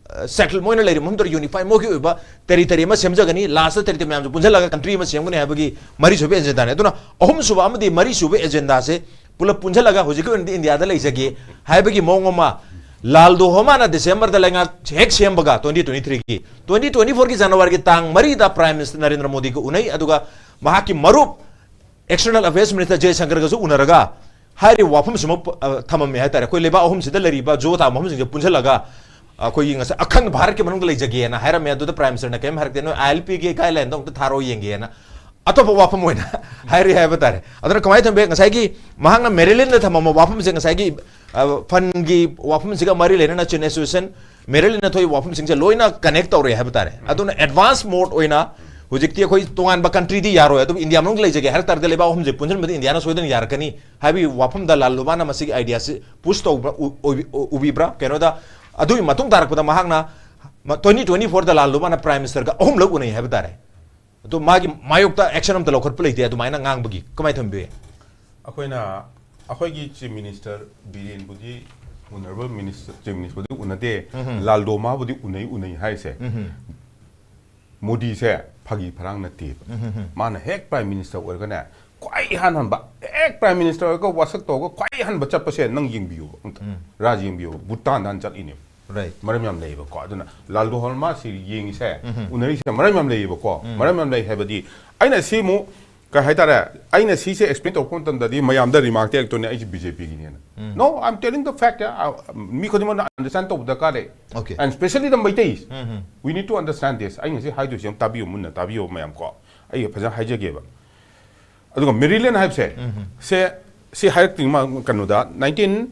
uh, settle, ꯃꯣꯏꯅ ꯂꯩꯔꯤꯕ ꯃꯐꯝꯗꯨꯗ unify, ꯃꯣꯏꯒꯤ ꯑꯣꯏꯕ territory ꯑꯃ ꯁꯦꯝꯖꯒꯅꯤ, last ꯇ territory ꯃꯌꯥꯝꯁꯨ ꯄꯨꯟꯁꯤꯜꯂꯒ country ꯑꯃ ꯁꯦꯝꯒꯅꯤ ꯍꯥꯏꯕꯒꯤ ꯃꯔꯤꯁꯨꯕ agenda ꯅꯤ꯫ ꯑꯗꯨꯅ ꯑꯍꯨꯝꯁꯨꯕ ꯑꯃꯗꯤ ꯃꯔꯤꯁꯨꯕ agenda ꯁꯦ ꯄꯨꯂꯞ ꯄꯨꯟꯁꯤꯜꯂꯒ ꯍꯧꯖꯤꯛꯀꯤ ꯑꯣꯏꯅꯗꯤ ꯏꯟꯗꯤꯌꯥꯗ ꯂꯩꯖꯒꯦ ꯍꯥꯏꯕꯒꯤ ꯃꯑꯣꯡ ꯑꯃ, ꯂꯥꯜꯗꯣ ꯍꯣꯃꯥꯅ December ꯗ ꯂꯩꯉꯥꯛ ꯍꯦꯛ ꯁꯦꯝꯕꯒ twenty twenty three ꯒꯤ, twenty twenty four ꯒꯤ January ꯒꯤ ꯇꯥꯡ ꯃꯔꯤꯗ Prime Minister ꯅꯔꯦꯟꯗ꯭ꯔ ꯃꯣꯗꯤꯒ ꯎꯅꯩ꯫ ꯑꯗꯨꯒ ꯃꯍꯥꯛꯀꯤ ꯃꯔꯨꯞ External Affairs Minister ꯖꯌ ꯁꯪꯀꯔꯒꯁꯨ ꯎꯅꯔꯒ ꯍꯥꯏꯔꯤꯕ ꯋꯥꯐꯝꯁꯤꯃꯛ, ꯑ, ꯊꯝꯃꯝꯃꯦ ꯍꯥꯏꯇꯥꯔꯦ꯫ ꯑꯩꯈꯣꯏ ꯂꯩꯕꯥꯛ ꯑꯍꯨꯝꯁꯤꯗ ꯂꯩꯔꯤꯕ ꯖꯣ ꯇꯥꯕ ꯃꯐꯝꯁꯤꯡꯁꯦ ꯄꯨꯟꯁꯤꯜꯂꯒ ꯑꯩꯈꯣꯏꯒꯤ ꯉꯁꯥꯏ ꯑꯈꯪ ꯚꯥꯔꯠꯀꯤ ꯃꯅꯨꯡꯗ ꯂꯩꯖꯒꯦꯅ ꯍꯥꯏꯔꯝꯃꯦ꯫ ꯑꯗꯨꯗ Prime Minister ꯅ ꯀꯔꯤꯝ ꯍꯥꯏꯔꯛꯇꯦ꯫ "ꯅꯣꯏ I L P ꯒꯤ guideline ꯗꯣ ꯑꯝꯇ ꯊꯥꯔꯛꯑꯣ ꯌꯦꯡꯒꯦꯅ" ꯑꯇꯣꯞꯄ ꯋꯥꯐꯝ ꯑꯣꯏꯅ ꯍꯥꯏꯔꯤ ꯍꯥꯏꯕ ꯇꯥꯔꯦ꯫ ꯑꯗꯨꯅ ꯀꯃꯥꯏꯅ ꯊꯝꯕ ꯌꯥꯏ? ꯉꯁꯥꯏꯒꯤ ꯃꯍꯥꯛꯅ Maryland ꯗ ꯊꯝꯃꯝꯕ ꯋꯥꯐꯝꯁꯦ, ꯉꯁꯥꯏꯒꯤ, ꯑ, fund ꯒꯤ ꯋꯥꯐꯝꯁꯤꯒ ꯃꯔꯤ ꯂꯩꯅꯅ Chin Association Maryland ꯅ ꯊꯣꯛꯏꯕ ꯋꯥꯐꯝꯁꯤꯡꯁꯦ ꯂꯣꯏꯅ connect ꯇꯧꯔꯦ ꯍꯥꯏꯕ ꯇꯥꯔꯦ꯫ ꯑꯗꯨꯅ advance mode ꯑꯣꯏꯅ ꯍꯧꯖꯤꯛꯇꯤ ꯑꯩꯈꯣꯏ ꯇꯣꯉꯥꯟꯕ country ꯗꯤ ꯌꯥꯔꯣꯏ, ꯑꯗꯨꯕꯨ ꯏꯟꯗꯤꯌꯥ ꯃꯅꯨꯡꯗ ꯂꯩꯖꯒꯦ ꯍꯥꯏꯔꯛ ꯇꯥꯔꯗꯤ ꯂꯩꯕꯥꯛ ꯑꯍꯨꯝꯁꯦ ꯄꯨꯟꯁꯤꯟꯕꯗ ꯏꯟꯗꯤꯌꯥꯅ ꯁꯣꯏꯗꯅ ꯌꯥꯔꯛꯀꯅꯤ ꯍꯥꯏꯕꯒꯤ ꯋꯥꯐꯝꯗ ꯂꯥꯜ ꯂꯨꯃꯥꯅ ꯃꯁꯤꯒꯤ idea ꯁꯤ push ꯇꯧꯕ꯭ꯔꯥ, ꯎ-, ꯎꯕꯤ-, ꯎ-, ꯎꯕꯤꯕ꯭ꯔꯥ? ꯀꯩꯅꯣꯗ, ꯑꯗꯨꯒꯤ ꯃꯇꯨꯡ ꯇꯥꯔꯛꯄꯗ ꯃꯍꯥꯛꯅ ꯃ-, twenty twenty four ꯗ ꯂꯥꯜ ꯂꯨꯃꯥꯅ Prime Minister ꯒ ꯑꯍꯨꯝꯂꯛ ꯎꯅꯩ ꯍꯥꯏꯕ ꯇꯥꯔꯦ꯫ ꯑꯗꯣ ꯃꯥꯒꯤ ꯃꯥꯌꯣꯛꯇ action ꯑꯝꯇ ꯂꯧꯈꯠꯄ ꯂꯩꯇꯦ꯫ ꯑꯗꯨꯃꯥꯏꯅ ꯉꯥꯡꯕꯒꯤ ꯀꯃꯥꯏꯅ ꯊꯝꯕꯤ? ꯑꯩꯈꯣꯏꯅ, ꯑꯩꯈꯣꯏꯒꯤ Chief Minister ꯕꯤꯔꯦꯟꯕꯨꯗꯤ, Honourable Minister, Chief Minister ꯕꯨꯗꯤ ꯎꯅꯗꯦ, ꯎꯝꯍꯨꯝ꯫ ꯂꯥꯜꯗꯣ ꯃꯥꯕꯨꯗꯤ ꯎꯅꯩ, ꯎꯅꯩ ꯍꯥꯏꯔꯤꯁꯦ꯫ ꯎꯝꯍꯨꯝ꯫ ꯃꯣꯗꯤꯁꯦ ꯐꯥꯒꯤ ꯐꯔꯥꯡ ꯅꯠꯇꯦꯕ꯫ ꯎꯝ, ꯎꯝ, ꯎꯝ꯫ ꯃꯥꯅ ꯍꯦꯛ Prime Minister ꯑꯣꯏꯔꯒꯅꯦ, ꯈ꯭ꯋꯥꯏ ꯏꯍꯥꯟ ꯍꯥꯟꯕ, ꯍꯦꯛ Prime Minister ꯑꯣꯏꯔꯒ ꯋꯥꯁꯛ ꯇꯧꯔꯒ ꯈ꯭ꯋꯥꯏ ꯑꯍꯥꯟꯕ ꯆꯠꯄꯁꯦ ꯅꯪ ꯌꯦꯡꯕꯤꯌꯨꯕ ꯑꯝꯇ꯫ ꯎꯝ꯫ ꯔꯥꯖ ꯌꯦꯡꯕꯤꯌꯨꯕ, ꯚꯨꯇꯥꯟꯗ ꯍꯥꯟꯅ ꯆꯠꯂꯤꯅꯦꯕ꯫ Right꯫ ꯃꯔꯝ ꯌꯥꯝ ꯂꯩꯌꯦꯕꯀꯣ꯫ ꯑꯗꯨꯅ ꯂꯥꯜꯗꯣ ꯍꯣꯜꯃꯥ ꯁꯤ ꯌꯦꯡꯉꯤꯁꯦ, ꯎꯝ, ꯎꯝ꯫ ꯎꯅꯔꯤꯁꯦ ꯃꯔꯝ ꯌꯥꯝ ꯂꯩꯌꯦꯕꯀꯣ꯫ ꯎꯝ꯫ ꯃꯔꯝ ꯌꯥꯝ ꯂꯩ ꯍꯥꯏꯕꯗꯤ, ꯑꯩꯅ ꯁꯤ ꯑꯃꯨꯛ ꯀꯩ ꯍꯥꯏꯇꯥꯔꯦ, ꯑꯩꯅ ꯁꯤꯁꯦ explain ꯇꯧꯔꯛꯄ ꯃꯇꯝꯗꯗꯤ ꯃꯌꯥꯝꯗ remark ꯇꯧꯔꯛꯇꯣꯏꯅꯦ, "ꯑꯩꯁꯦ B J P ꯒꯤꯅꯦꯅ"꯫ Um. No, I am telling the fact, yeah, uh, ꯃꯤ ꯈꯨꯗꯤꯡꯃꯛꯅ understand ꯇꯧꯕ ꯗꯔꯀꯥꯔ ꯂꯩ꯫ Okay꯫ And specially the Meiteis, um, um. We need to understand this. ꯑꯩ ꯉꯁꯤ ꯍꯥꯏꯗꯣꯏꯁꯦ ꯑꯃꯨꯛ ꯇꯥꯕꯤꯌꯨ, ꯃꯨꯟꯅ ꯇꯥꯕꯤꯌꯨ ꯃꯌꯥꯝ ꯀꯣ꯫ ꯑꯩ ꯐꯖꯅ ꯍꯥꯏꯖꯒꯦꯕ꯫ ꯑꯗꯨꯒ Maryland ꯍꯥꯏꯕꯁꯦ, ꯎꯝ, ꯎꯝ꯫ ꯁꯦ, ꯁꯤ ꯍꯥꯏꯔꯛꯇ꯭ꯔꯤꯉꯩ ꯃ-, ꯀꯩꯅꯣꯗ, nineteen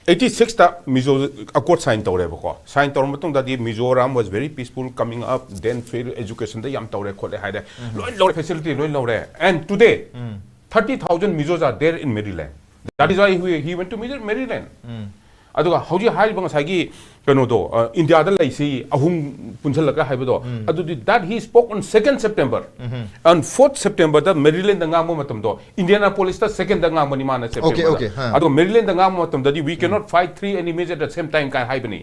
ꯑꯩꯠꯇꯤ ꯁꯤꯛꯁꯇ ꯃꯤꯖꯣ ꯑꯦꯀꯣꯔꯗ ꯁꯥꯏꯟ ꯇꯧꯔꯦꯕꯀꯣ꯫ ꯁꯥꯏꯟ ꯇꯧꯔ ꯃꯇꯨꯡꯗꯗꯤ Mizoram was very peaceful, coming up, then fair educationꯗ ꯌꯥꯝ ꯇꯧꯔꯦ ꯈꯣꯠꯂꯦ ꯍꯥꯏꯔꯦ꯫ ꯂꯣꯏ ꯂꯧꯔꯦ, ꯐꯦꯁꯤꯂꯤꯇꯤ ꯂꯣꯏ ꯂꯧꯔꯦ꯫ And today, thirty thousand Mizos are there in Maryland. That is why he, he went to Maryland. ꯑꯗꯨꯒ ꯍꯧꯖꯤꯛ ꯍꯥꯏꯔꯤꯕ ꯉꯁꯥꯏꯒꯤ ꯀꯩꯅꯣꯗꯣ, ꯏꯟꯗꯤꯌꯥꯗ ꯂꯩꯁꯤ ꯑꯍꯨꯝ ꯄꯨꯟꯁꯤꯜꯂꯒ ꯍꯥꯏꯕꯗꯣ, ꯑꯗꯨꯗꯤ that he spoke on second September. On fourth Septemberꯗ ꯃꯦꯔꯤꯂꯦꯟꯗ ꯉꯥꯡꯕ ꯃꯇꯝꯗꯣ, ꯏꯟꯗꯤꯌꯥꯅꯥꯄꯣꯂꯤꯁꯇ ꯁꯦꯀꯦꯟꯗ ꯉꯥꯡꯕꯅꯤ ꯃꯥꯅ ꯁꯦꯞꯇꯦꯝꯕꯔꯗ꯫ Okay, ꯍꯥ꯫ ꯑꯗꯨꯒ ꯃꯦꯔꯤꯂꯦꯟꯗ ꯉꯥꯡꯕ ꯃꯇꯝꯗꯗꯤ, "We cannot fight three enemies at the same time" ꯀꯥꯏꯅ ꯍꯥꯏꯕꯅꯤ꯫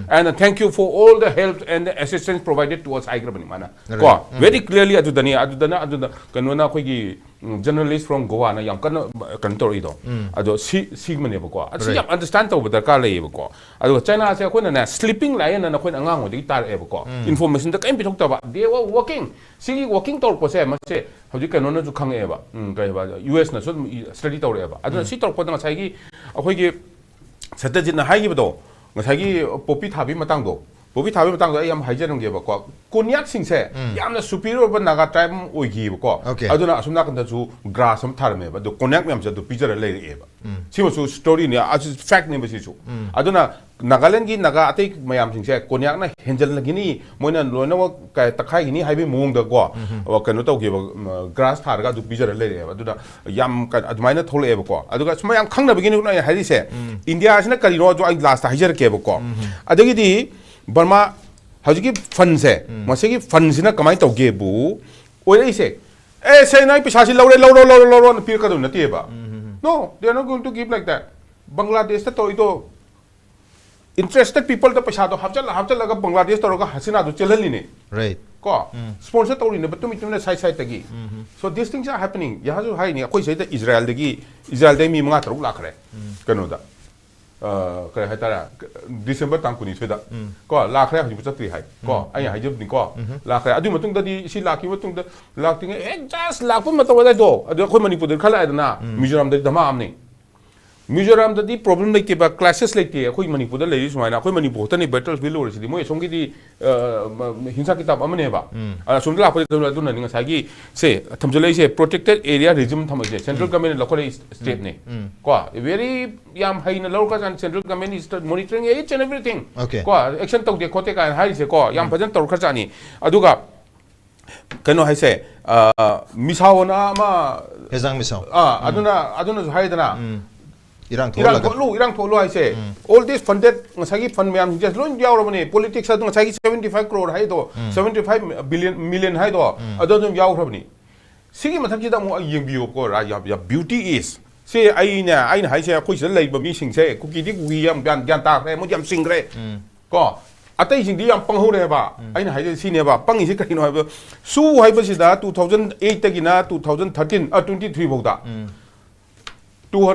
"And thank you for all the help and the assistance provided to us" ꯍꯥꯏꯈ꯭ꯔꯕꯅꯤ ꯃꯥꯅ꯫ ꯀꯣ, very clearly ꯑꯗꯨꯗꯅꯤ꯫ ꯑꯗꯨꯗꯅ ꯑꯗꯨꯗ ꯀꯩꯅꯣꯅ ꯑꯩꯈꯣꯏꯒꯤ ꯖꯔꯅꯦꯂꯤꯁ ꯐ꯭ꯔꯣꯝ ꯒꯣꯋꯥꯅ ꯌꯥꯝ ꯀꯟꯅ ꯀꯩꯅꯣ ꯇꯧꯔꯛꯏꯗꯣ꯫ ꯑꯗꯣ ꯁꯤ ꯁꯤꯃꯅꯦꯕꯀꯣ꯫ ꯑꯗꯣ ꯁꯤ ꯌꯥꯝ ꯑꯟꯗꯔꯁꯇꯦꯟ ꯇꯧꯕ ꯗꯔꯀꯥꯔ ꯂꯩꯌꯦꯕꯀꯣ꯫ ꯑꯗꯨꯒ ꯆꯥꯏꯅꯥꯁꯦ ꯑꯩꯈꯣꯏꯅꯅꯦ ꯁ꯭ꯂꯤꯄꯤꯡ ꯂꯥꯏꯌꯦꯅ ꯑꯩꯈꯣꯏꯅ ꯑꯉꯥꯡ ꯑꯣꯏꯗꯒꯤ ꯇꯥꯔꯛꯑꯦꯕꯀꯣ꯫ ꯏꯟꯐꯣꯔꯃꯦꯁꯟꯗ ꯀꯔꯤꯝ ꯄꯤꯊꯣꯛꯇꯕ꯫ They were working. ꯁꯤꯒꯤ ꯋꯥꯔꯀꯤꯡ ꯇꯧꯔꯛꯄꯁꯦ ꯃꯁꯦ ꯍꯧꯖꯤꯛ ꯀꯩꯅꯣꯅꯁꯨ ꯈꯪꯉꯛꯑꯦꯕ꯫ ꯎꯝ, ꯀꯩ ꯍꯥꯏꯕ, ꯌꯨ ꯑꯦꯁꯅꯁꯨ ꯑꯗꯨꯝ ꯁ꯭ꯇꯗꯤ ꯇꯧꯔꯛꯑꯦꯕ꯫ ꯑꯗꯨꯅ ꯁꯤ ꯇꯧꯔꯛꯄꯗ ꯉꯁꯥꯏꯒꯤ ꯑꯩꯈꯣꯏꯒꯤ ꯁꯇ꯭ꯌꯖꯤꯠꯅ ꯍꯥꯏꯈꯤꯕꯗꯣ, ꯉꯁꯥꯏꯒꯤ ꯄꯣꯄꯤ ꯊꯥꯕꯤ ꯃꯇꯥꯡꯗꯣ, ꯄꯣꯄꯤ ꯊꯥꯕꯤ ꯃꯇꯥꯡꯗꯣ ꯑꯩ ꯌꯥꯝ ꯍꯥꯏꯖꯔꯝꯒꯦꯕꯀꯣ꯫ ꯀꯣꯟꯌꯥꯛꯁꯤꯡꯁꯦ ꯌꯥꯝꯅ ꯁꯨꯄꯤꯔꯤꯌꯔ ꯑꯣꯏꯕ ꯅꯥꯒꯥ ꯇ꯭ꯔꯥꯏꯕ ꯑꯃ ꯑꯣꯏꯈꯤꯕꯀꯣ꯫ Okay. ꯑꯗꯨꯅ ꯑꯁꯣꯝ ꯅꯥꯀꯟꯗꯁꯨ ꯒ꯭ꯔꯥꯁ ꯑꯃ ꯊꯥꯔꯝꯃꯦꯕ꯫ ꯑꯗꯣ ꯀꯣꯟꯌꯥꯛ ꯃꯌꯥꯝꯁꯦ ꯑꯗꯨ ꯄꯤꯖꯔ ꯂꯩꯔꯛꯑꯦꯕ꯫ ꯁꯤꯃꯁꯨ ꯁ꯭ꯇꯣꯔꯤꯅꯦ, ꯑꯁꯤ ꯐꯦꯛꯅꯦꯕ ꯁꯤꯁꯨ꯫ ꯑꯗꯨꯅ ꯅꯥꯒꯥꯂꯦꯟꯒꯤ ꯅꯥꯒꯥ ꯑꯇꯩ ꯃꯌꯥꯝꯁꯤꯡꯁꯦ ꯀꯣꯟꯌꯥꯛꯅ ꯍꯦꯟꯖꯜꯂꯒꯅꯤ, ꯃꯣꯏꯅ ꯂꯣꯏꯅꯃꯛ ꯀ-, ꯇꯛꯈꯥꯏꯒꯅꯤ ꯍꯥꯏꯕꯒꯤ ꯃꯑꯣꯡꯗꯀꯣ, ꯑ, ꯀꯩꯅꯣ ꯇꯧꯈꯤꯕ, ꯎꯝ, ꯒ꯭ꯔꯥꯁ ꯊꯥꯔꯒ ꯑꯗꯨ ꯄꯤꯖꯔ ꯂꯩꯔꯛꯑꯦꯕ꯫ ꯑꯗꯨꯅ ꯌꯥꯝ ꯀ-, ꯑꯗꯨꯃꯥꯏꯅ ꯊꯣꯛꯂꯛꯑꯦꯕꯀꯣ꯫ ꯑꯗꯨꯒ ꯁꯨꯝ ꯃꯌꯥꯝ ꯈꯪꯅꯕꯒꯤꯅꯤ ꯑꯩꯅ ꯍꯥꯏꯔꯤꯁꯦ꯫ ꯏꯟꯗꯤꯌꯥꯁꯤꯅ ꯀꯔꯤꯅꯣ ꯑꯗꯨ ꯑꯩ ꯂꯥꯁꯇ ꯍꯥꯏꯖꯔꯛꯀꯦꯕꯀꯣ꯫ ꯑꯗꯒꯤꯗꯤ ꯕꯔꯃꯥ ꯍꯧꯖꯤꯛꯀꯤ ꯐꯟꯁꯦ, ꯃꯁꯤꯒꯤ ꯐꯟꯁꯤꯅ ꯀꯃꯥꯏꯅ ꯇꯧꯒꯦꯕꯨ ꯑꯣꯏꯔꯛꯏꯁꯦ, "ꯑꯦ, ꯁꯦ, ꯅꯪ ꯄꯩꯁꯥꯁꯤ ꯂꯧꯔꯦ, ꯂꯧꯔꯣ, ꯂꯧꯔꯣ, ꯂꯧꯔꯣꯅ" ꯄꯤꯔꯛꯀꯗꯧ ꯅꯠꯇꯦꯕ꯫ No, they are not going to give like that. ꯕꯪꯒ꯭ꯂꯥꯗꯦꯁꯇ ꯇꯧꯔꯤꯗꯣ, interested peopleꯗ ꯄꯩꯁꯥꯗꯣ ꯍꯥꯞꯆꯜꯂ ꯍꯥꯞꯆꯜꯂꯒ ꯕꯪꯒ꯭ꯂꯥꯗꯦꯁ ꯇꯧꯔꯒ ꯍꯁꯤꯅꯥꯗꯣ ꯆꯦꯜꯍꯜꯂꯤꯅꯦ꯫ Right. ꯀꯣ, ꯁ꯭ꯄꯣꯟꯁꯔ ꯇꯧꯔꯤꯅꯦꯕ ꯇꯨꯃꯤꯟ ꯇꯨꯃꯤꯟꯅ ꯁꯥꯏꯠ ꯁꯥꯏꯠꯇꯒꯤ꯫ So these things are happening. ꯌꯥꯍꯥꯁꯨ ꯍꯥꯏꯅꯤ, ꯑꯩꯈꯣꯏ ꯁꯤꯗ ꯏꯖꯔꯥꯏꯜꯗꯒꯤ, ꯏꯖꯔꯥꯏꯜꯗꯒꯤ ꯃꯤ ꯃꯉꯥ ꯇꯔꯨꯛ ꯂꯥꯛꯈ꯭ꯔꯦ ꯀꯩꯅꯣꯗ, ꯑ, ꯀꯩ ꯍꯥꯏꯇꯥꯔꯦ, ꯗꯤꯁꯦꯝꯕꯔ ꯇꯥꯡ ꯀꯨꯟꯅꯤꯊꯣꯏꯗ꯫ ꯀꯣ, ꯂꯥꯛꯈ꯭ꯔꯦ, ꯍꯧꯖꯤꯛꯐꯥꯎ ꯆꯠꯇ꯭ꯔꯤ ꯍꯥꯏ꯫ ꯀꯣ, ꯑꯩꯅ ꯍꯥꯏꯖꯕꯅꯤꯀꯣ, ꯂꯥꯛꯈ꯭ꯔꯦ꯫ ꯑꯗꯨꯒꯤ ꯃꯇꯨꯡꯗꯗꯤ, ꯁꯤ ꯂꯥꯛꯈꯤꯕ ꯃꯇꯨꯡꯗ, ꯂꯥꯛꯇ꯭ꯔꯤꯉꯩ ꯍꯦꯛ just ꯂꯥꯛꯄ ꯃꯇꯝ ꯑꯗꯨꯋꯥꯏꯗꯣ, ꯑꯗꯨ ꯑꯩꯈꯣꯏ ꯃꯅꯤꯄꯨꯔꯗ ꯈꯔ ꯂꯥꯛꯑꯦꯗꯅ, ꯃꯤꯖꯣꯔꯥꯝꯗꯗꯤ ꯙꯃꯥ ꯑꯃꯅꯤ꯫ ꯃꯤꯖꯣꯔꯥꯝꯗꯗꯤ ꯄ꯭ꯔꯣꯕ꯭ꯂꯦꯝ ꯂꯩꯇꯦꯕ, ꯀ꯭ꯂꯥꯁꯦꯁ ꯂꯩꯇꯦ꯫ ꯑꯩꯈꯣꯏ ꯃꯅꯤꯄꯨꯔꯗ ꯂꯩꯔꯤ ꯁꯨꯃꯥꯏꯅ, ꯑꯩꯈꯣꯏ ꯃꯅꯤꯄꯨꯔ ꯈꯛꯇꯅꯤ ꯕꯦꯇꯜ ꯐꯤꯜ ꯑꯣꯏꯔꯤꯁꯤꯗꯤ꯫ ꯃꯣꯏ ꯑꯁꯣꯝꯒꯤꯗꯤ ꯑ, ꯃ-, ꯍꯤꯡꯁꯥ ꯈꯤꯇꯥꯕ ꯑꯃꯅꯦꯕ꯫ ꯑ, ꯑꯁꯣꯝꯗ ꯂꯥꯛꯄꯗꯤ ꯑꯗꯨꯅ, ꯑꯗꯨꯅꯅꯤ ꯉꯁꯥꯏꯒꯤ ꯁꯦ ꯊꯝꯖꯤꯜꯂꯛꯏꯁꯦ, ꯄ꯭ꯔꯣꯇꯦꯛꯇꯦꯠ ꯑꯦꯔꯤꯌꯥ ꯔꯤꯖꯤꯝ ꯊꯝꯃꯛꯏꯁꯦ, ꯁꯦꯟꯇ꯭ꯔꯦꯜ ꯒꯃꯦꯟꯅ ꯂꯧꯈꯠꯂꯛꯏ ꯁ꯭ꯇꯦꯠꯅꯤ꯫ ꯀꯣ, ꯚꯦꯔꯤ ꯌꯥꯝ ꯍꯩꯅ ꯂꯧꯔꯒ central government is monitoring each and everything꯫ Okay. ꯀꯣ, ꯑꯦꯛꯁꯟ ꯇꯧꯗꯦ ꯈꯣꯠꯇꯦ ꯀꯥꯏꯅ ꯍꯥꯏꯔꯤꯁꯦꯀꯣ, ꯌꯥꯝ ꯐꯖꯅ ꯇꯧꯔꯛꯈ꯭ꯔꯖꯥꯠꯅꯤ꯫ ꯑꯗꯨꯒ ꯀꯩꯅꯣ ꯍꯥꯏꯁꯦ, ꯑ, ꯃꯤꯁꯥꯎꯅ ꯑꯃ, ꯍꯦꯖꯥꯡ ꯃꯤꯁꯥꯎ꯫ ꯑꯥ, ꯑꯗꯨꯅ, ꯑꯗꯨꯅꯁꯨ ꯍꯥꯏꯗꯅ, ꯏꯔꯥꯡ ꯏꯔꯥꯡ ꯊꯣꯛꯍꯜꯂꯒ꯫ ꯊꯣꯛꯍꯜꯂꯨ, ꯏꯔꯥꯡ ꯊꯣꯛꯍꯜꯂꯨ ꯍꯥꯏꯁꯦ, all this funded, ꯉꯁꯥꯏꯒꯤ ꯐꯟ ꯃꯌꯥꯝꯁꯤꯡꯁꯦ ꯂꯣꯏ ꯌꯥꯎꯔꯕꯅꯤ꯫ ꯄꯣꯂꯤꯇꯤꯛꯁ ꯑꯗꯨ ꯉꯁꯥꯏꯒꯤ seventy five crore ꯍꯥꯏꯗꯣ, seventy five billion, million ꯍꯥꯏꯗꯣ, ꯑꯗꯨ ꯑꯗꯨꯝ ꯌꯥꯎꯈ꯭ꯔꯕꯅꯤ꯫ ꯁꯤꯒꯤ ꯃꯊꯛꯁꯤꯗ ꯑꯃꯨꯛ ꯌꯦꯡꯕꯤꯌꯨꯀꯣ, ꯔꯥ-, ꯌꯥ-, ꯌꯥ-, beauty is꯫ ꯁꯤ ꯑꯩꯅ, ꯑꯩꯅ ꯍꯥꯏꯁꯦ, ꯑꯩꯈꯣꯏ ꯁꯤꯗ ꯂꯩꯕ ꯃꯤꯁꯤꯡꯁꯦ, ꯀꯨꯀꯤꯗꯤ ꯀꯨꯀꯤ ꯌꯥꯝ ꯒ꯭ꯌꯥꯟ, ꯒ꯭ꯌꯥꯟ ꯇꯥꯈ꯭ꯔꯦ, ꯃꯣꯏꯗꯤ ꯌꯥꯝ ꯁꯤꯡꯈ꯭ꯔꯦ꯫ ꯀꯣ, ꯑꯇꯩꯁꯤꯡꯗꯤ ꯌꯥꯝ ꯄꯪꯍꯧꯔꯦꯕ꯫ ꯑꯩꯅ ꯍꯥꯏꯖꯩ ꯁꯤꯅꯦꯕ, ꯄꯪꯉꯤꯁꯤ ꯀꯔꯤꯅꯣ ꯍꯥꯏꯕ, ꯁꯨ ꯍꯥꯏꯕꯁꯤꯗ two thousand eight ꯇꯒꯤꯅ two thousand thirteen, ꯑ, twenty three ꯐꯥꯎꯗ꯫ Two,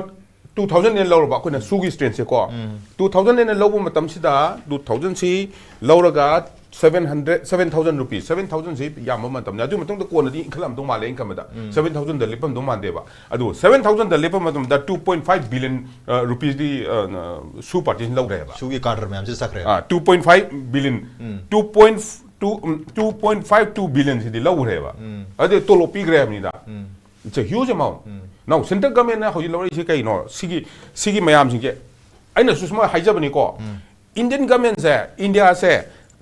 two thousand ꯑꯦꯅ ꯂꯧꯔꯕ ꯑꯩꯈꯣꯏꯅ ꯁꯨꯒꯤ ꯁ꯭ꯇ꯭ꯔꯦꯟꯁꯦꯀꯣ꯫ Two thousand ꯑꯦꯅ ꯂꯧꯕ ꯃꯇꯝꯁꯤꯗ, two thousand ꯁꯤ ꯂꯧꯔꯒ seven hundred, seven thousand rupees, seven thousand ꯁꯤ ꯌꯥꯝꯕ ꯃꯇꯝꯅꯤ꯫ ꯑꯗꯨꯒꯤ ꯃꯇꯨꯡꯗ ꯀꯣꯟꯅꯗꯤ ꯏꯟꯈꯠꯂꯝꯗꯧ ꯃꯥꯜꯂꯦ, ꯑꯩꯅ ꯈꯟꯕꯗ꯫ Seven thousandꯗ ꯂꯦꯞꯄꯝꯗꯧ ꯃꯥꯟꯗꯦꯕ꯫ ꯑꯗꯨ seven thousandꯗ ꯂꯦꯞꯄ ꯃꯇꯝꯗ two point five billion, ꯑ, rupeesꯗꯤ, ꯑ, ꯁꯨ ꯄꯥꯔꯇꯤꯁꯤꯅ ꯂꯧꯈ꯭ꯔꯦꯕ꯫ ꯁꯨꯒꯤ ꯀꯥꯗꯔ ꯃꯌꯥꯝꯁꯤ ꯆꯠꯈ꯭ꯔꯦ꯫ ꯑ, two point five billion, two point two, ꯎꯝ, two point five two billionꯁꯤꯗꯤ ꯂꯧꯈ꯭ꯔꯦꯕ꯫ ꯑꯗꯨ ꯇꯣꯂꯣꯞ ꯄꯤꯈ꯭ꯔꯦ ꯍꯥꯏꯕꯅꯤꯗ꯫ It's a huge amount. Now, central governmentꯅ ꯍꯧꯖꯤꯛ ꯂꯧꯔꯛꯏꯁꯦ ꯀꯩꯅꯣ? ꯁꯤꯒꯤ, ꯁꯤꯒꯤ ꯃꯌꯥꯝꯁꯤꯡꯁꯦ ꯑꯩꯅꯁꯨ ꯁꯨꯃꯥꯏꯅ ꯍꯥꯏꯖꯕꯅꯤꯀꯣ, Indian governmentꯁꯦ, ꯏꯟꯗꯤꯌꯥꯁꯦ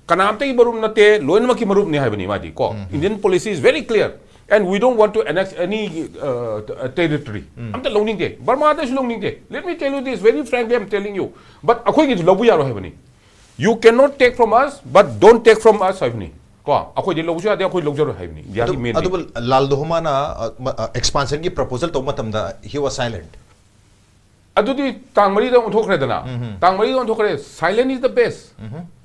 ꯀꯅꯥꯝꯇꯒꯤ ꯃꯔꯨꯞ ꯅꯠꯇꯦ, ꯂꯣꯏꯅꯃꯛꯀꯤ ꯃꯔꯨꯞꯅꯤ ꯍꯥꯏꯕꯅꯤ ꯃꯥꯗꯤ ꯀꯣ꯫ Indian policy is very clear and we don't want to annex any, uh, territory. ꯑꯝꯇ ꯂꯧꯅꯤꯡꯗꯦ, ꯕꯔꯃꯥꯗꯁꯨ ꯂꯧꯅꯤꯡꯗꯦ꯫ Let me tell you this very frankly, I'm telling you. But ꯑꯩꯈꯣꯏꯒꯤꯁꯨ ꯂꯧꯕ ꯌꯥꯔꯣꯏ ꯍꯥꯏꯕꯅꯤ꯫ You cannot take from us, but don't take from us ꯍꯥꯏꯕꯅꯤ꯫ ꯀꯣ, ꯑꯩꯈꯣꯏꯗꯤ ꯂꯧꯕꯁꯨ ꯌꯥꯗꯦ, ꯑꯩꯈꯣꯏ ꯂꯧꯖꯔꯣꯏ ꯍꯥꯏꯕꯅꯤ, ꯏꯟꯗꯤꯌꯥꯒꯤ ꯑꯗꯨ-, ꯃꯦꯟꯗꯤ꯫ ꯑꯗꯨꯕꯨ ꯂꯥꯜ ꯗꯣꯍꯣꯃꯥꯅ, ꯑ, ꯃ-, ꯑ, expansionꯒꯤ proposal ꯇꯧꯕ ꯃꯇꯝꯗ he was silent꯫ ꯑꯗꯨꯗꯤ ꯇꯥꯡ ꯃꯔꯤꯗ ꯑꯣꯟꯊꯣꯛꯈ꯭ꯔꯦꯗꯅ꯫ ꯇꯥꯡ ꯃꯔꯤꯗ ꯑꯣꯟꯊꯣꯛꯈ꯭ꯔꯦ, silent is the best.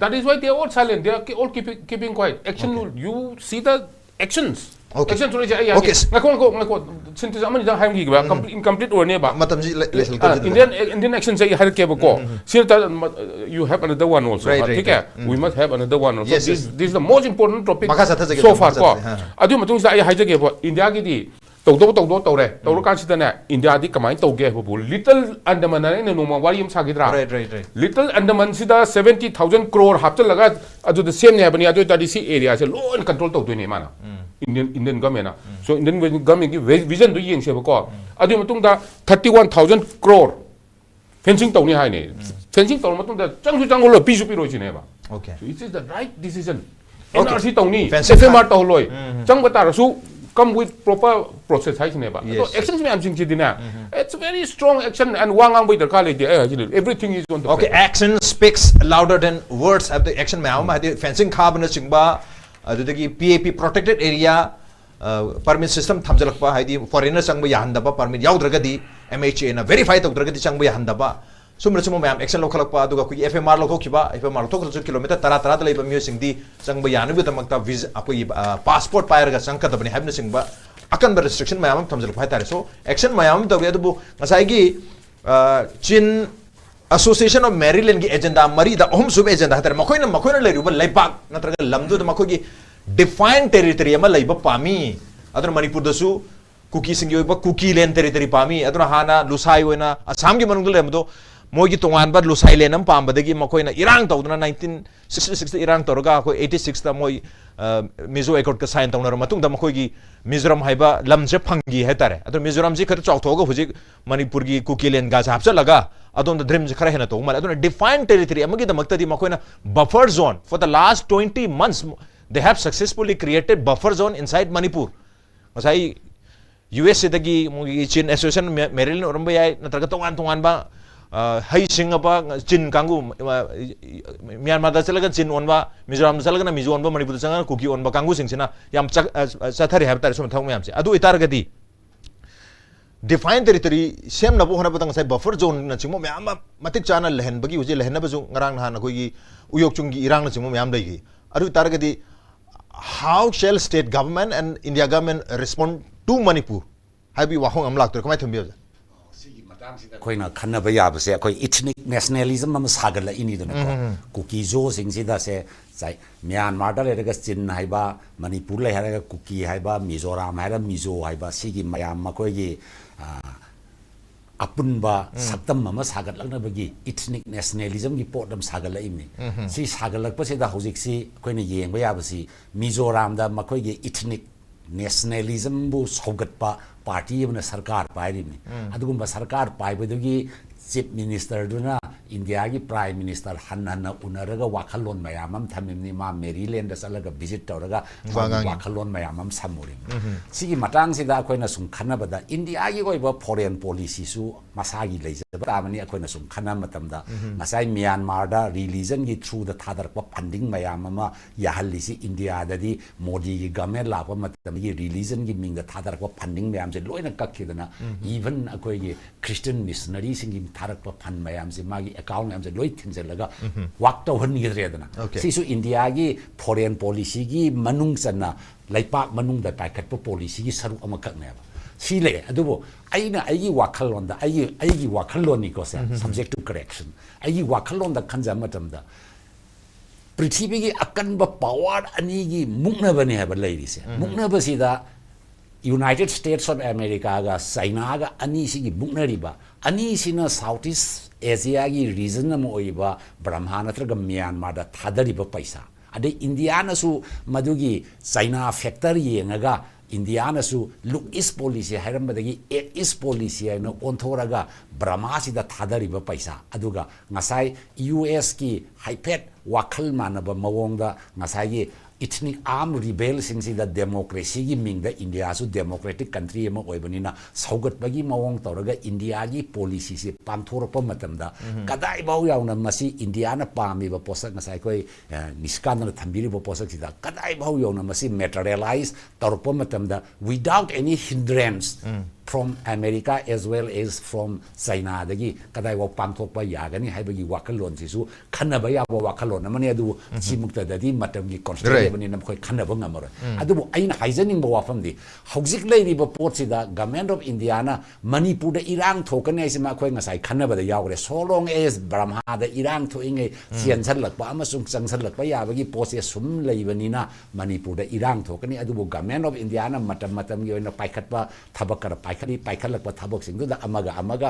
That is why they are all silent, they are all keeping, keeping quiet. Action, you see the actions. Okay. Action ꯁꯣꯔꯤꯁꯦ ꯑꯩ Okay. ꯍꯥꯏꯒꯦ꯫ ꯉꯥꯏꯈꯣ, ꯉꯥꯏꯈꯣ, ꯉꯥꯏꯈꯣ, sentence ꯑꯃꯅꯤꯗꯪ ꯍꯥꯏꯔꯝꯈꯤꯒꯦꯕ, complete, incomplete ꯑꯣꯏꯔꯅꯦꯕ꯫ ꯃꯇꯝꯁꯤ ꯂꯩ-, ꯂꯩꯁꯤꯜꯂꯛꯇꯕꯁꯤꯗ꯫ Indian, Indian action ꯁꯦ ꯑꯩ ꯍꯥꯏꯔꯛꯀꯦꯕꯀꯣ꯫ ꯁꯤ ꯅꯠꯇ, you have another one also. Right, right, ꯊꯤꯀꯦ? right. We must have another one also. Yes, This, yes. This is the most important topic ꯃꯈꯥ ꯆꯠꯊꯖꯒꯦ, so far ꯃꯈꯥ ꯀꯣ꯫ ꯆꯠꯊꯖꯒꯦ, ꯑꯥ꯫ ꯑꯗꯨꯒꯤ ꯃꯇꯨꯡꯁꯤꯗ ꯑꯩ ꯍꯥꯏꯖꯒꯦꯕ, ꯏꯟꯗꯤꯌꯥꯒꯤꯗꯤ ꯇꯧꯗꯧ ꯇꯧꯗꯧ ꯇꯧꯔꯦ꯫ ꯇꯧꯔꯀꯥꯟꯁꯤꯗꯅꯦ, ꯏꯟꯗꯤꯌꯥꯗꯤ ꯀꯃꯥꯏꯅ ꯇꯧꯒꯦ ꯍꯥꯏꯕꯕꯨ, ꯂꯤꯇꯜ ꯑꯟꯗꯃꯟ ꯍꯥꯏꯅ ꯑꯩꯅ ꯅꯣꯡꯃ ꯋꯥꯔꯤ ꯑꯃ ꯁꯥꯈꯤꯗ꯭ꯔꯥ? Right, right, right. ꯂꯤꯇꯜ ꯑꯟꯗꯃꯟꯁꯤꯗ seventy thousand crore ꯍꯥꯞꯆꯤꯜꯂꯒ ꯑꯗꯨꯗ ꯁꯦꯝꯅꯤ ꯍꯥꯏꯕꯅꯤ꯫ ꯑꯗꯨ ꯑꯣꯏ ꯇꯥꯔꯗꯤ ꯁꯤ ꯑꯦꯔꯤꯌꯥꯁꯦ ꯂꯣꯏꯅ ꯀꯟꯇ꯭ꯔꯣꯜ ꯇꯧꯗꯣꯏꯅꯦ ꯃꯥꯅ, ꯏꯟꯗꯤꯌꯟ ꯏꯟꯗꯤꯌꯟ ꯒꯃꯦꯟꯅ꯫ ꯁꯣ ꯏꯟꯗꯤꯌꯟ ꯒꯃꯦꯟꯒꯤ ꯚꯤꯖꯟꯗꯨ ꯌꯦꯡꯁꯦꯕꯀꯣ꯫ ꯑꯗꯨꯒꯤ ꯃꯇꯨꯡꯗ thirty one thousand crore fencing ꯇꯧꯅꯤ ꯍꯥꯏꯅꯦ꯫ ꯐꯦꯟꯁꯤꯡ ꯇꯧꯔ ꯃꯇꯨꯡꯗ ꯆꯪꯁꯨ ꯆꯪꯉꯨ ꯂꯣꯏ, ꯄꯤꯁꯨ ꯄꯤꯔꯣꯏ ꯁꯤꯅꯦꯕ꯫ Okay. So it is the right decision. Okay. N R C ꯇꯧꯅꯤ, Fencing F M R ꯇꯧꯍꯜꯂꯣꯏ, ꯎꯝ. ꯆꯪꯕ ꯇꯥꯔꯁꯨ come with proper process ꯍꯥꯏꯁꯤꯅꯦꯕ꯫ ꯑꯗꯣ Yes. ꯑꯦꯛꯁꯟꯁ ꯃꯌꯥꯝꯁꯤꯡꯁꯤꯗꯤꯅꯦ, it's very strong action and ꯋꯥ ꯉꯥꯡꯕꯩ ꯗꯔꯀꯥꯔ ꯂꯩꯇꯦ꯫ ꯑꯩ ꯍꯥꯏꯁꯤꯅꯦ, everything is on the Okay, paper. Action speaks louder than words ꯍꯥꯏꯕꯗꯤ, action ꯃꯌꯥꯝ ꯑꯃ, ꯍꯥꯏꯗꯤ fencing ꯈꯥꯕꯅꯆꯤꯡꯕ, ꯑꯗꯨꯗꯒꯤ P A P protected area, permit system ꯊꯝꯖꯤꯜꯂꯛꯄ, ꯍꯥꯏꯗꯤ foreigner ꯆꯪꯕ ꯌꯥꯍꯟꯗꯕ, permit ꯌꯥꯎꯗ꯭ꯔꯒꯗꯤ M H A ꯅ verify ꯇꯧꯗ꯭ꯔꯒꯗꯤ ꯆꯪꯕ ꯌꯥꯍꯟꯗꯕ, ꯁꯨꯝꯕꯅꯆꯤꯡꯕ ꯃꯌꯥꯝ action ꯂꯧꯈꯠꯂꯛꯄ, ꯑꯗꯨꯒ ꯑꯩꯈꯣꯏꯒꯤ F M R ꯂꯧꯊꯣꯛꯈꯤꯕ, F M R ꯂꯧꯊꯣꯛꯈ꯭ꯔꯁꯨ kilometre ꯇꯔꯥ ꯇꯔꯥꯗ ꯂꯩꯕ ꯃꯤꯑꯣꯏꯁꯤꯡꯗꯤ ꯆꯪꯕ ꯌꯥꯅꯕꯒꯤꯗꯃꯛꯇ visa, ꯑꯩꯈꯣꯏꯒꯤ passport ꯄꯥꯏꯔꯒ ꯆꯪꯉꯛꯀꯗꯕꯅꯤ ꯍꯥꯏꯕꯅꯆꯤꯡꯕ ꯑꯀꯟꯕ restriction ꯃꯌꯥꯝ ꯑꯃ ꯊꯝꯖꯤꯜꯂꯛꯄ ꯍꯥꯏꯇꯥꯔꯦ꯫ So action ꯃꯌꯥꯝ ꯑꯃ ꯇꯧꯏ, ꯑꯗꯨꯕꯨ ꯉꯁꯥꯏꯒꯤ Chin Association of Maryland ꯒꯤ agenda ꯃꯔꯤꯗ ꯑꯍꯨꯝꯁꯨꯕ agenda ꯍꯥꯏꯇꯥꯔꯦ, ꯃꯈꯣꯏꯅ ꯃꯈꯣꯏꯅ ꯂꯩꯔꯤꯕ ꯂꯩꯕꯥꯛ ꯅꯠꯇ꯭ꯔꯒ ꯂꯝꯗꯨꯗ ꯃꯈꯣꯏꯒꯤ defined territory ꯑꯃ ꯂꯩꯕ ꯄꯥꯝꯃꯤ꯫ ꯑꯗꯨꯅ ꯃꯅꯤꯄꯨꯔꯗꯁꯨ ꯀꯨꯀꯤꯁꯤꯡꯒꯤ ꯑꯣꯏꯕ ꯀꯨꯀꯤ land territory ꯄꯥꯝꯃꯤ꯫ ꯑꯗꯨꯅ ꯍꯥꯟꯅ ꯂꯨꯁꯥꯏ ꯑꯣꯏꯅ ꯑꯁꯥꯝꯒꯤ ꯃꯅꯨꯡꯗ ꯂꯩꯔꯝꯕꯗꯣ, ꯃꯣꯏꯒꯤ ꯇꯣꯉꯥꯟꯕ ꯂꯨꯁꯥꯏ land ꯑꯃ ꯄꯥꯝꯕꯗꯒꯤ ꯃꯈꯣꯏꯅ ꯏꯔꯥꯡ ꯇꯧꯗꯨꯅ nineteen sixty six ꯇ ꯏꯔꯥꯡ ꯇꯧꯔꯒ ꯑꯩꯈꯣꯏ eighty six ꯇ ꯃꯣꯏ Mizo Accord ꯀ sign ꯇꯧꯅꯔ ꯃꯇꯨꯡꯗ ꯃꯈꯣꯏꯒꯤ ꯃꯤꯖꯣꯔꯥꯝ ꯍꯥꯏꯕ ꯂꯝꯁꯦ ꯐꯪꯈꯤ ꯍꯥꯏꯇꯥꯔꯦ꯫ ꯑꯗꯣ ꯃꯤꯖꯣꯔꯥꯝꯁꯤ ꯈꯔ ꯆꯥꯎꯊꯣꯛꯑꯒ ꯍꯧꯖꯤꯛ ꯃꯅꯤꯄꯨꯔꯒꯤ ꯀꯨꯀꯤ land ꯒꯁꯦ ꯍꯥꯞꯆꯤꯜꯂꯒ ꯑꯗꯣꯝꯗ dream ꯁꯦ ꯈꯔ ꯍꯦꯟꯅ ꯇꯧꯕ ꯃꯥꯜꯂꯦ꯫ ꯑꯗꯨꯅ defined territory ꯑꯃꯒꯤꯗꯃꯛꯇꯗꯤ ꯃꯈꯣꯏꯅ buffer zone for the last twenty months they have successfully created buffer zone inside Manipur꯫ ꯉꯁꯥꯏ U S A ꯗꯒꯤ ꯃꯣꯏꯒꯤ Chin Association Maryland ꯑꯣꯏꯔꯝꯕ ꯌꯥꯏ, ꯅꯠꯇ꯭ꯔꯒ ꯇꯣꯉꯥꯟ ꯇꯣꯉꯥꯟꯕ ꯍꯩꯁꯤꯡꯉꯕ ꯆꯤꯟ ꯀꯥꯡꯕꯨ, ꯃ꯭ꯌꯥꯟꯃꯥꯔꯗ ꯆꯠꯂꯒ ꯆꯤꯟ ꯑꯣꯟꯕ, ꯃꯤꯖꯣꯔꯥꯝꯗ ꯆꯠꯂꯒꯅ ꯃꯤꯖꯣ ꯑꯣꯟꯕ, ꯃꯅꯤꯄꯨꯔꯗ ꯆꯠꯂꯒꯅ ꯀꯨꯀꯤ ꯑꯣꯟꯕ ꯀꯥꯡꯕꯨꯁꯤꯡꯁꯤꯅ ꯌꯥꯝ ꯆꯠꯊꯔꯤ ꯍꯥꯏꯕ ꯇꯥꯔꯦ ꯁꯨꯝꯕ ꯊꯕꯛ ꯃꯌꯥꯝꯁꯦ꯫ ꯑꯗꯨ ꯑꯣꯏꯇꯥꯔꯒꯗꯤ defined territory ꯁꯦꯝꯅꯕ ꯍꯣꯠꯅꯕꯗ ꯉꯁꯥꯏ buffer zone ꯅꯆꯤꯡꯕ ꯃꯌꯥꯝ ꯑꯃ ꯃꯇꯤꯛ ꯆꯥꯅ ꯂꯩꯍꯟꯕꯒꯤ, ꯍꯧꯖꯤꯛ ꯂꯩꯍꯟꯅꯕꯁꯨ ꯉꯔꯥꯡ ꯅꯍꯥꯟ ꯑꯩꯈꯣꯏꯒꯤ ꯎꯌꯣꯛꯆꯨꯡꯒꯤ ꯏꯔꯥꯡꯅꯆꯤꯡꯕ ꯃꯌꯥꯝ ꯂꯩꯈꯤ꯫ ꯑꯗꯨ ꯑꯣꯏꯇꯥꯔꯒꯗꯤ how shall state government and India government respond to Manipur ꯍꯥꯏꯕꯒꯤ ꯋꯥꯍꯪ ꯑꯃ ꯂꯥꯛꯇꯣꯏꯔꯦ꯫ ꯀꯃꯥꯏꯅ ꯊꯝꯕꯤ ꯑꯣꯖꯥ? ꯑꯩꯈꯣꯏꯅ ꯈꯟꯅꯕ ꯌꯥꯕꯁꯦ ꯑꯩꯈꯣꯏ ethnic nationalism ꯑꯃ ꯁꯥꯒꯠꯂꯛꯏꯅꯤꯗꯅꯀꯣ꯫ ꯀꯨꯀꯤꯖꯣꯁꯤꯡꯁꯤꯗ ꯁꯦ ꯉꯁꯥꯏ ꯃ꯭ꯌꯥꯟꯃꯥꯔꯗ ꯂꯩꯔꯒ ꯆꯤꯟ ꯍꯥꯏꯕ, ꯃꯅꯤꯄꯨꯔ ꯂꯩ ꯍꯥꯏꯔꯒ ꯀꯨꯀꯤ ꯍꯥꯏꯕ, ꯃꯤꯖꯣꯔꯥꯝ ꯍꯥꯏꯔ ꯃꯤꯖꯣ ꯍꯥꯏꯕ, ꯁꯤꯒꯤ ꯃꯌꯥꯝ ꯃꯈꯣꯏꯒꯤ ꯑ, ꯑꯄꯨꯟꯕ ꯁꯛꯇꯝ ꯑꯃ ꯁꯥꯒꯠꯂꯛꯅꯕꯒꯤ ethnic nationalismꯒꯤ ꯄꯣꯠ ꯑꯃ ꯁꯥꯒꯠꯂꯛꯏꯕꯅꯤ꯫ ꯁꯤ ꯁꯥꯒꯠꯂꯛꯄꯁꯤꯗ ꯍꯧꯖꯤꯛꯁꯤ ꯑꯩꯈꯣꯏꯅ ꯌꯦꯡꯕ ꯌꯥꯕꯁꯤ ꯃꯤꯖꯣꯔꯥꯝꯗ ꯃꯈꯣꯏꯒꯤ ethnic nationalismꯕꯨ ꯁꯧꯒꯠꯄ ꯄꯥꯔꯇꯤ ꯑꯃꯅ ꯁꯔꯀꯥꯔ ꯄꯥꯏꯔꯤꯕꯅꯤ꯫ ꯑꯗꯨꯒꯨꯝꯕ ꯁꯔꯀꯥꯔ ꯄꯥꯏꯕꯗꯨꯒꯤ ꯆꯤꯐ ꯃꯤꯅꯤꯁꯇꯔꯗꯨꯅ ꯏꯟꯗꯤꯌꯥꯒꯤ ꯄ꯭ꯔꯥꯏꯝ ꯃꯤꯅꯤꯁꯇꯔ ꯍꯟꯅ ꯍꯟꯅ ꯎꯅꯔꯒ ꯋꯥꯈꯜꯂꯣꯟ ꯃꯌꯥꯝ ꯑꯃ ꯊꯝꯃꯤꯕꯅꯤ꯫ ꯃꯥ ꯃꯦꯔꯤꯂꯦꯟꯗ ꯆꯠꯂꯒ ꯚꯤꯖꯤꯠ ꯇꯧꯔꯒ ꯃꯥꯒꯤ ꯋꯥꯈꯜꯂꯣꯟ ꯃꯌꯥꯝ ꯑꯃ ꯁꯝꯃꯨꯔꯤꯕꯅꯤ꯫ ꯁꯤꯒꯤ ꯃꯇꯥꯡꯁꯤꯗ ꯑꯩꯈꯣꯏꯅ ꯁꯨꯝ ꯈꯟꯅꯕꯗ ꯏꯟꯗꯤꯌꯥꯒꯤ ꯑꯣꯏꯕ ꯐꯣꯔꯦꯟ ꯄꯣꯂꯤꯁꯤꯁꯨ ꯃꯁꯥꯒꯤ ꯂꯩꯖꯕ ꯇꯥꯕꯅꯤ꯫ ꯑꯩꯈꯣꯏꯅ ꯁꯨꯝ ꯈꯟꯅꯕ ꯃꯇꯝꯗ ꯉꯁꯥꯏ ꯃ꯭ꯌꯥꯟꯃꯥꯔꯗ ꯔꯤꯂꯤꯖꯟꯒꯤ ꯊ꯭ꯔꯨꯗ ꯊꯥꯗꯔꯛꯄ ꯐꯟꯗꯤꯡ ꯃꯌꯥꯝ ꯑꯃ ꯌꯥꯍꯜꯂꯤꯁꯤ ꯏꯟꯗꯤꯌꯥꯗꯗꯤ ꯃꯣꯗꯤꯒꯤ ꯒꯃꯦꯟ ꯂꯥꯛꯄ ꯃꯇꯝꯗꯒꯤ ꯔꯤꯂꯤꯖꯟꯒꯤ ꯃꯤꯡꯗ ꯊꯥꯗꯔꯛꯄ ꯐꯟꯗꯤꯡ ꯃꯌꯥꯝꯁꯦ ꯂꯣꯏꯅ ꯀꯛꯈꯤꯗꯅ ꯏꯚꯟ ꯑꯩꯈꯣꯏꯒꯤ ꯈ꯭ꯔꯤꯁꯇꯤꯌꯟ ꯃꯤꯁꯅꯔꯤꯁꯤꯡꯒꯤ ꯊꯥꯔꯛꯄ ꯐꯟ ꯃꯌꯥꯝꯁꯦ ꯃꯥꯒꯤ ꯑꯦꯀꯥꯎꯟ ꯃꯌꯥꯝꯁꯦ ꯂꯣꯏ ꯊꯤꯡꯖꯤꯜꯂꯒ ꯋꯥꯛ ꯇꯧꯍꯟꯈꯤꯗ꯭ꯔꯦꯗꯅ꯫ ꯁꯤꯁꯨ ꯏꯟꯗꯤꯌꯥꯒꯤ ꯐꯣꯔꯦꯟ ꯄꯣꯂꯤꯁꯤꯒꯤ ꯃꯅꯨꯡ ꯆꯟꯅ ꯂꯩꯄꯥꯛ ꯃꯅꯨꯡꯗ ꯄꯥꯏꯈꯠꯄ ꯄꯣꯂꯤꯁꯤꯒꯤ ꯁꯔꯨꯛ ꯑꯃꯈꯛꯅꯦꯕ꯫ ꯁꯤ ꯂꯩꯔꯦ꯫ ꯑꯗꯨꯕꯨ ꯑꯩꯅ ꯑꯩꯒꯤ ꯋꯥꯈꯜꯂꯣꯟꯗ, ꯑꯩꯒꯤ ꯑꯩꯒꯤ ꯋꯥꯈꯜꯂꯣꯟꯅꯤꯀꯣ ꯁꯦ, subject to correction, ꯑꯩꯒꯤ ꯋꯥꯈꯜꯂꯣꯟꯗ ꯈꯟꯖꯕ ꯃꯇꯝꯗ ꯄ꯭ꯔꯤꯊꯤꯕꯤꯒꯤ ꯑꯀꯟꯕ ꯄꯋꯥꯔ ꯑꯅꯤꯒꯤ ꯃꯨꯛꯅꯕꯅꯦ ꯍꯥꯏꯕ ꯂꯩꯔꯤꯁꯦ꯫ ꯃꯨꯛꯅꯕꯁꯤꯗ United States of Americaꯒ ꯆꯩꯅꯥꯒ ꯑꯅꯤꯁꯤꯒꯤ ꯃꯨꯛꯅꯔꯤꯕ ꯑꯅꯤꯁꯤꯅ ꯁꯥꯎꯠ ꯏꯁ ꯑꯦꯁꯤꯌꯥꯒꯤ ꯔꯤꯖꯟ ꯑꯃ ꯑꯣꯏꯔꯤꯕ ꯕ꯭ꯔꯍꯃꯥ ꯅꯠꯇ꯭ꯔꯒ ꯃ꯭ꯌꯥꯟꯃꯥꯔꯗ ꯊꯥꯗꯔꯤꯕ ꯄꯩꯁꯥ, ꯑꯗꯩ ꯏꯟꯗꯤꯌꯥꯅꯁꯨ ꯃꯗꯨꯒꯤ ꯆꯩꯅꯥ ꯐꯦꯛꯇꯔ ꯌꯦꯡꯉꯒ ꯏꯟꯗꯤꯌꯥꯅꯁꯨ ꯂꯨꯛ ꯏꯁ ꯄꯣꯂꯤꯁꯤ ꯍꯥꯏꯔꯝꯕꯗꯒꯤ ꯑꯦꯛ ꯏꯁ ꯄꯣꯂꯤꯁꯤ ꯍꯥꯏꯅ ꯑꯣꯟꯊꯣꯔꯒ ꯕ꯭ꯔꯍꯃꯥꯁꯤꯗ ꯊꯥꯗꯔꯤꯕ ꯄꯩꯁꯥ, ꯑꯗꯨꯒ ꯉꯁꯥꯏ ꯌꯨ ꯑꯦꯁꯀꯤ ꯍꯥꯏꯐꯦꯠ ꯋꯥꯈꯜ ꯃꯥꯟꯅꯕ ꯃꯑꯣꯡꯗ ꯉꯁꯥꯏꯒꯤ ethnic armed rebelꯁꯤꯡꯁꯤꯗ ꯗꯦꯃꯣꯀ꯭ꯔꯦꯁꯤꯒꯤ ꯃꯤꯡꯗ ꯏꯟꯗꯤꯌꯥꯁꯨ ꯗꯦꯃꯣꯀ꯭ꯔꯦꯇꯤꯛ ꯀꯟꯇ꯭ꯔꯤ ꯑꯃ ꯑꯣꯏꯕꯅꯤꯅ ꯁꯧꯒꯠꯄꯒꯤ ꯃꯑꯣꯡ ꯇꯧꯔꯒ ꯏꯟꯗꯤꯌꯥꯒꯤ ꯄꯣꯂꯤꯁꯤꯁꯦ ꯄꯥꯡꯊꯣꯔꯛꯄ ꯃꯇꯝꯗ ꯀꯗꯥꯏꯐꯥꯎ ꯌꯥꯎꯅ ꯃꯁꯤ ꯏꯟꯗꯤꯌꯥꯅ ꯄꯥꯝꯃꯤꯕ ꯄꯣꯠꯁꯛ, ꯉꯁꯥꯏ ꯑꯩꯈꯣꯏ ꯑ, ꯅꯤꯁꯤꯀꯥꯟꯇꯅ ꯊꯝꯕꯤꯔꯤꯕ ꯄꯣꯠꯁꯛꯁꯤꯗ ꯀꯗꯥꯏꯐꯥꯎ ꯌꯧꯅ ꯃꯁꯤ ꯃꯦꯇꯔꯤꯌꯦꯂꯥꯏꯁ ꯇꯧꯔꯛꯄ ꯃꯇꯝꯗ without any hindrance, from America as well as from China ꯗꯒꯤ ꯀꯗꯥꯏꯐꯥꯎ ꯄꯥꯡꯊꯣꯛꯄ ꯌꯥꯒꯅꯤ ꯍꯥꯏꯕꯒꯤ ꯋꯥꯈꯜꯂꯣꯟꯁꯤꯁꯨ ꯈꯟꯅꯕ ꯌꯥꯕ ꯋꯥꯈꯜꯂꯣꯟ ꯑꯃꯅꯤ꯫ ꯑꯗꯨꯕꯨ ꯁꯤꯃꯛꯇꯗꯤ ꯃꯇꯝꯒꯤ constraint Right. ꯂꯩꯕꯅꯤꯅ ꯃꯈꯣꯏ ꯈꯟꯅꯕ ꯉꯝꯃꯔꯣꯏ꯫ ꯑꯗꯨꯕꯨ ꯑꯩꯅ ꯍꯥꯏꯖꯅꯤꯡꯕ ꯋꯥꯐꯝꯗꯤ, ꯍꯧꯖꯤꯛ ꯂꯩꯔꯤꯕ ꯄꯣꯠꯁꯤꯗ Government of India ꯅ ꯃꯅꯤꯄꯨꯔꯗ ꯏꯔꯥꯡ ꯊꯣꯛꯀꯅꯤ ꯍꯥꯏꯁꯤꯃ ꯑꯩꯈꯣꯏ ꯉꯁꯥꯏ ꯈꯟꯅꯕꯗ ꯌꯥꯎꯈ꯭ꯔꯦ꯫ So long as ꯕ꯭ꯔꯍꯃꯥꯗ ꯏꯔꯥꯡ ꯊꯣꯛꯏꯉꯩ ꯆꯦꯟꯁꯤꯜꯂꯛꯄ ꯑꯃꯁꯨꯡ ꯆꯪꯁꯤꯜꯂꯛꯄ ꯌꯥꯕꯒꯤ ꯄꯣꯠꯁꯦ ꯁꯨꯝ ꯂꯩꯕꯅꯤꯅ ꯃꯅꯤꯄꯨꯔꯗ ꯏꯔꯥꯡ ꯊꯣꯛꯀꯅꯤ꯫ ꯑꯗꯨꯕꯨ Government of India ꯅ ꯃꯇꯝ ꯃꯇꯝꯒꯤ ꯑꯣꯏꯅ ꯄꯥꯏꯈꯠꯄ ꯊꯕꯛ ꯈꯔ ꯄꯥꯏꯈꯠꯂꯤ꯫ ꯄꯥꯏꯈꯠꯂꯛꯄ ꯊꯕꯛꯁꯤꯡꯗꯨꯗ ꯑꯃꯒ ꯑꯃꯒ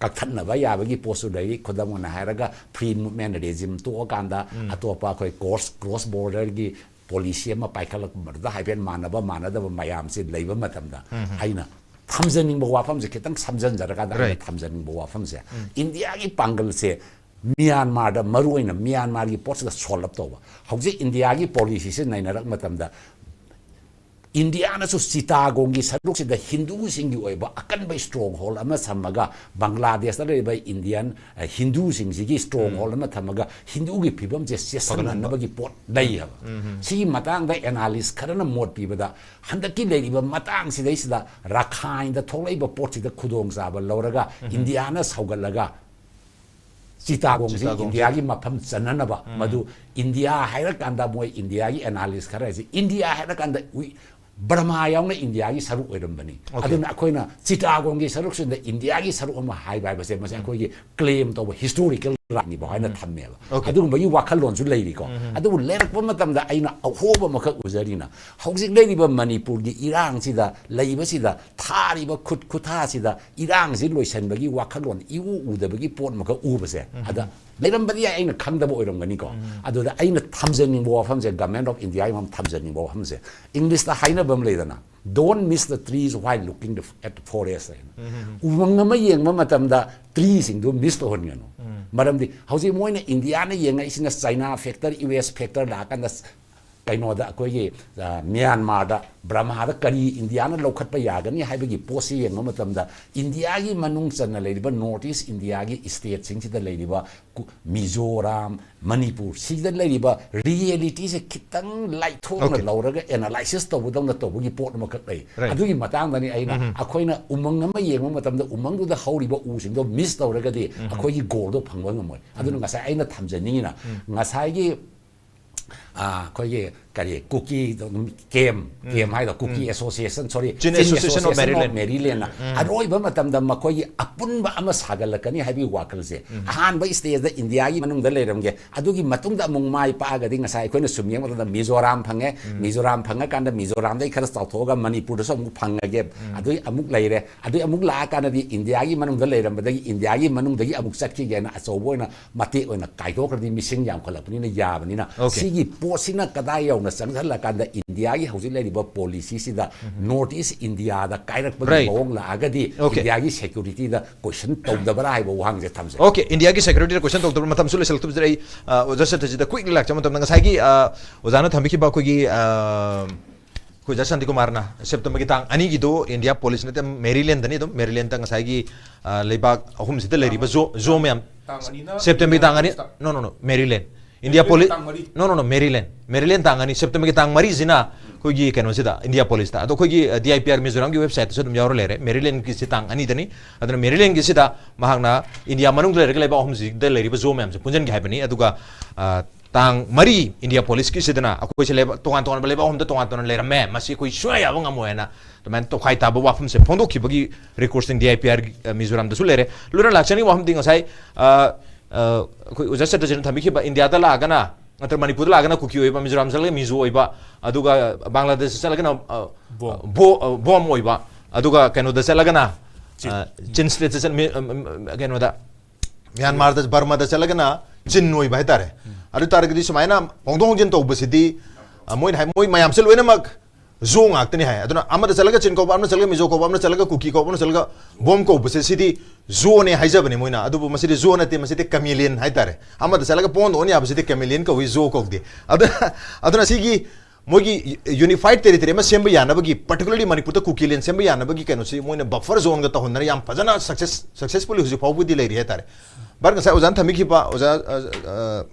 ꯀꯛꯊꯠꯅꯕ ꯌꯥꯕꯒꯤ ꯄꯣꯠꯁꯨ ꯂꯩꯔꯤ꯫ ꯈꯨꯗꯝ ꯑꯣꯏꯅ ꯍꯥꯏꯔꯒ, free movement regime ꯇꯣꯛꯑꯀꯥꯟꯗ ꯑꯇꯣꯞꯄ ꯑꯩꯈꯣꯏ cross, cross border ꯒꯤ policy ꯑꯃ ꯄꯥꯏꯈꯠꯂꯛꯄ ꯃꯇꯝꯗ ꯍꯥꯏꯐꯦꯠ ꯃꯥꯟꯅꯕ ꯃꯥꯟꯅꯗꯕ ꯃꯌꯥꯝꯁꯤ ꯂꯩꯕ ꯃꯇꯝꯗ, ꯑꯩꯅ ꯊꯝꯖꯅꯤꯡꯕ ꯋꯥꯐꯝꯁꯦ, ꯈꯤꯇꯪ ꯁꯝꯖꯟꯖꯔꯀꯥꯟꯗ ꯑꯩꯅ Right. ꯊꯝꯖꯅꯤꯡꯕ ꯋꯥꯐꯝꯁꯦ, ꯏꯟꯗꯤꯌꯥꯒꯤ ꯄꯥꯡꯒꯜꯁꯦ ꯃ꯭ꯌꯥꯟꯃꯥꯔꯗ, ꯃꯔꯨꯑꯣꯏꯅ ꯃ꯭ꯌꯥꯟꯃꯥꯔꯒꯤ ꯄꯣꯠꯁꯤꯗ solve ꯇꯧꯕ꯫ ꯍꯧꯖꯤꯛ ꯏꯟꯗꯤꯌꯥꯒꯤ policy ꯁꯤ ꯅꯩꯅꯔꯛ ꯃꯇꯝꯗ, ꯏꯟꯗꯤꯌꯥꯅꯁꯨ ꯆꯤꯇꯥꯒꯣꯡꯒꯤ ꯁꯔꯨꯛꯁꯤꯗ ꯍꯤꯟꯗꯨꯁꯤꯡꯒꯤ ꯑꯣꯏꯕ ꯑꯀꯟꯕ stronghold ꯑꯃ ꯊꯝꯃꯒ, ꯕꯪꯒ꯭ꯂꯥꯗꯦꯁꯇ ꯂꯩꯔꯤꯕ ꯏꯟꯗꯤꯌꯥꯟ, ꯑ, ꯍꯤꯟꯗꯨꯁꯤꯡꯁꯤꯒꯤ stronghold ꯑꯃ ꯊꯝꯃꯒ ꯍꯤꯟꯗꯨꯒꯤ ꯐꯤꯕꯝꯁꯦ ꯆꯦꯠꯁꯤꯟꯍꯟꯅꯕꯒꯤ ꯄꯣꯠ ꯂꯩ ꯍꯥꯏꯕ꯫ ꯁꯤꯒꯤ ꯃꯇꯥꯡꯗ analyst ꯈꯔꯅ ꯃꯣꯠ ꯄꯤꯕꯗ, ꯍꯟꯗꯛꯀꯤ ꯂꯩꯔꯤꯕ ꯃꯇꯥꯡꯁꯤꯗꯩꯁꯤꯗ ꯔꯥꯈꯥꯏꯟꯗ ꯊꯣꯛꯂꯛꯏꯕ ꯄꯣꯠꯁꯤꯗ ꯈꯨꯗꯣꯡꯆꯥꯕ ꯂꯧꯔꯒ ꯏꯟꯗꯤꯌꯥꯅ ꯁꯧꯒꯠꯂꯒ ꯆꯤꯇꯥꯒꯣꯡꯁꯤ ꯆꯤꯇꯥꯒꯣꯡꯁꯤ꯫ ꯏꯟꯗꯤꯌꯥꯒꯤ ꯃꯐꯝ ꯆꯟꯅꯅꯕ, ꯃꯗꯨ ꯏꯟꯗꯤꯌꯥ ꯍꯥꯏꯔꯀꯥꯟꯗ ꯃꯣꯏ ꯏꯟꯗꯤꯌꯥꯒꯤ analyst ꯈꯔ ꯍꯥꯏꯁꯤ, ꯏꯟꯗꯤꯌꯥ ꯍꯥꯏꯔꯀꯥꯟꯗ ꯎꯏ-, ꯕꯔꯃꯥ ꯌꯥꯎꯅ ꯏꯟꯗꯤꯌꯥꯒꯤ ꯁꯔꯨꯛ ꯑꯣꯏꯔꯝꯕꯅꯤ꯫ Okay. ꯑꯗꯨꯅ ꯑꯩꯈꯣꯏꯅ ꯆꯤꯇꯥꯒꯣꯡꯒꯤ ꯁꯔꯨꯛꯁꯤꯗ ꯏꯟꯗꯤꯌꯥꯒꯤ ꯁꯔꯨꯛ ꯑꯃ ꯍꯥꯏꯕ ꯍꯥꯏꯕꯁꯦ, ꯃꯁꯤ ꯑꯩꯈꯣꯏꯒꯤ claim ꯇꯧꯕ historical right ꯅꯤꯕ ꯍꯥꯏꯅ ꯊꯝꯃꯦꯕ꯫ Okay. ꯑꯗꯨꯒꯨꯝꯕꯒꯤ ꯋꯥꯈꯜꯂꯣꯟꯁꯨ ꯂꯩꯔꯤꯀꯣ꯫ ꯑꯗꯨꯕꯨ ꯂꯩꯔꯛꯄ ꯃꯇꯝꯗ ꯑꯩꯅ ꯑꯍꯣꯕ ꯑꯃꯈꯛ ꯎꯖꯔꯤꯅ, ꯍꯧꯖꯤꯛ ꯂꯩꯔꯤꯕ ꯃꯅꯤꯄꯨꯔꯒꯤ ꯏꯔꯥꯡꯁꯤꯗ, ꯂꯩꯕꯁꯤꯗ, ꯊꯥꯔꯤꯕ ꯈꯨꯠ ꯈꯨꯊꯥꯁꯤꯗ ꯏꯔꯥꯡꯁꯤ ꯂꯣꯏꯁꯤꯟꯕꯒꯤ ꯋꯥꯈꯜꯂꯣꯟ ꯏꯎ ꯎꯗꯕꯒꯤ ꯄꯣꯠ ꯑꯃꯈꯛ ꯎꯕꯁꯦ, ꯑꯗ ꯂꯩꯔꯝꯕꯗꯤ ꯌꯥꯏ, ꯑꯩꯅ ꯈꯪꯗꯕ ꯑꯣꯏꯔꯝꯒꯅꯤꯀꯣ꯫ ꯑꯗꯨꯗ ꯑꯩꯅ ꯊꯝꯖꯅꯤꯡꯕ ꯋꯥꯐꯝꯁꯦ, Government of India ꯒꯤ ꯃꯐꯝ ꯊꯝꯖꯅꯤꯡꯕ ꯋꯥꯐꯝꯁꯦ, English ꯇ ꯍꯥꯏꯅꯕ ꯑꯃ ꯂꯩꯗꯅ, "Don't miss the trees while looking the, at the forest" ꯍꯥꯏꯅ꯫ ꯎꯃꯪ ꯑꯃ ꯌꯦꯡꯕ ꯃꯇꯝꯗ tree ꯁꯤꯡꯗꯨ miss ꯇꯧꯍꯟꯒꯅꯨ꯫ ꯃꯔꯝꯗꯤ ꯍꯧꯖꯤꯛ ꯃꯣꯏꯅ, ꯏꯟꯗꯤꯌꯥꯅ ꯌꯦꯡꯉꯛꯏꯁꯤꯅ China factor, U S factor ꯂꯥꯛꯑꯀꯥꯟꯗ ꯀꯩꯅꯣꯗ ꯑꯩꯈꯣꯏꯒꯤ ꯃ꯭ꯌꯥꯟꯃꯥꯔꯗ, ꯕ꯭ꯔꯃꯥꯗ ꯀꯔꯤ ꯏꯟꯗꯤꯌꯥꯅ ꯂꯧꯈꯠꯄ ꯌꯥꯒꯅꯤ ꯍꯥꯏꯕꯒꯤ ꯄꯣꯠꯁꯤ ꯌꯦꯡꯕ ꯃꯇꯝꯗ, ꯏꯟꯗꯤꯌꯥꯒꯤ ꯃꯅꯨꯡ ꯆꯟꯅ ꯂꯩꯔꯤꯕ ꯅꯣꯔꯠ ꯏꯁ ꯏꯟꯗꯤꯌꯥꯒꯤ ꯁ꯭ꯇꯦꯠꯁꯤꯡꯁꯤꯗ ꯂꯩꯔꯤꯕ ꯃꯤꯖꯣꯔꯥꯝ, ꯃꯅꯤꯄꯨꯔ, ꯁꯤꯗ ꯂꯩꯔꯤꯕ ꯔꯤꯌꯦꯂꯤꯇꯤꯁꯦ ꯈꯤꯇꯪ ꯂꯥꯏꯊꯣꯛꯅ ꯂꯧꯔꯒ ꯑꯦꯅꯥꯂꯥꯏꯁꯤꯁ ꯇꯧꯕꯗꯧꯅ ꯇꯧꯕꯒꯤ ꯄꯣꯠ ꯑꯃꯈꯛ ꯂꯩ꯫ ꯑꯗꯨꯒꯤ ꯃꯇꯥꯡꯗꯅꯤ ꯑꯩꯅ, ꯑꯩꯈꯣꯏꯅ ꯎꯃꯪ ꯑꯃ ꯌꯦꯡꯕ ꯃꯇꯝꯗ ꯎꯃꯪꯗꯨꯗ ꯍꯧꯔꯤꯕ ꯎꯁꯤꯡꯗꯣ ꯃꯤꯁ ꯇꯧꯔꯒꯗꯤ ꯑꯩꯈꯣꯏꯒꯤ ꯒꯣꯜꯗꯣ ꯐꯪꯕ ꯉꯝꯃꯣꯏ꯫ ꯑꯗꯨꯅ ꯉꯁꯥꯏ ꯑꯩꯅ ꯊꯝꯖꯅꯤꯡꯉꯤꯅ, ꯉꯁꯥꯏꯒꯤ ꯑꯩꯈꯣꯏꯒꯤ ꯀꯔꯤ, ꯀꯨꯀꯤ ꯀꯦꯝ, ꯀꯦꯝ ꯍꯥꯏꯗꯣ, ꯀꯨꯀꯤ ꯑꯦꯁꯣꯁꯤꯌꯦꯁꯟ, ꯁꯣꯔꯤ, ꯆꯤꯟ ꯑꯦꯁꯣꯁꯤꯌꯦꯁꯟ ꯑꯣꯐ ꯃꯦꯔꯤꯂꯦꯟ꯫ ꯃꯦꯔꯤꯂꯦꯟꯅ ꯑꯔꯣꯏꯕ ꯃꯇꯝꯗ ꯃꯈꯣꯏꯒꯤ ꯑꯄꯨꯟꯕ ꯑꯃ ꯁꯥꯒꯠꯂꯛꯀꯅꯤ ꯍꯥꯏꯕꯒꯤ ꯋꯥꯈꯜꯁꯦ ꯑꯍꯥꯟꯕ ꯁ꯭ꯇꯦꯖꯇ ꯏꯟꯗꯤꯌꯥꯒꯤ ꯃꯅꯨꯡꯗ ꯂꯩꯔꯝꯒꯦ꯫ ꯑꯗꯨꯒꯤ ꯃꯇꯨꯡꯗ ꯑꯃꯨꯛ ꯃꯥꯏ ꯄꯥꯛꯑꯒꯗꯤ ꯉꯁꯥꯏ ꯑꯩꯈꯣꯏꯅ ꯁꯨꯝ ꯌꯦꯡꯕ ꯃꯇꯝꯗ ꯃꯤꯖꯣꯔꯥꯝ ꯐꯪꯉꯦ꯫ ꯃꯤꯖꯣꯔꯥꯝ ꯐꯪꯉꯀꯥꯟꯗ ꯃꯤꯖꯣꯔꯥꯝꯗꯒꯤ ꯈꯔ ꯆꯥꯎꯊꯣꯛꯑꯒ ꯃꯅꯤꯄꯨꯔꯗꯁꯨ ꯑꯃꯨꯛ ꯐꯪꯉꯒꯦ꯫ ꯑꯗꯨꯒꯤ ꯑꯃꯨꯛ ꯂꯩꯔꯦ꯫ ꯑꯗꯨꯒꯤ ꯑꯃꯨꯛ ꯂꯥꯛꯑꯀꯥꯟꯗꯗꯤ ꯏꯟꯗꯤꯌꯥꯒꯤ ꯃꯅꯨꯡꯗ ꯂꯩꯔꯝꯕꯗꯒꯤ ꯏꯟꯗꯤꯌꯥꯒꯤ ꯃꯅꯨꯡꯗꯒꯤ ꯑꯃꯨꯛ ꯆꯠꯈꯤꯒꯦꯅ ꯑꯆꯧꯕ ꯑꯣꯏꯅ ꯃꯇꯦꯛ ꯑꯣꯏꯅ ꯀꯥꯏꯊꯣꯛꯈ꯭ꯔꯗꯤ ꯃꯤꯁꯤꯡ ꯌꯥꯝꯈꯠꯂꯛꯄꯅꯤꯅ ꯌꯥꯕꯅꯤꯅ, Okay. ꯁꯤꯒꯤ ꯄꯣꯠꯁꯤꯅ ꯀꯗꯥꯏ ꯌꯧꯅ ꯆꯪꯁꯤꯜꯂꯀꯥꯟꯗ ꯏꯟꯗꯤꯌꯥꯒꯤ ꯍꯧꯖꯤꯛ ꯂꯩꯔꯤꯕ ꯄꯣꯂꯤꯁꯤꯁꯤꯗ ꯅꯣꯔꯠ ꯏꯁ ꯏꯟꯗꯤꯌꯥꯗ ꯀꯥꯏꯔꯛꯄꯒꯤ Right. ꯃꯑꯣꯡ ꯂꯥꯛꯑꯒꯗꯤ Okay. ꯏꯟꯗꯤꯌꯥꯒꯤ ꯁꯦꯀ꯭ꯌꯨꯔꯤꯇꯤꯗ ꯀꯣꯏꯁꯟ ꯇꯧꯗꯕ꯭ꯔꯥ ꯍꯥꯏꯕ ꯋꯥꯍꯪꯁꯦ ꯊꯝꯖꯩ꯫ ꯑꯣꯀꯦ, ꯏꯟꯗꯤꯌꯥꯒꯤ ꯁꯦꯀ꯭ꯌꯨꯔꯤꯇꯤꯗ ꯀꯣꯏꯁꯟ ꯇꯧꯗꯕ ꯃꯇꯝꯁꯨ ꯂꯣꯏꯁꯤꯜꯂꯛꯇꯕꯁꯤꯗ ꯑꯩ, ꯑ, ꯑꯣꯖꯥ ꯁꯇ꯭ꯌꯖꯤꯠꯇ ꯀ꯭ꯋꯤꯛꯂꯤ ꯂꯥꯛꯆꯕ ꯃꯇꯝꯗ ꯉꯁꯥꯏꯒꯤ, ꯑ, ꯑꯣꯖꯥꯅ ꯊꯝꯕꯤꯈꯤꯕ ꯑꯩꯈꯣꯏꯒꯤ, ꯑ, ꯑꯩꯈꯣꯏ ꯑꯣꯖꯥ ꯁꯥꯟꯇꯤꯀꯨꯃꯥꯔꯅ ꯁꯦꯞꯇꯦꯝꯕꯔꯒꯤ ꯇꯥꯡ ꯑꯅꯤꯒꯤꯗꯣ ꯏꯟꯗꯤꯌꯥ ꯄꯣꯂꯤꯁ ꯅꯠꯇꯦ, ꯃꯦꯔꯤꯂꯦꯟꯗꯅꯤ꯫ ꯑꯗꯨꯝ ꯃꯦꯔꯤꯂꯦꯟꯗ ꯉꯁꯥꯏꯒꯤ, ꯑ, ꯂꯩꯕꯥꯛ ꯑꯍꯨꯝꯁꯤꯗ ꯂꯩꯔꯤꯕ ꯖꯣ ꯖꯣ ꯃꯌꯥꯝ ꯇꯥꯡ ꯑꯅꯤꯅ ꯁꯦꯞꯇꯦꯝꯕꯔꯒꯤ ꯇꯥꯡ ꯑꯅꯤ ꯄꯣꯂꯤꯁꯇ꯫ No, no, no, ꯃꯦꯔꯤꯂꯦꯟ꯫ ꯏꯟꯗꯤꯌꯥ ꯄꯣꯂꯤ ꯇꯥꯡ ꯃꯔꯤ꯫ No, no, no, ꯃꯦꯔꯤꯂꯦꯟ꯫ ꯃꯦꯔꯤꯂꯦꯟ ꯇꯥꯡ ꯑꯅꯤ, ꯁꯦꯞꯇꯦꯝꯕꯔꯒꯤ ꯇꯥꯡ ꯃꯔꯤꯁꯤꯅ ꯑꯩꯈꯣꯏꯒꯤ ꯀꯩꯅꯣꯁꯤꯗ, ꯏꯟꯗꯤꯌꯥ ꯄꯣꯂꯤꯁꯇ꯫ ꯑꯗꯣ ꯑꯩꯈꯣꯏꯒꯤ, ꯑ, ꯗꯤ ꯑꯥꯏ ꯄꯤ ꯑꯥꯔ ꯃꯤꯖꯣꯔꯥꯝꯒꯤ ꯋꯦꯕꯁꯥꯏꯠꯇꯁꯨ ꯑꯗꯨꯝ ꯌꯥꯎꯔ ꯂꯩꯔꯦ꯫ ꯃꯦꯔꯤꯂꯦꯟꯒꯤꯁꯤ ꯇꯥꯡ ꯑꯅꯤꯗꯅꯤ꯫ ꯑꯗꯨꯅ ꯃꯦꯔꯤꯂꯦꯟꯒꯤꯁꯤꯗ ꯃꯍꯥꯛꯅ ꯏꯟꯗꯤꯌꯥ ꯃꯅꯨꯡꯗ ꯂꯩꯔꯒ ꯂꯩꯕꯥꯛ ꯑꯍꯨꯝꯁꯤꯗ ꯂꯩꯔꯤꯕ ꯖꯣ ꯃꯌꯥꯝꯁꯦ ꯄꯨꯟꯁꯤꯟꯒꯦ ꯍꯥꯏꯕꯅꯤ꯫ ꯑꯗꯨꯒ, ꯑ, ꯇꯥꯡ ꯃꯔꯤ ꯏꯟꯗꯤꯌꯥ ꯄꯣꯂꯤꯁꯀꯤꯁꯤꯗꯅ ꯑꯩꯈꯣꯏꯁꯦ ꯂꯩꯕꯥꯛ ꯇꯣꯉꯥꯟ ꯇꯣꯉꯥꯟꯕ ꯂꯩꯕꯥꯛ ꯑꯍꯨꯝꯗ ꯇꯣꯉꯥꯟ ꯇꯣꯉꯥꯟꯅ ꯂꯩꯔꯝꯃꯦ, ꯃꯁꯤ ꯑꯩꯈꯣꯏ ꯁꯨꯡꯌꯥ ꯌꯥꯕ ꯉꯝꯃꯣꯏ ꯍꯥꯏꯅ ꯑꯗꯨꯃꯥꯏꯅ ꯇꯣꯈꯥꯏ ꯇꯥꯕ ꯋꯥꯐꯝꯁꯦ ꯐꯣꯡꯗꯣꯛꯈꯤꯕꯒꯤ ꯔꯦꯀꯣꯔꯗꯁꯤꯡ ꯗꯤ ꯑꯥꯏ ꯄꯤ ꯑꯥꯔ ꯃꯤꯖꯣꯔꯥꯝꯗꯁꯨ ꯂꯩꯔꯦ꯫ ꯂꯣꯏꯅ ꯂꯥꯛꯆꯅꯤꯡꯕ ꯋꯥꯐꯝꯗꯤ ꯉꯁꯥꯏ, ꯑ, ꯑ, ꯑꯩꯈꯣꯏ ꯑꯣꯖꯥ ꯆꯇ꯭ꯔꯖꯤꯠꯅ ꯊꯝꯕꯤꯈꯤꯕ ꯏꯟꯗꯤꯌꯥꯗ ꯂꯥꯛꯑꯒꯅ ꯅꯠꯇ꯭ꯔꯒ ꯃꯅꯤꯄꯨꯔꯗ ꯂꯥꯛꯑꯒꯅ ꯀꯨꯀꯤ ꯑꯣꯏꯕ, ꯃꯤꯖꯣꯔꯥꯝ ꯆꯠꯂꯒ ꯃꯤꯖꯣ ꯑꯣꯏꯕ, ꯑꯗꯨꯒ ꯕꯪꯒ꯭ꯂꯥꯗꯦꯁ ꯆꯠꯂꯒꯅ, ꯑ, ꯕꯣꯝ꯫ ꯕꯣ-, ꯑ, ꯕꯣꯝ ꯑꯣꯏꯕ, ꯑꯗꯨꯒ ꯀꯩꯅꯣꯗ ꯆꯠꯂꯒꯅ, ꯆꯤꯟ꯫ ꯑ, ꯆꯤꯟ ꯁ꯭ꯇꯦꯠꯇ ꯆꯠ-, ꯃꯤ-, ꯑ, ꯑ, ꯀꯩꯅꯣꯗ, ꯃ꯭ꯌꯥꯟꯃꯥꯔꯗ, ꯕꯔꯃꯥꯗ ꯆꯠꯂꯒꯅ ꯆꯤꯟ ꯑꯣꯏꯕ ꯍꯥꯏꯇꯥꯔꯦ꯫ ꯑꯗꯨ ꯇꯥꯔꯒꯗꯤ ꯁꯨꯃꯥꯏꯅ ꯍꯣꯡꯗꯣꯛ ꯍꯣꯡꯖꯤꯟ ꯇꯧꯕꯁꯤꯗꯤ, ꯑ, ꯃꯣꯏꯅ ꯍꯥꯏ, ꯃꯣꯏ ꯃꯌꯥꯝꯁꯦ ꯂꯣꯏꯅꯃꯛ ꯖꯣ ꯉꯥꯛꯇꯅꯤ ꯍꯥꯏ꯫ ꯑꯗꯨꯅ ꯑꯃꯗ ꯆꯠꯂꯒ ꯆꯤꯟ ꯀꯧꯕ, ꯑꯃꯗ ꯆꯠꯂꯒ ꯃꯤꯖꯣ ꯀꯧꯕ, ꯑꯃꯗ ꯆꯠꯂꯒ ꯀꯨꯀꯤ ꯀꯧꯕ, ꯑꯃꯗ ꯆꯠꯂꯒ ꯕꯣꯝ ꯀꯧꯕꯁꯦ, ꯁꯤꯗꯤ ꯖꯣꯅꯦ ꯍꯥꯏꯖꯕꯅꯦ ꯃꯣꯏꯅ꯫ ꯑꯗꯨꯕꯨ ꯃꯁꯤꯗꯤ ꯖꯣ ꯅꯠꯇꯦ, ꯃꯁꯤꯗꯤ ꯀꯃꯦꯂꯤꯌꯟ ꯍꯥꯏꯇꯥꯔꯦ꯫ ꯑꯃꯗ ꯆꯠꯂꯒ ꯄꯣꯟꯗ ꯑꯣꯟ ꯌꯥꯕꯁꯤꯗꯤ ꯀꯃꯦꯂꯤꯌꯟ ꯀꯧꯏ, ꯖꯣ ꯀꯧꯗꯦ꯫ ꯑꯗꯨꯅ, ꯑꯗꯨꯅ ꯁꯤꯒꯤ ꯃꯣꯏꯒꯤ ꯌꯨꯅꯤꯐꯥꯏꯠ ꯇꯦꯔꯤꯇꯣꯔꯤ ꯑꯃ ꯁꯦꯝꯕ ꯌꯥꯅꯕꯒꯤ, particularly ꯃꯅꯤꯄꯨꯔꯗ ꯀꯨꯀꯤꯂꯦꯟ ꯁꯦꯝꯕ ꯌꯥꯅꯕꯒꯤ ꯀꯩꯅꯣꯁꯤ ꯃꯣꯏꯅ ꯕꯐꯔ ꯖꯣꯟꯒ ꯇꯧꯍꯟꯗꯅ ꯌꯥꯝ ꯐꯖꯅ ꯁꯛꯁꯦꯁ, ꯁꯛꯁꯦꯁꯐꯨꯜꯂꯤ ꯍꯧꯖꯤꯛ ꯐꯥꯎꯕꯗꯤ ꯂꯩꯔꯤ ꯍꯥꯏꯇꯥꯔꯦ꯫ ꯚꯥꯔꯠ ꯉꯁꯥꯏ ꯑꯣꯖꯥꯅ ꯊꯝꯕꯤꯈꯤꯕ, ꯑꯣꯖꯥ, ꯑ, ꯑ,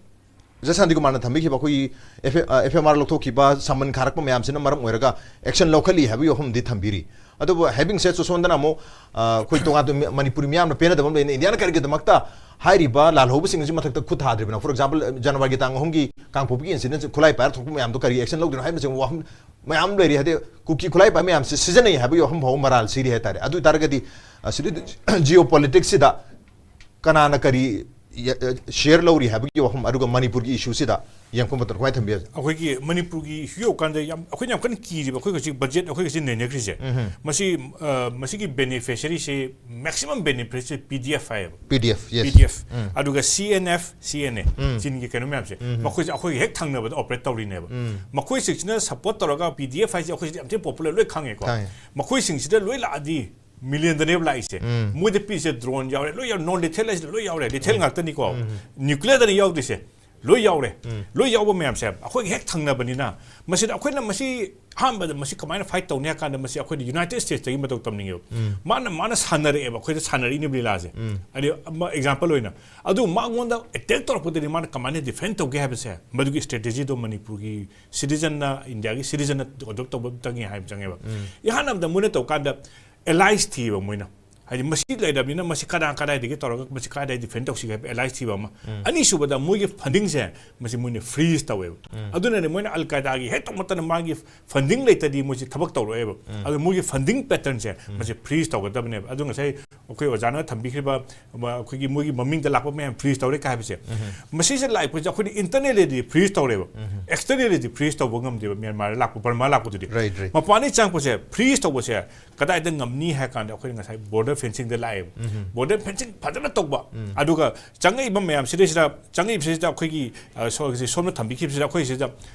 ꯑꯣꯖꯥ ꯁꯥꯟꯇꯤꯀꯨꯃꯥꯔꯅ ꯊꯝꯕꯤꯈꯤꯕ ꯑꯩꯈꯣꯏꯒꯤ ꯑꯦꯐ ꯑꯦꯝ ꯑꯥꯔ ꯂꯧꯊꯣꯛꯈꯤꯕ, ꯁꯃꯟ ꯈꯥꯔꯛꯄ ꯃꯌꯥꯝꯁꯤꯅ ꯃꯔꯝ ꯑꯣꯏꯔꯒ ꯑꯦꯛꯁꯟ ꯂꯧꯈꯠꯂꯤ ꯍꯥꯏꯕꯒꯤ ꯋꯥꯐꯝꯗꯤ ꯊꯝꯕꯤꯔꯤ꯫ ꯑꯗꯨꯕꯨ having said so, ꯁꯣꯝꯗꯅ ꯑꯃꯨꯛ, ꯑ, ꯑꯩꯈꯣꯏ ꯇꯣꯉꯥꯟ ꯇꯣꯉꯥꯟ ꯃꯅꯤꯄꯨꯔꯤ ꯃꯤꯌꯥꯝꯅ ꯄꯦꯟꯅꯗꯕ ꯑꯃ ꯂꯩꯅ, ꯏꯟꯗꯤꯌꯥꯅ ꯀꯔꯤꯒꯤꯗꯃꯛꯇ ꯍꯥꯏꯔꯤꯕ ꯂꯥꯜꯍꯧꯕꯁꯤꯡ ꯑꯁꯤ ꯃꯊꯛꯇ ꯈꯨꯠ ꯊꯥꯗ꯭ꯔꯤꯕꯅꯣ? For example, ꯖꯅꯋꯥꯔꯤꯒꯤ ꯇꯥꯡ ꯑꯍꯨꯝꯒꯤ ꯀꯥꯡꯄꯣꯛꯄꯤꯒꯤ incident, ꯈꯨꯠꯂꯥꯏ ꯄꯥꯏꯔ ꯊꯣꯛꯄ ꯃꯌꯥꯝꯗꯣ ꯀꯔꯤ action ꯂꯧꯗꯣꯏꯅꯣ ꯍꯥꯏꯕꯅꯆꯤꯡꯕ ꯋꯥꯐꯝ ꯃꯌꯥꯝ ꯂꯩꯔꯤ꯫ ꯍꯥꯏꯗꯤ ꯀꯨꯀꯤ ꯈꯨꯠꯂꯥꯏ ꯄꯥꯏꯕ ꯃꯌꯥꯝꯁꯦ ꯁꯤꯖꯤꯟꯅꯩ ꯍꯥꯏꯕꯒꯤ ꯋꯥꯐꯝ ꯐꯥꯎꯕ ꯃꯔꯥꯜ ꯁꯤꯔꯤ ꯍꯥꯏꯇꯥꯔꯦ꯫ ꯑꯗꯨ ꯑꯣꯏꯇꯥꯔꯒꯗꯤ, ꯑ, ꯁꯤꯗꯤ geopolitics ꯁꯤꯗ ꯀꯅꯥꯅ ꯀꯔꯤ ꯌ-, ꯑ, share ꯂꯧꯔꯤ ꯍꯥꯏꯕꯒꯤ ꯋꯥꯐꯝ, ꯑꯗꯨꯒ ꯃꯅꯤꯄꯨꯔꯒꯤ issue ꯁꯤꯗ ꯌꯦꯡꯉꯛꯄ ꯃꯇꯝꯗ ꯀꯃꯥꯏꯅ ꯊꯝꯕꯤ? ꯑꯩꯈꯣꯏꯒꯤ ꯃꯅꯤꯄꯨꯔꯒꯤ issue ꯌꯧꯀꯥꯟꯗ ꯌꯥꯝ, ꯑꯩꯈꯣꯏꯅ ꯌꯥꯝ ꯀꯟꯅ ꯀꯤꯔꯤꯕ, ꯑꯩꯈꯣꯏ ꯍꯧꯖꯤꯛ budget, ꯑꯩꯈꯣꯏ ꯍꯧꯖꯤꯛ ꯅꯩꯅꯈ꯭ꯔꯤꯁꯦ, ꯎꯝ꯫ ꯃꯁꯤ, ꯑ, ꯃꯁꯤꯒꯤ beneficiary ꯁꯦ, maximum beneficiary ꯁꯦ P D F ꯍꯥꯏꯌꯦꯕ꯫ P D F, yes. P D F꯫ ꯎꯝ꯫ ꯑꯗꯨꯒ C N F, C N A, ꯎꯝ꯫ ꯆꯤꯟꯒꯤ ꯀꯩꯅꯣ ꯃꯌꯥꯝꯁꯦ, ꯎꯝ꯫ ꯃꯈꯣꯏꯁꯦ ꯑꯩꯈꯣꯏꯒꯤ ꯍꯦꯛ ꯊꯪꯅꯕꯗ operate ꯇꯧꯔꯤꯅꯦꯕ꯫ ꯎꯝ꯫ ꯃꯈꯣꯏꯁꯤꯡꯁꯤꯅ support ꯇꯧꯔꯒ, P D F ꯍꯥꯏꯁꯦ ꯑꯩꯈꯣꯏꯁꯤꯗꯤ ꯌꯥꯝ ꯊꯤꯅ popular ꯂꯣꯏ ꯈꯪꯉꯦꯀꯣ꯫ ꯈꯪꯉꯦ꯫ ꯃꯈꯣꯏꯁꯤꯡꯁꯤꯗ ꯂꯣꯏ ꯂꯥꯛꯑꯗꯤ, million ꯗꯅꯦꯕ ꯂꯥꯛꯏꯁꯦ꯫ ꯎꯝ꯫ ꯃꯣꯏꯗ ꯄꯤꯔꯤꯁꯦ drone ꯌꯥꯎꯔꯦ, ꯂꯣꯏ ꯌꯥꯎꯔꯦ, non lethal ꯍꯥꯏꯁꯤꯗ ꯂꯣꯏ ꯌꯥꯎꯔꯦ, lethal ꯎꯝ꯫ ꯉꯥꯛꯇꯅꯤꯀꯣ꯫ ꯎꯝ꯫ Nuclear ꯗꯅ ꯌꯥꯎꯗ꯭ꯔꯤꯁꯦ, ꯂꯣꯏ ꯌꯥꯎꯔꯦ꯫ ꯎꯝ꯫ ꯂꯣꯏ ꯌꯥꯎꯕ ꯃꯌꯥꯝꯁꯦ ꯑꯩꯈꯣꯏꯒꯤ ꯍꯦꯛ ꯊꯪꯅꯕꯅꯤꯅ, ꯃꯁꯤꯗ ꯑꯩꯈꯣꯏꯅ ꯃꯁꯤ ꯑꯍꯥꯟꯕꯗ ꯃꯁꯤ ꯀꯃꯥꯏꯅ fight ꯇꯧꯅꯤ ꯍꯥꯏ ꯀꯥꯟꯗ, ꯃꯁꯤ ꯑꯩꯈꯣꯏꯅ United States ꯇꯒꯤ ꯃꯇꯧ ꯇꯝꯅꯤꯡꯉꯦꯕ꯫ ꯎꯝ꯫ ꯃꯥꯅ, ꯃꯥꯅ ꯁꯥꯟꯅꯔꯛꯑꯦꯕ, ꯑꯩꯈꯣꯏꯗ ꯁꯥꯟꯅꯔꯛꯏꯅꯦꯕ ꯂꯤꯂꯥꯁꯦ꯫ ꯎꯝ꯫ ꯍꯥꯏꯗꯤ, ꯑꯃ example ꯑꯣꯏꯅ, ꯑꯗꯨ ꯃꯉꯣꯟꯗ attack ꯇꯧꯔꯛꯄꯗꯗꯤ ꯃꯥꯅ ꯀꯃꯥꯏꯅ defend ꯇꯧꯒꯦ ꯍꯥꯏꯕꯁꯦ, ꯃꯗꯨꯒꯤ strategy ꯗꯣ ꯃꯅꯤꯄꯨꯔꯒꯤ citizen ꯅ, ꯏꯟꯗꯤꯌꯥꯒꯤ citizen ꯅ adopt ꯇꯧꯕ ꯆꯪꯉꯦ ꯍꯥꯏꯕ ꯆꯪꯉꯦꯕ꯫ ꯎꯝ꯫ ꯏꯍꯥꯟ ꯍꯥꯟꯕꯗ ꯃꯣꯏꯅ ꯇꯧꯀꯥꯟꯗ allies ꯊꯤꯕ ꯃꯣꯏꯅ꯫ ꯍꯥꯏꯗꯤ, ꯃꯁꯤ ꯂꯩꯔꯕꯅꯤꯅ ꯃꯁꯤ ꯀꯗꯥ ꯀꯗꯥꯏꯗꯒꯤ ꯇꯧꯔꯒ ꯃꯁꯤ ꯀꯗꯥꯏꯗꯒꯤ defend ꯇꯧꯁꯤꯒꯦ ꯍꯥꯏꯕ allies ꯊꯤꯕ ꯑꯃ꯫ ꯎꯝ꯫ ꯑꯅꯤꯁꯨꯕꯗ ꯃꯣꯏꯒꯤ funding ꯁꯦ, ꯃꯁꯤ ꯃꯣꯏꯅ freeze ꯇꯧꯋꯦꯕ꯫ ꯎꯝ꯫ ꯑꯗꯨꯅꯅꯦ ꯃꯣꯏꯅ ꯑꯜ ꯀꯥꯏꯗꯥꯒꯤ ꯍꯦꯛ ꯇꯧꯃꯠꯇꯅ ꯃꯥꯒꯤ funding ꯂꯩꯇꯗꯤ ꯃꯣꯏꯁꯦ ꯊꯕꯛ ꯇꯧꯔꯣꯏꯕ꯫ ꯎꯝ꯫ ꯑꯗꯨ ꯃꯣꯏꯒꯤ funding pattern ꯁꯦ, ꯎꯝ꯫ ꯃꯁꯤ freeze ꯇꯧꯒꯗꯕꯅꯦꯕ꯫ ꯑꯗꯨ ꯉꯁꯥꯏ ꯑꯩꯈꯣꯏ ꯑꯣꯖꯥꯅ ꯊꯝꯕꯤꯈ꯭ꯔꯤꯕ, ꯑꯩꯈꯣꯏꯒꯤ ꯃꯣꯏꯒꯤ ꯃꯃꯤꯡꯗ ꯂꯥꯛꯄ ꯃꯌꯥꯝ freeze ꯇꯧꯔꯦ ꯀꯥꯏ ꯍꯥꯏꯕꯁꯦ, ꯎꯝ꯫ ꯃꯁꯤꯁꯦ ꯂꯥꯛꯏ ꯄꯣꯠꯁꯦ ꯑꯩꯈꯣꯏꯅ internally ꯗꯤ freeze ꯇꯧꯔꯦꯕ꯫ ꯎꯝ꯫ Externally ꯗꯤ freeze ꯇꯧꯕ ꯉꯝꯗꯦꯕ꯫ ꯃ꯭ꯌꯥꯟꯃꯥꯔꯗ ꯂꯥꯛꯄ, ꯕꯔꯃꯥ ꯂꯥꯛꯄꯗꯨꯗꯤ꯫ Right, right. ꯃꯄꯥꯟꯗꯒꯤ ꯆꯪꯉꯛꯄꯁꯦ freeze ꯇꯧꯕꯁꯦ ꯀꯗꯥꯏꯗ ꯉꯝꯅꯤ ꯍꯥꯏ ꯀꯥꯟꯗ, ꯑꯩꯈꯣꯏꯅ ꯉꯁꯥꯏ border fencing ꯗ ꯂꯥꯛꯑꯦꯕ꯫ ꯎꯝ꯫ Border fencing ꯐꯖꯅ ꯇꯧꯕ, ꯎꯝ꯫ ꯑꯗꯨꯒ ꯆꯪꯉꯛꯏꯕ ꯃꯌꯥꯝꯁꯤꯗꯩꯁꯤꯗ, ꯆꯪꯉꯛꯏꯕꯁꯤꯗ ꯑꯩꯈꯣꯏꯒꯤ, ꯑ, ꯁꯣ-, ꯁꯣꯝꯅ ꯊꯝꯕꯤꯈꯤꯕꯁꯤꯗ ꯑꯩꯈꯣꯏ ꯁꯤꯗ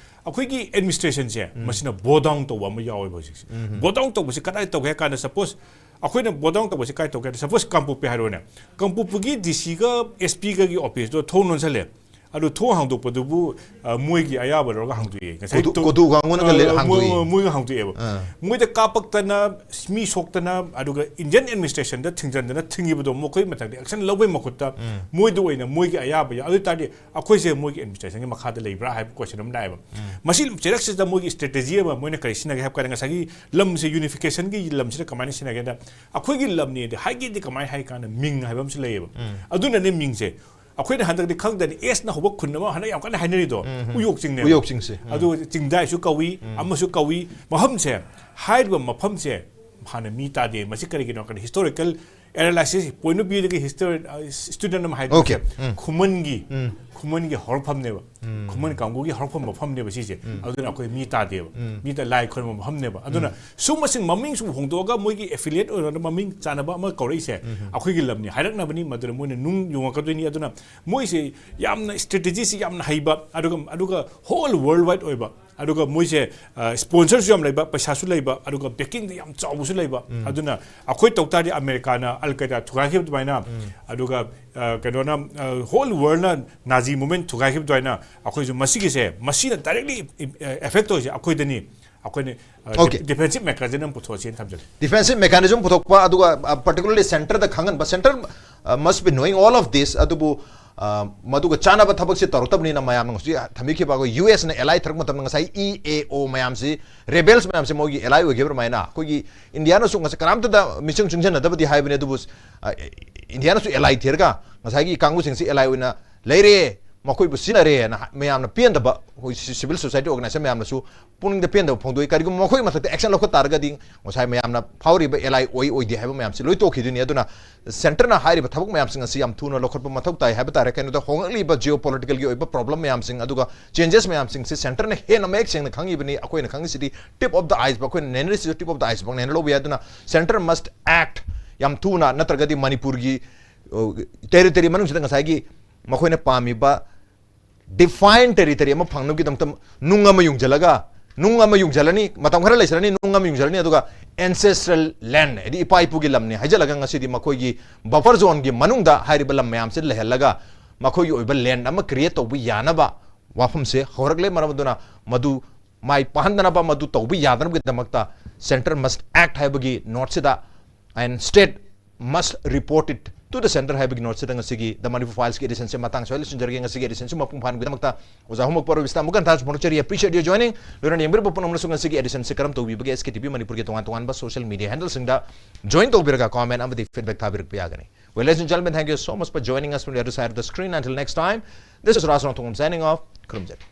ꯑꯩꯈꯣꯏꯒꯤ ꯑꯦꯗꯃꯤꯅꯤꯁꯇ꯭ꯔꯦꯁꯟꯁꯦ ꯃꯁꯤꯅ ꯕꯣ ꯗꯥꯎꯟ ꯇꯧꯕ ꯑꯃ ꯌꯥꯎꯋꯦꯕ ꯍꯧꯖꯤꯛꯁꯦ꯫ ꯕꯣ ꯗꯥꯎꯟ ꯇꯧꯕꯁꯤ ꯀꯗꯥꯏ ꯇꯧꯒꯦ ꯍꯥꯏ ꯀꯥꯟꯗ, ꯁꯄꯣꯁ ꯑꯩꯈꯣꯏꯅ ꯕꯣ ꯗꯥꯎꯟ ꯇꯧꯕꯁꯤ ꯀꯥꯏ ꯇꯧꯒꯦ ꯍꯥꯏ ꯀꯥꯟꯗ, ꯁꯄꯣꯁ ꯀꯥꯡꯄꯣꯛꯄꯤ ꯍꯥꯏꯔꯣꯅꯦ, ꯀꯥꯡꯄꯣꯛꯄꯤꯒꯤ ꯗꯤ ꯁꯤꯒ ꯑꯦꯁ ꯄꯤꯒꯒꯤ ꯑꯣꯐꯤꯁꯇꯣ ꯊꯣꯡ ꯂꯣꯟꯁꯜꯂꯦ꯫ ꯑꯗꯨ ꯊꯣꯡ ꯍꯥꯡꯗꯣꯛꯄꯗꯨꯕꯨ, ꯑ, ꯃꯣꯏꯒꯤ ꯑꯌꯥꯕ ꯂꯧꯔꯒ ꯍꯥꯡꯗꯣꯛꯑꯦ꯫ ꯉꯁꯥꯏ ꯀꯣꯗꯨ-, ꯇꯣ-, ꯀꯣꯗꯨ ꯀꯥꯡꯕꯨꯅꯒ ꯑ, ꯂꯦ-, ꯃꯣꯏ-, ꯍꯥꯡꯗꯣꯛꯏ꯫ ꯃꯣꯏꯒ ꯍꯥꯡꯗꯣꯛꯑꯦꯕ꯫ ꯑꯥ꯫ ꯃꯣꯏꯗ ꯀꯥꯞꯄꯛꯇꯅ, ꯃꯤ ꯁꯣꯛꯇꯅ, ꯑꯗꯨꯒ ꯏꯟꯗꯤꯌꯟ ꯑꯦꯗꯃꯤꯅꯤꯁꯇ꯭ꯔꯦꯁꯟꯗ ꯊꯤꯡꯖꯤꯟꯗꯅ ꯊꯤꯡꯉꯤꯕꯗꯣ, ꯃꯈꯣꯏ ꯃꯊꯛꯇ ꯑꯦꯛꯁꯟ ꯂꯧꯕꯩ ꯃꯍꯨꯠꯇ ꯃꯣꯏꯗ ꯑꯣꯏꯅ ꯃꯣꯏꯒꯤ ꯑꯌꯥꯕ ꯌꯥꯎ-, ꯑꯗꯨ ꯑꯣꯏ ꯇꯥꯔꯗꯤ ꯑꯩꯈꯣꯏꯁꯦ ꯃꯣꯏꯒꯤ ꯑꯦꯗꯃꯤꯅꯤꯁꯇ꯭ꯔꯦꯁꯟꯒꯤ ꯃꯈꯥꯗ ꯂꯩꯕ꯭ꯔꯥ ꯍꯥꯏꯕ ꯀꯣꯏꯁꯟ ꯑꯃ ꯂꯥꯛꯑꯦꯕ꯫ ꯃꯁꯤ ꯆꯩꯔꯛꯁꯤꯗ ꯃꯣꯏꯒꯤ ꯁ꯭ꯇ꯭ꯔꯦꯇꯦꯖꯤ ꯑꯃ ꯃꯣꯏꯅ ꯀꯔꯤ ꯁꯤꯖꯤꯟꯅꯒꯦ ꯍꯥꯏꯕ ꯀꯥꯟꯗ, ꯉꯁꯥꯏꯒꯤ ꯂꯝꯁꯦ ꯌꯨꯅꯤꯐꯤꯀꯦꯁꯟꯒꯤ ꯂꯝꯁꯤꯗ ꯀꯃꯥꯏꯅ ꯁꯤꯖꯤꯟꯅꯒꯦꯗ, ꯑꯩꯈꯣꯏꯒꯤ ꯂꯝꯅꯦꯗꯤ ꯍꯥꯏꯒꯦꯗꯤ ꯀꯃꯥꯏꯅ ꯍꯥꯏ ꯀꯥꯟꯗ, ꯃꯤꯡ ꯍꯥꯏꯕ ꯑꯃꯁꯨ ꯂꯩꯌꯦꯕ꯫ ꯑꯗꯨꯅꯅꯦ ꯃꯤꯡꯁꯦ ꯑꯩꯈꯣꯏꯅ ꯍꯟꯗꯛꯇꯤ ꯈꯪꯗꯅꯤ, ꯑꯦꯁꯅ ꯍꯧꯕ ꯈꯨꯟ ꯑꯃ ꯍꯟꯗꯛ ꯌꯥꯝ ꯀꯟꯅ ꯍꯥꯏꯅꯔꯤꯗꯣ, ꯎꯌꯣꯛ ꯆꯤꯡꯅꯦꯕ꯫ ꯎꯌꯣꯛ ꯆꯤꯡꯁꯦ꯫ ꯎꯝ꯫ ꯑꯗꯨ ꯆꯤꯡꯗꯥꯏꯁꯨ ꯀꯧꯏ, ꯑꯃꯁꯨ ꯀꯧꯏ꯫ ꯃꯐꯝꯁꯦ, ꯍꯥꯏꯔꯤꯕ ꯃꯐꯝꯁꯦ ꯍꯥꯟꯅ ꯃꯤ ꯇꯥꯗꯦ꯫ ꯃꯁꯤ ꯀꯔꯤꯒꯤꯅꯣ? ꯀꯩꯅꯣ, ꯍꯤꯁꯇꯣꯔꯤꯀꯦꯜ ꯑꯦꯅꯥꯂꯥꯏꯁꯤꯁ ꯄꯣꯏꯟ ꯑꯣꯐ ꯚ꯭ꯌꯨꯗꯒꯤ ꯍꯤꯁꯇꯣꯔꯤ, ꯑ, ꯁ꯭ꯇꯨꯗꯦꯟ ꯑꯃ ꯍꯥꯏꯗꯣꯏꯁꯦ, ꯑꯣꯀꯦ꯫ ꯎꯝ꯫ ꯈꯨꯃꯟꯒꯤ, ꯎꯝ꯫ ꯈꯨꯃꯟꯒꯤ ꯍꯧꯔꯛꯐꯝꯅꯦꯕ꯫ ꯎꯝ꯫ ꯈꯨꯃꯟ ꯀꯥꯡꯕꯨꯒꯤ ꯍꯧꯔꯛꯐꯝ ꯃꯐꯝꯅꯦꯕ ꯁꯤꯁꯦ꯫ ꯎꯝ꯫ ꯑꯗꯨꯅ ꯑꯩꯈꯣꯏ ꯃꯤ ꯇꯥꯗꯦꯕ꯫ ꯎꯝ꯫ ꯃꯤ ꯇ-, ꯂꯥꯏ ꯈꯣꯏꯔꯝꯕ ꯃꯐꯝꯅꯦꯕ꯫ ꯑꯗꯨꯅ ꯎꯝ꯫ ꯁꯨꯝꯕꯁꯤꯡ ꯃꯃꯤꯡꯁꯨ ꯍꯣꯡꯗꯣꯛꯑꯒ ꯃꯣꯏꯒꯤ ꯑꯦꯐꯤꯂꯤꯌꯦꯠ ꯑꯣꯏꯔꯒ ꯃꯃꯤꯡ ꯆꯥꯟꯅꯕ ꯑꯃ ꯀꯧꯔꯛꯏꯁꯦ, ꯎꯝ꯫ ꯑꯩꯈꯣꯏꯒꯤ ꯂꯝꯅꯤ ꯍꯥꯏꯔꯛꯅꯕꯅꯤ꯫ ꯃꯗꯨꯅ ꯃꯣꯏꯅ ꯅꯨꯡ ꯌꯣꯡꯉꯛꯀꯗꯣꯏꯅꯤ꯫ ꯑꯗꯨꯅ ꯃꯣꯏꯁꯦ ꯌꯥꯝꯅ ꯁ꯭ꯇ꯭ꯔꯦꯇꯦꯖꯤꯁꯤ ꯌꯥꯝꯅ ꯍꯩꯕ, ꯑꯗꯨꯒ, ꯑꯗꯨꯒ ꯍꯣꯜ ꯋꯥꯔꯜ ꯋꯥꯏꯗ ꯑꯣꯏꯕ, ꯑꯗꯨꯒ ꯃꯣꯏꯁꯦ, ꯑ, ꯁ꯭ꯄꯣꯟꯁꯔꯁꯨ ꯌꯥꯝ ꯂꯩꯕ, ꯄꯩꯁꯥꯁꯨ ꯂꯩꯕ, ꯑꯗꯨꯒ ꯕꯦꯀꯤꯡꯗ ꯌꯥꯝ ꯆꯥꯎꯕꯁꯨ ꯂꯩꯕ꯫ ꯎꯝ꯫ ꯑꯗꯨꯅ ꯑꯩꯈꯣꯏ ꯇꯧ ꯇꯥꯔꯗꯤ ꯑꯃꯦꯔꯤꯀꯥꯅ ꯑꯜ ꯀꯥꯏꯗꯥ ꯊꯨꯒꯥꯏꯈꯤꯕ ꯑꯗꯨꯃꯥꯏꯅ, ꯎꯝ꯫ ꯑꯗꯨꯒ, ꯑ, ꯀꯩꯅꯣꯅ, ꯑ, ꯍꯣꯜ ꯋꯥꯔꯜꯅ ꯅꯥꯖꯤ ꯃꯨꯚꯃꯦꯟꯠ ꯊꯨꯒꯥꯏꯈꯤꯕ ꯑꯗꯨꯃꯥꯏꯅ, ꯑꯩꯈꯣꯏꯁꯨ ꯃꯁꯤꯒꯤꯁꯦ, ꯃꯁꯤꯅ ꯗꯥꯏꯔꯦꯛꯂꯤ ꯏ-, ꯑ, ꯑꯦꯐꯦꯛ ꯇꯧꯔꯤꯁꯦ ꯑꯩꯈꯣꯏꯗꯅꯤ꯫ ꯑꯩꯈꯣꯏꯅ, ꯑ, ꯑꯣꯀꯦ꯫ ꯗꯤꯐꯦꯟꯁꯤꯞ ꯃꯦꯀꯥꯅꯤꯖꯝ ꯄꯨꯊꯣꯛꯑꯁꯦꯅ ꯊꯝꯖꯒꯦ꯫ ꯗꯤꯐꯦꯟꯁꯤꯞ ꯃꯦꯀꯥꯅꯤꯖꯝ ꯄꯨꯊꯣꯛꯄ, ꯑꯗꯨꯒ, ꯑ, ꯄꯥꯔꯇꯤꯀꯨꯂꯔꯂꯤ ꯁꯦꯟꯇꯔꯗ ꯈꯪꯍꯟꯕ, ꯁꯦꯟꯇꯔ, ꯑ, must be knowing all of this, ꯑꯗꯨꯕꯨ, ꯑ, ꯃꯗꯨꯒ ꯆꯥꯟꯅꯕ ꯊꯕꯛꯁꯦ ꯇꯧꯔꯛꯇꯕꯅꯤꯅ ꯃꯌꯥꯝꯅ ꯍꯧꯖꯤꯛ ꯊꯝꯕꯤꯈꯤꯕ ꯑꯩꯈꯣꯏ ꯌꯨ ꯑꯦꯁꯅ ꯑꯦꯂꯥꯏ ꯊꯔꯛꯄ ꯃꯇꯝꯗ ꯉꯁꯥꯏ ꯏ ꯑꯦ ꯑꯣ ꯃꯌꯥꯝꯁꯤ, ꯔꯦꯕꯦꯜꯁ ꯃꯌꯥꯝꯁꯤ ꯃꯣꯏꯒꯤ ꯑꯦꯂꯥꯏ ꯑꯣꯏꯈꯤꯕ ꯑꯗꯨꯃꯥꯏꯅ ꯑꯩꯈꯣꯏꯒꯤ ꯏꯟꯗꯤꯌꯥꯅꯁꯨ ꯉꯁꯥꯏ ꯀꯅꯥꯝꯇꯗ ꯃꯤꯆꯪ ꯆꯪꯁꯤꯟꯅꯗꯕꯗꯤ ꯍꯥꯏꯕꯅꯤ, ꯑꯗꯨꯕꯨ, ꯑ, ꯏꯟꯗꯤꯌꯥꯅꯁꯨ ꯑꯦꯂꯥꯏ ꯊꯤꯔꯒ ꯉꯁꯥꯏꯒꯤ ꯀꯥꯡꯕꯨꯁꯤꯡꯁꯤ ꯑꯦꯂꯥꯏ ꯑꯣꯏꯅ ꯂꯩꯔꯦ, ꯃꯈꯣꯏꯕꯨ ꯁꯤꯖꯤꯟꯅꯔꯦꯅ ꯍꯥ-, ꯃꯌꯥꯝꯅ ꯄꯦꯟꯗꯕ, ꯑꯩꯈꯣꯏ ꯁꯤ-, ꯁꯤꯚꯤꯜ ꯁꯣꯁꯥꯏꯇꯤ ꯑꯣꯔꯒꯅꯥꯏꯖꯦꯁꯟ ꯃꯌꯥꯝꯅꯁꯨ ꯄꯨꯛꯅꯤꯡꯗ ꯄꯦꯟꯗꯕ ꯐꯣꯡꯗꯣꯛꯏ꯫ ꯀꯔꯤꯒꯨꯝꯕ ꯃꯈꯣꯏꯒꯤ ꯃꯊꯛꯇ ꯑꯦꯛꯁꯟ ꯂꯧꯈꯠ ꯇꯥꯔꯒꯗꯤ ꯉꯁꯥꯏ ꯃꯌꯥꯝꯅ ꯐꯥꯎꯔꯤꯕ ꯑꯦꯂꯥꯏ ꯑꯣꯏ ꯑꯣꯏꯗꯦ ꯍꯥꯏꯕ ꯃꯌꯥꯝꯁꯤ ꯂꯣꯏ ꯇꯣꯛꯈꯤꯗꯣꯏꯅꯤ꯫ ꯑꯗꯨꯅ ꯁꯦꯟꯇꯔꯅ ꯍꯥꯏꯔꯤꯕ ꯊꯕꯛ ꯃꯌꯥꯝꯁꯤꯡ ꯑꯁꯤ ꯌꯥꯝ ꯊꯨꯅ ꯂꯧꯈꯠꯄ ꯃꯊꯧ ꯇꯥꯏ ꯍꯥꯏꯕ ꯇꯥꯔꯦ꯫ ꯀꯩꯅꯣꯗ ꯍꯣꯡꯂꯛꯂꯤꯕ ꯖꯤꯑꯣ ꯄꯣꯂꯤꯇꯤꯀꯦꯜꯒꯤ ꯑꯣꯏꯕ ꯄ꯭ꯔꯣꯕ꯭ꯂꯦꯝ ꯃꯌꯥꯝꯁꯤꯡ, ꯑꯗꯨꯒ ꯆꯦꯟꯖꯦꯁ ꯃꯌꯥꯝꯁꯤꯡꯁꯤ ꯁꯦꯟꯇꯔꯅ ꯍꯦꯟꯅ ꯃꯌꯦꯛ ꯁꯦꯡꯅ ꯈꯪꯉꯤꯕꯅꯤ꯫ ꯑꯩꯈꯣꯏꯅ ꯈꯪꯉꯤꯁꯤꯗꯤ ꯇꯤꯞ ꯑꯣꯐ ꯗ ꯑꯥꯏꯁꯕꯔꯒ, ꯑꯩꯈꯣꯏꯅ ꯅꯩꯅꯔꯤꯁꯤꯁꯨ ꯇꯤꯞ ꯑꯣꯐ ꯗ ꯑꯥꯏꯁꯕꯔꯒꯅ ꯍꯦꯟꯅ ꯂꯧꯕ ꯌꯥꯏ꯫ ꯑꯗꯨꯅ center must act ꯌꯥꯝ ꯊꯨꯅ, ꯅꯠꯇ꯭ꯔꯒꯗꯤ ꯃꯅꯤꯄꯨꯔꯒꯤ, ꯑ, ꯇꯦꯔꯤꯇꯣꯔꯤ ꯃꯅꯨꯡꯁꯤꯗ ꯉꯁꯥꯏꯒꯤ ꯃꯈꯣꯏꯅ ꯄꯥꯝꯃꯤꯕ defined territory ꯑꯃ ꯐꯪꯅꯕꯒꯤꯗꯃꯛꯇ ꯅꯨꯡ ꯑꯃ ꯌꯨꯡꯁꯤꯜꯂꯒ, ꯅꯨꯡ ꯑꯃ ꯌꯨꯡꯁꯤꯜꯂꯅꯤ, ꯃꯇꯝ ꯈꯔ ꯂꯩꯁꯤꯜꯂꯅꯤ, ꯅꯨꯡ ꯑꯃ ꯌꯨꯡꯁꯤꯜꯂꯅꯤ, ꯑꯗꯨꯒ ancestral land ꯍꯥꯏꯗꯤ ꯏꯄꯥ ꯏꯄꯨꯒꯤ ꯂꯝꯅꯤ ꯍꯥꯏꯖꯤꯜꯂꯒ ꯉꯁꯤꯗꯤ ꯃꯈꯣꯏꯒꯤ buffer zoneꯒꯤ ꯃꯅꯨꯡꯗ ꯍꯥꯏꯔꯤꯕ ꯂꯝ ꯃꯌꯥꯝꯁꯤ ꯂꯩꯍꯜꯂꯒ ꯃꯈꯣꯏꯒꯤ ꯑꯣꯏꯕ land ꯑꯃ create ꯇꯧꯕ ꯌꯥꯅꯕ ꯋꯥꯐꯝꯁꯦ ꯍꯧꯔꯛꯂꯦ꯫ ꯃꯔꯝ ꯑꯗꯨꯅ ꯃꯗꯨ ꯃꯥꯏ ꯄꯥꯛꯍꯟꯗꯅꯕ, ꯃꯗꯨ ꯇꯧꯕ ꯌꯥꯗꯅꯕꯒꯤꯗꯃꯛꯇ center must act ꯍꯥꯏꯕꯒꯤ noteꯁꯤꯗ and state must report it to the center ꯍꯥꯏꯕꯒꯤ noteꯁꯤꯗ ꯉꯁꯤꯒꯤ The Manipur Filesꯀꯤ editionꯁꯦ ꯃꯇꯥꯡ ꯁ꯭ꯋꯥꯏꯗ ꯂꯣꯏꯁꯤꯟꯖꯔꯒꯦ꯫ ꯉꯁꯤꯒꯤ editionꯁꯤ ꯃꯄꯨꯡ ꯐꯥꯍꯟꯕꯒꯤꯗꯃꯛꯇ ꯑꯣꯖꯥ ꯍꯨꯝꯃꯛꯄ ꯑꯔꯣꯏꯕꯁꯤꯗ ꯑꯃꯨꯛ ꯍꯟꯅ ꯊꯥꯒꯠꯆꯕ ꯐꯣꯡꯗꯣꯛꯆꯔꯤ꯫ Appreciate your joining꯫ ꯂꯣꯏꯅꯅ ꯌꯦꯡꯕꯤꯔꯕ ꯄꯨꯝꯅꯃꯛꯅꯁꯨ ꯉꯁꯤꯒꯤ editionꯁꯤ ꯀꯔꯝ ꯇꯧꯕꯤꯕꯒꯦ? S K T V ꯃꯅꯤꯄꯨꯔꯒꯤ ꯇꯣꯉꯥꯟ ꯇꯣꯉꯥꯟꯕ social media handleꯁꯤꯡꯗ join ꯇꯧꯕꯤꯔꯒ comment ꯑꯃꯗꯤ feedback ꯊꯥꯕꯤꯔꯛꯄ ꯌꯥꯒꯅꯤ꯫ Well, ladies and gentlemen, thank you so much for joining us from the other side of the screen. Until next time, this is Raj Rongthong signing off. ꯈꯨꯔꯨꯝꯖꯔꯤ꯫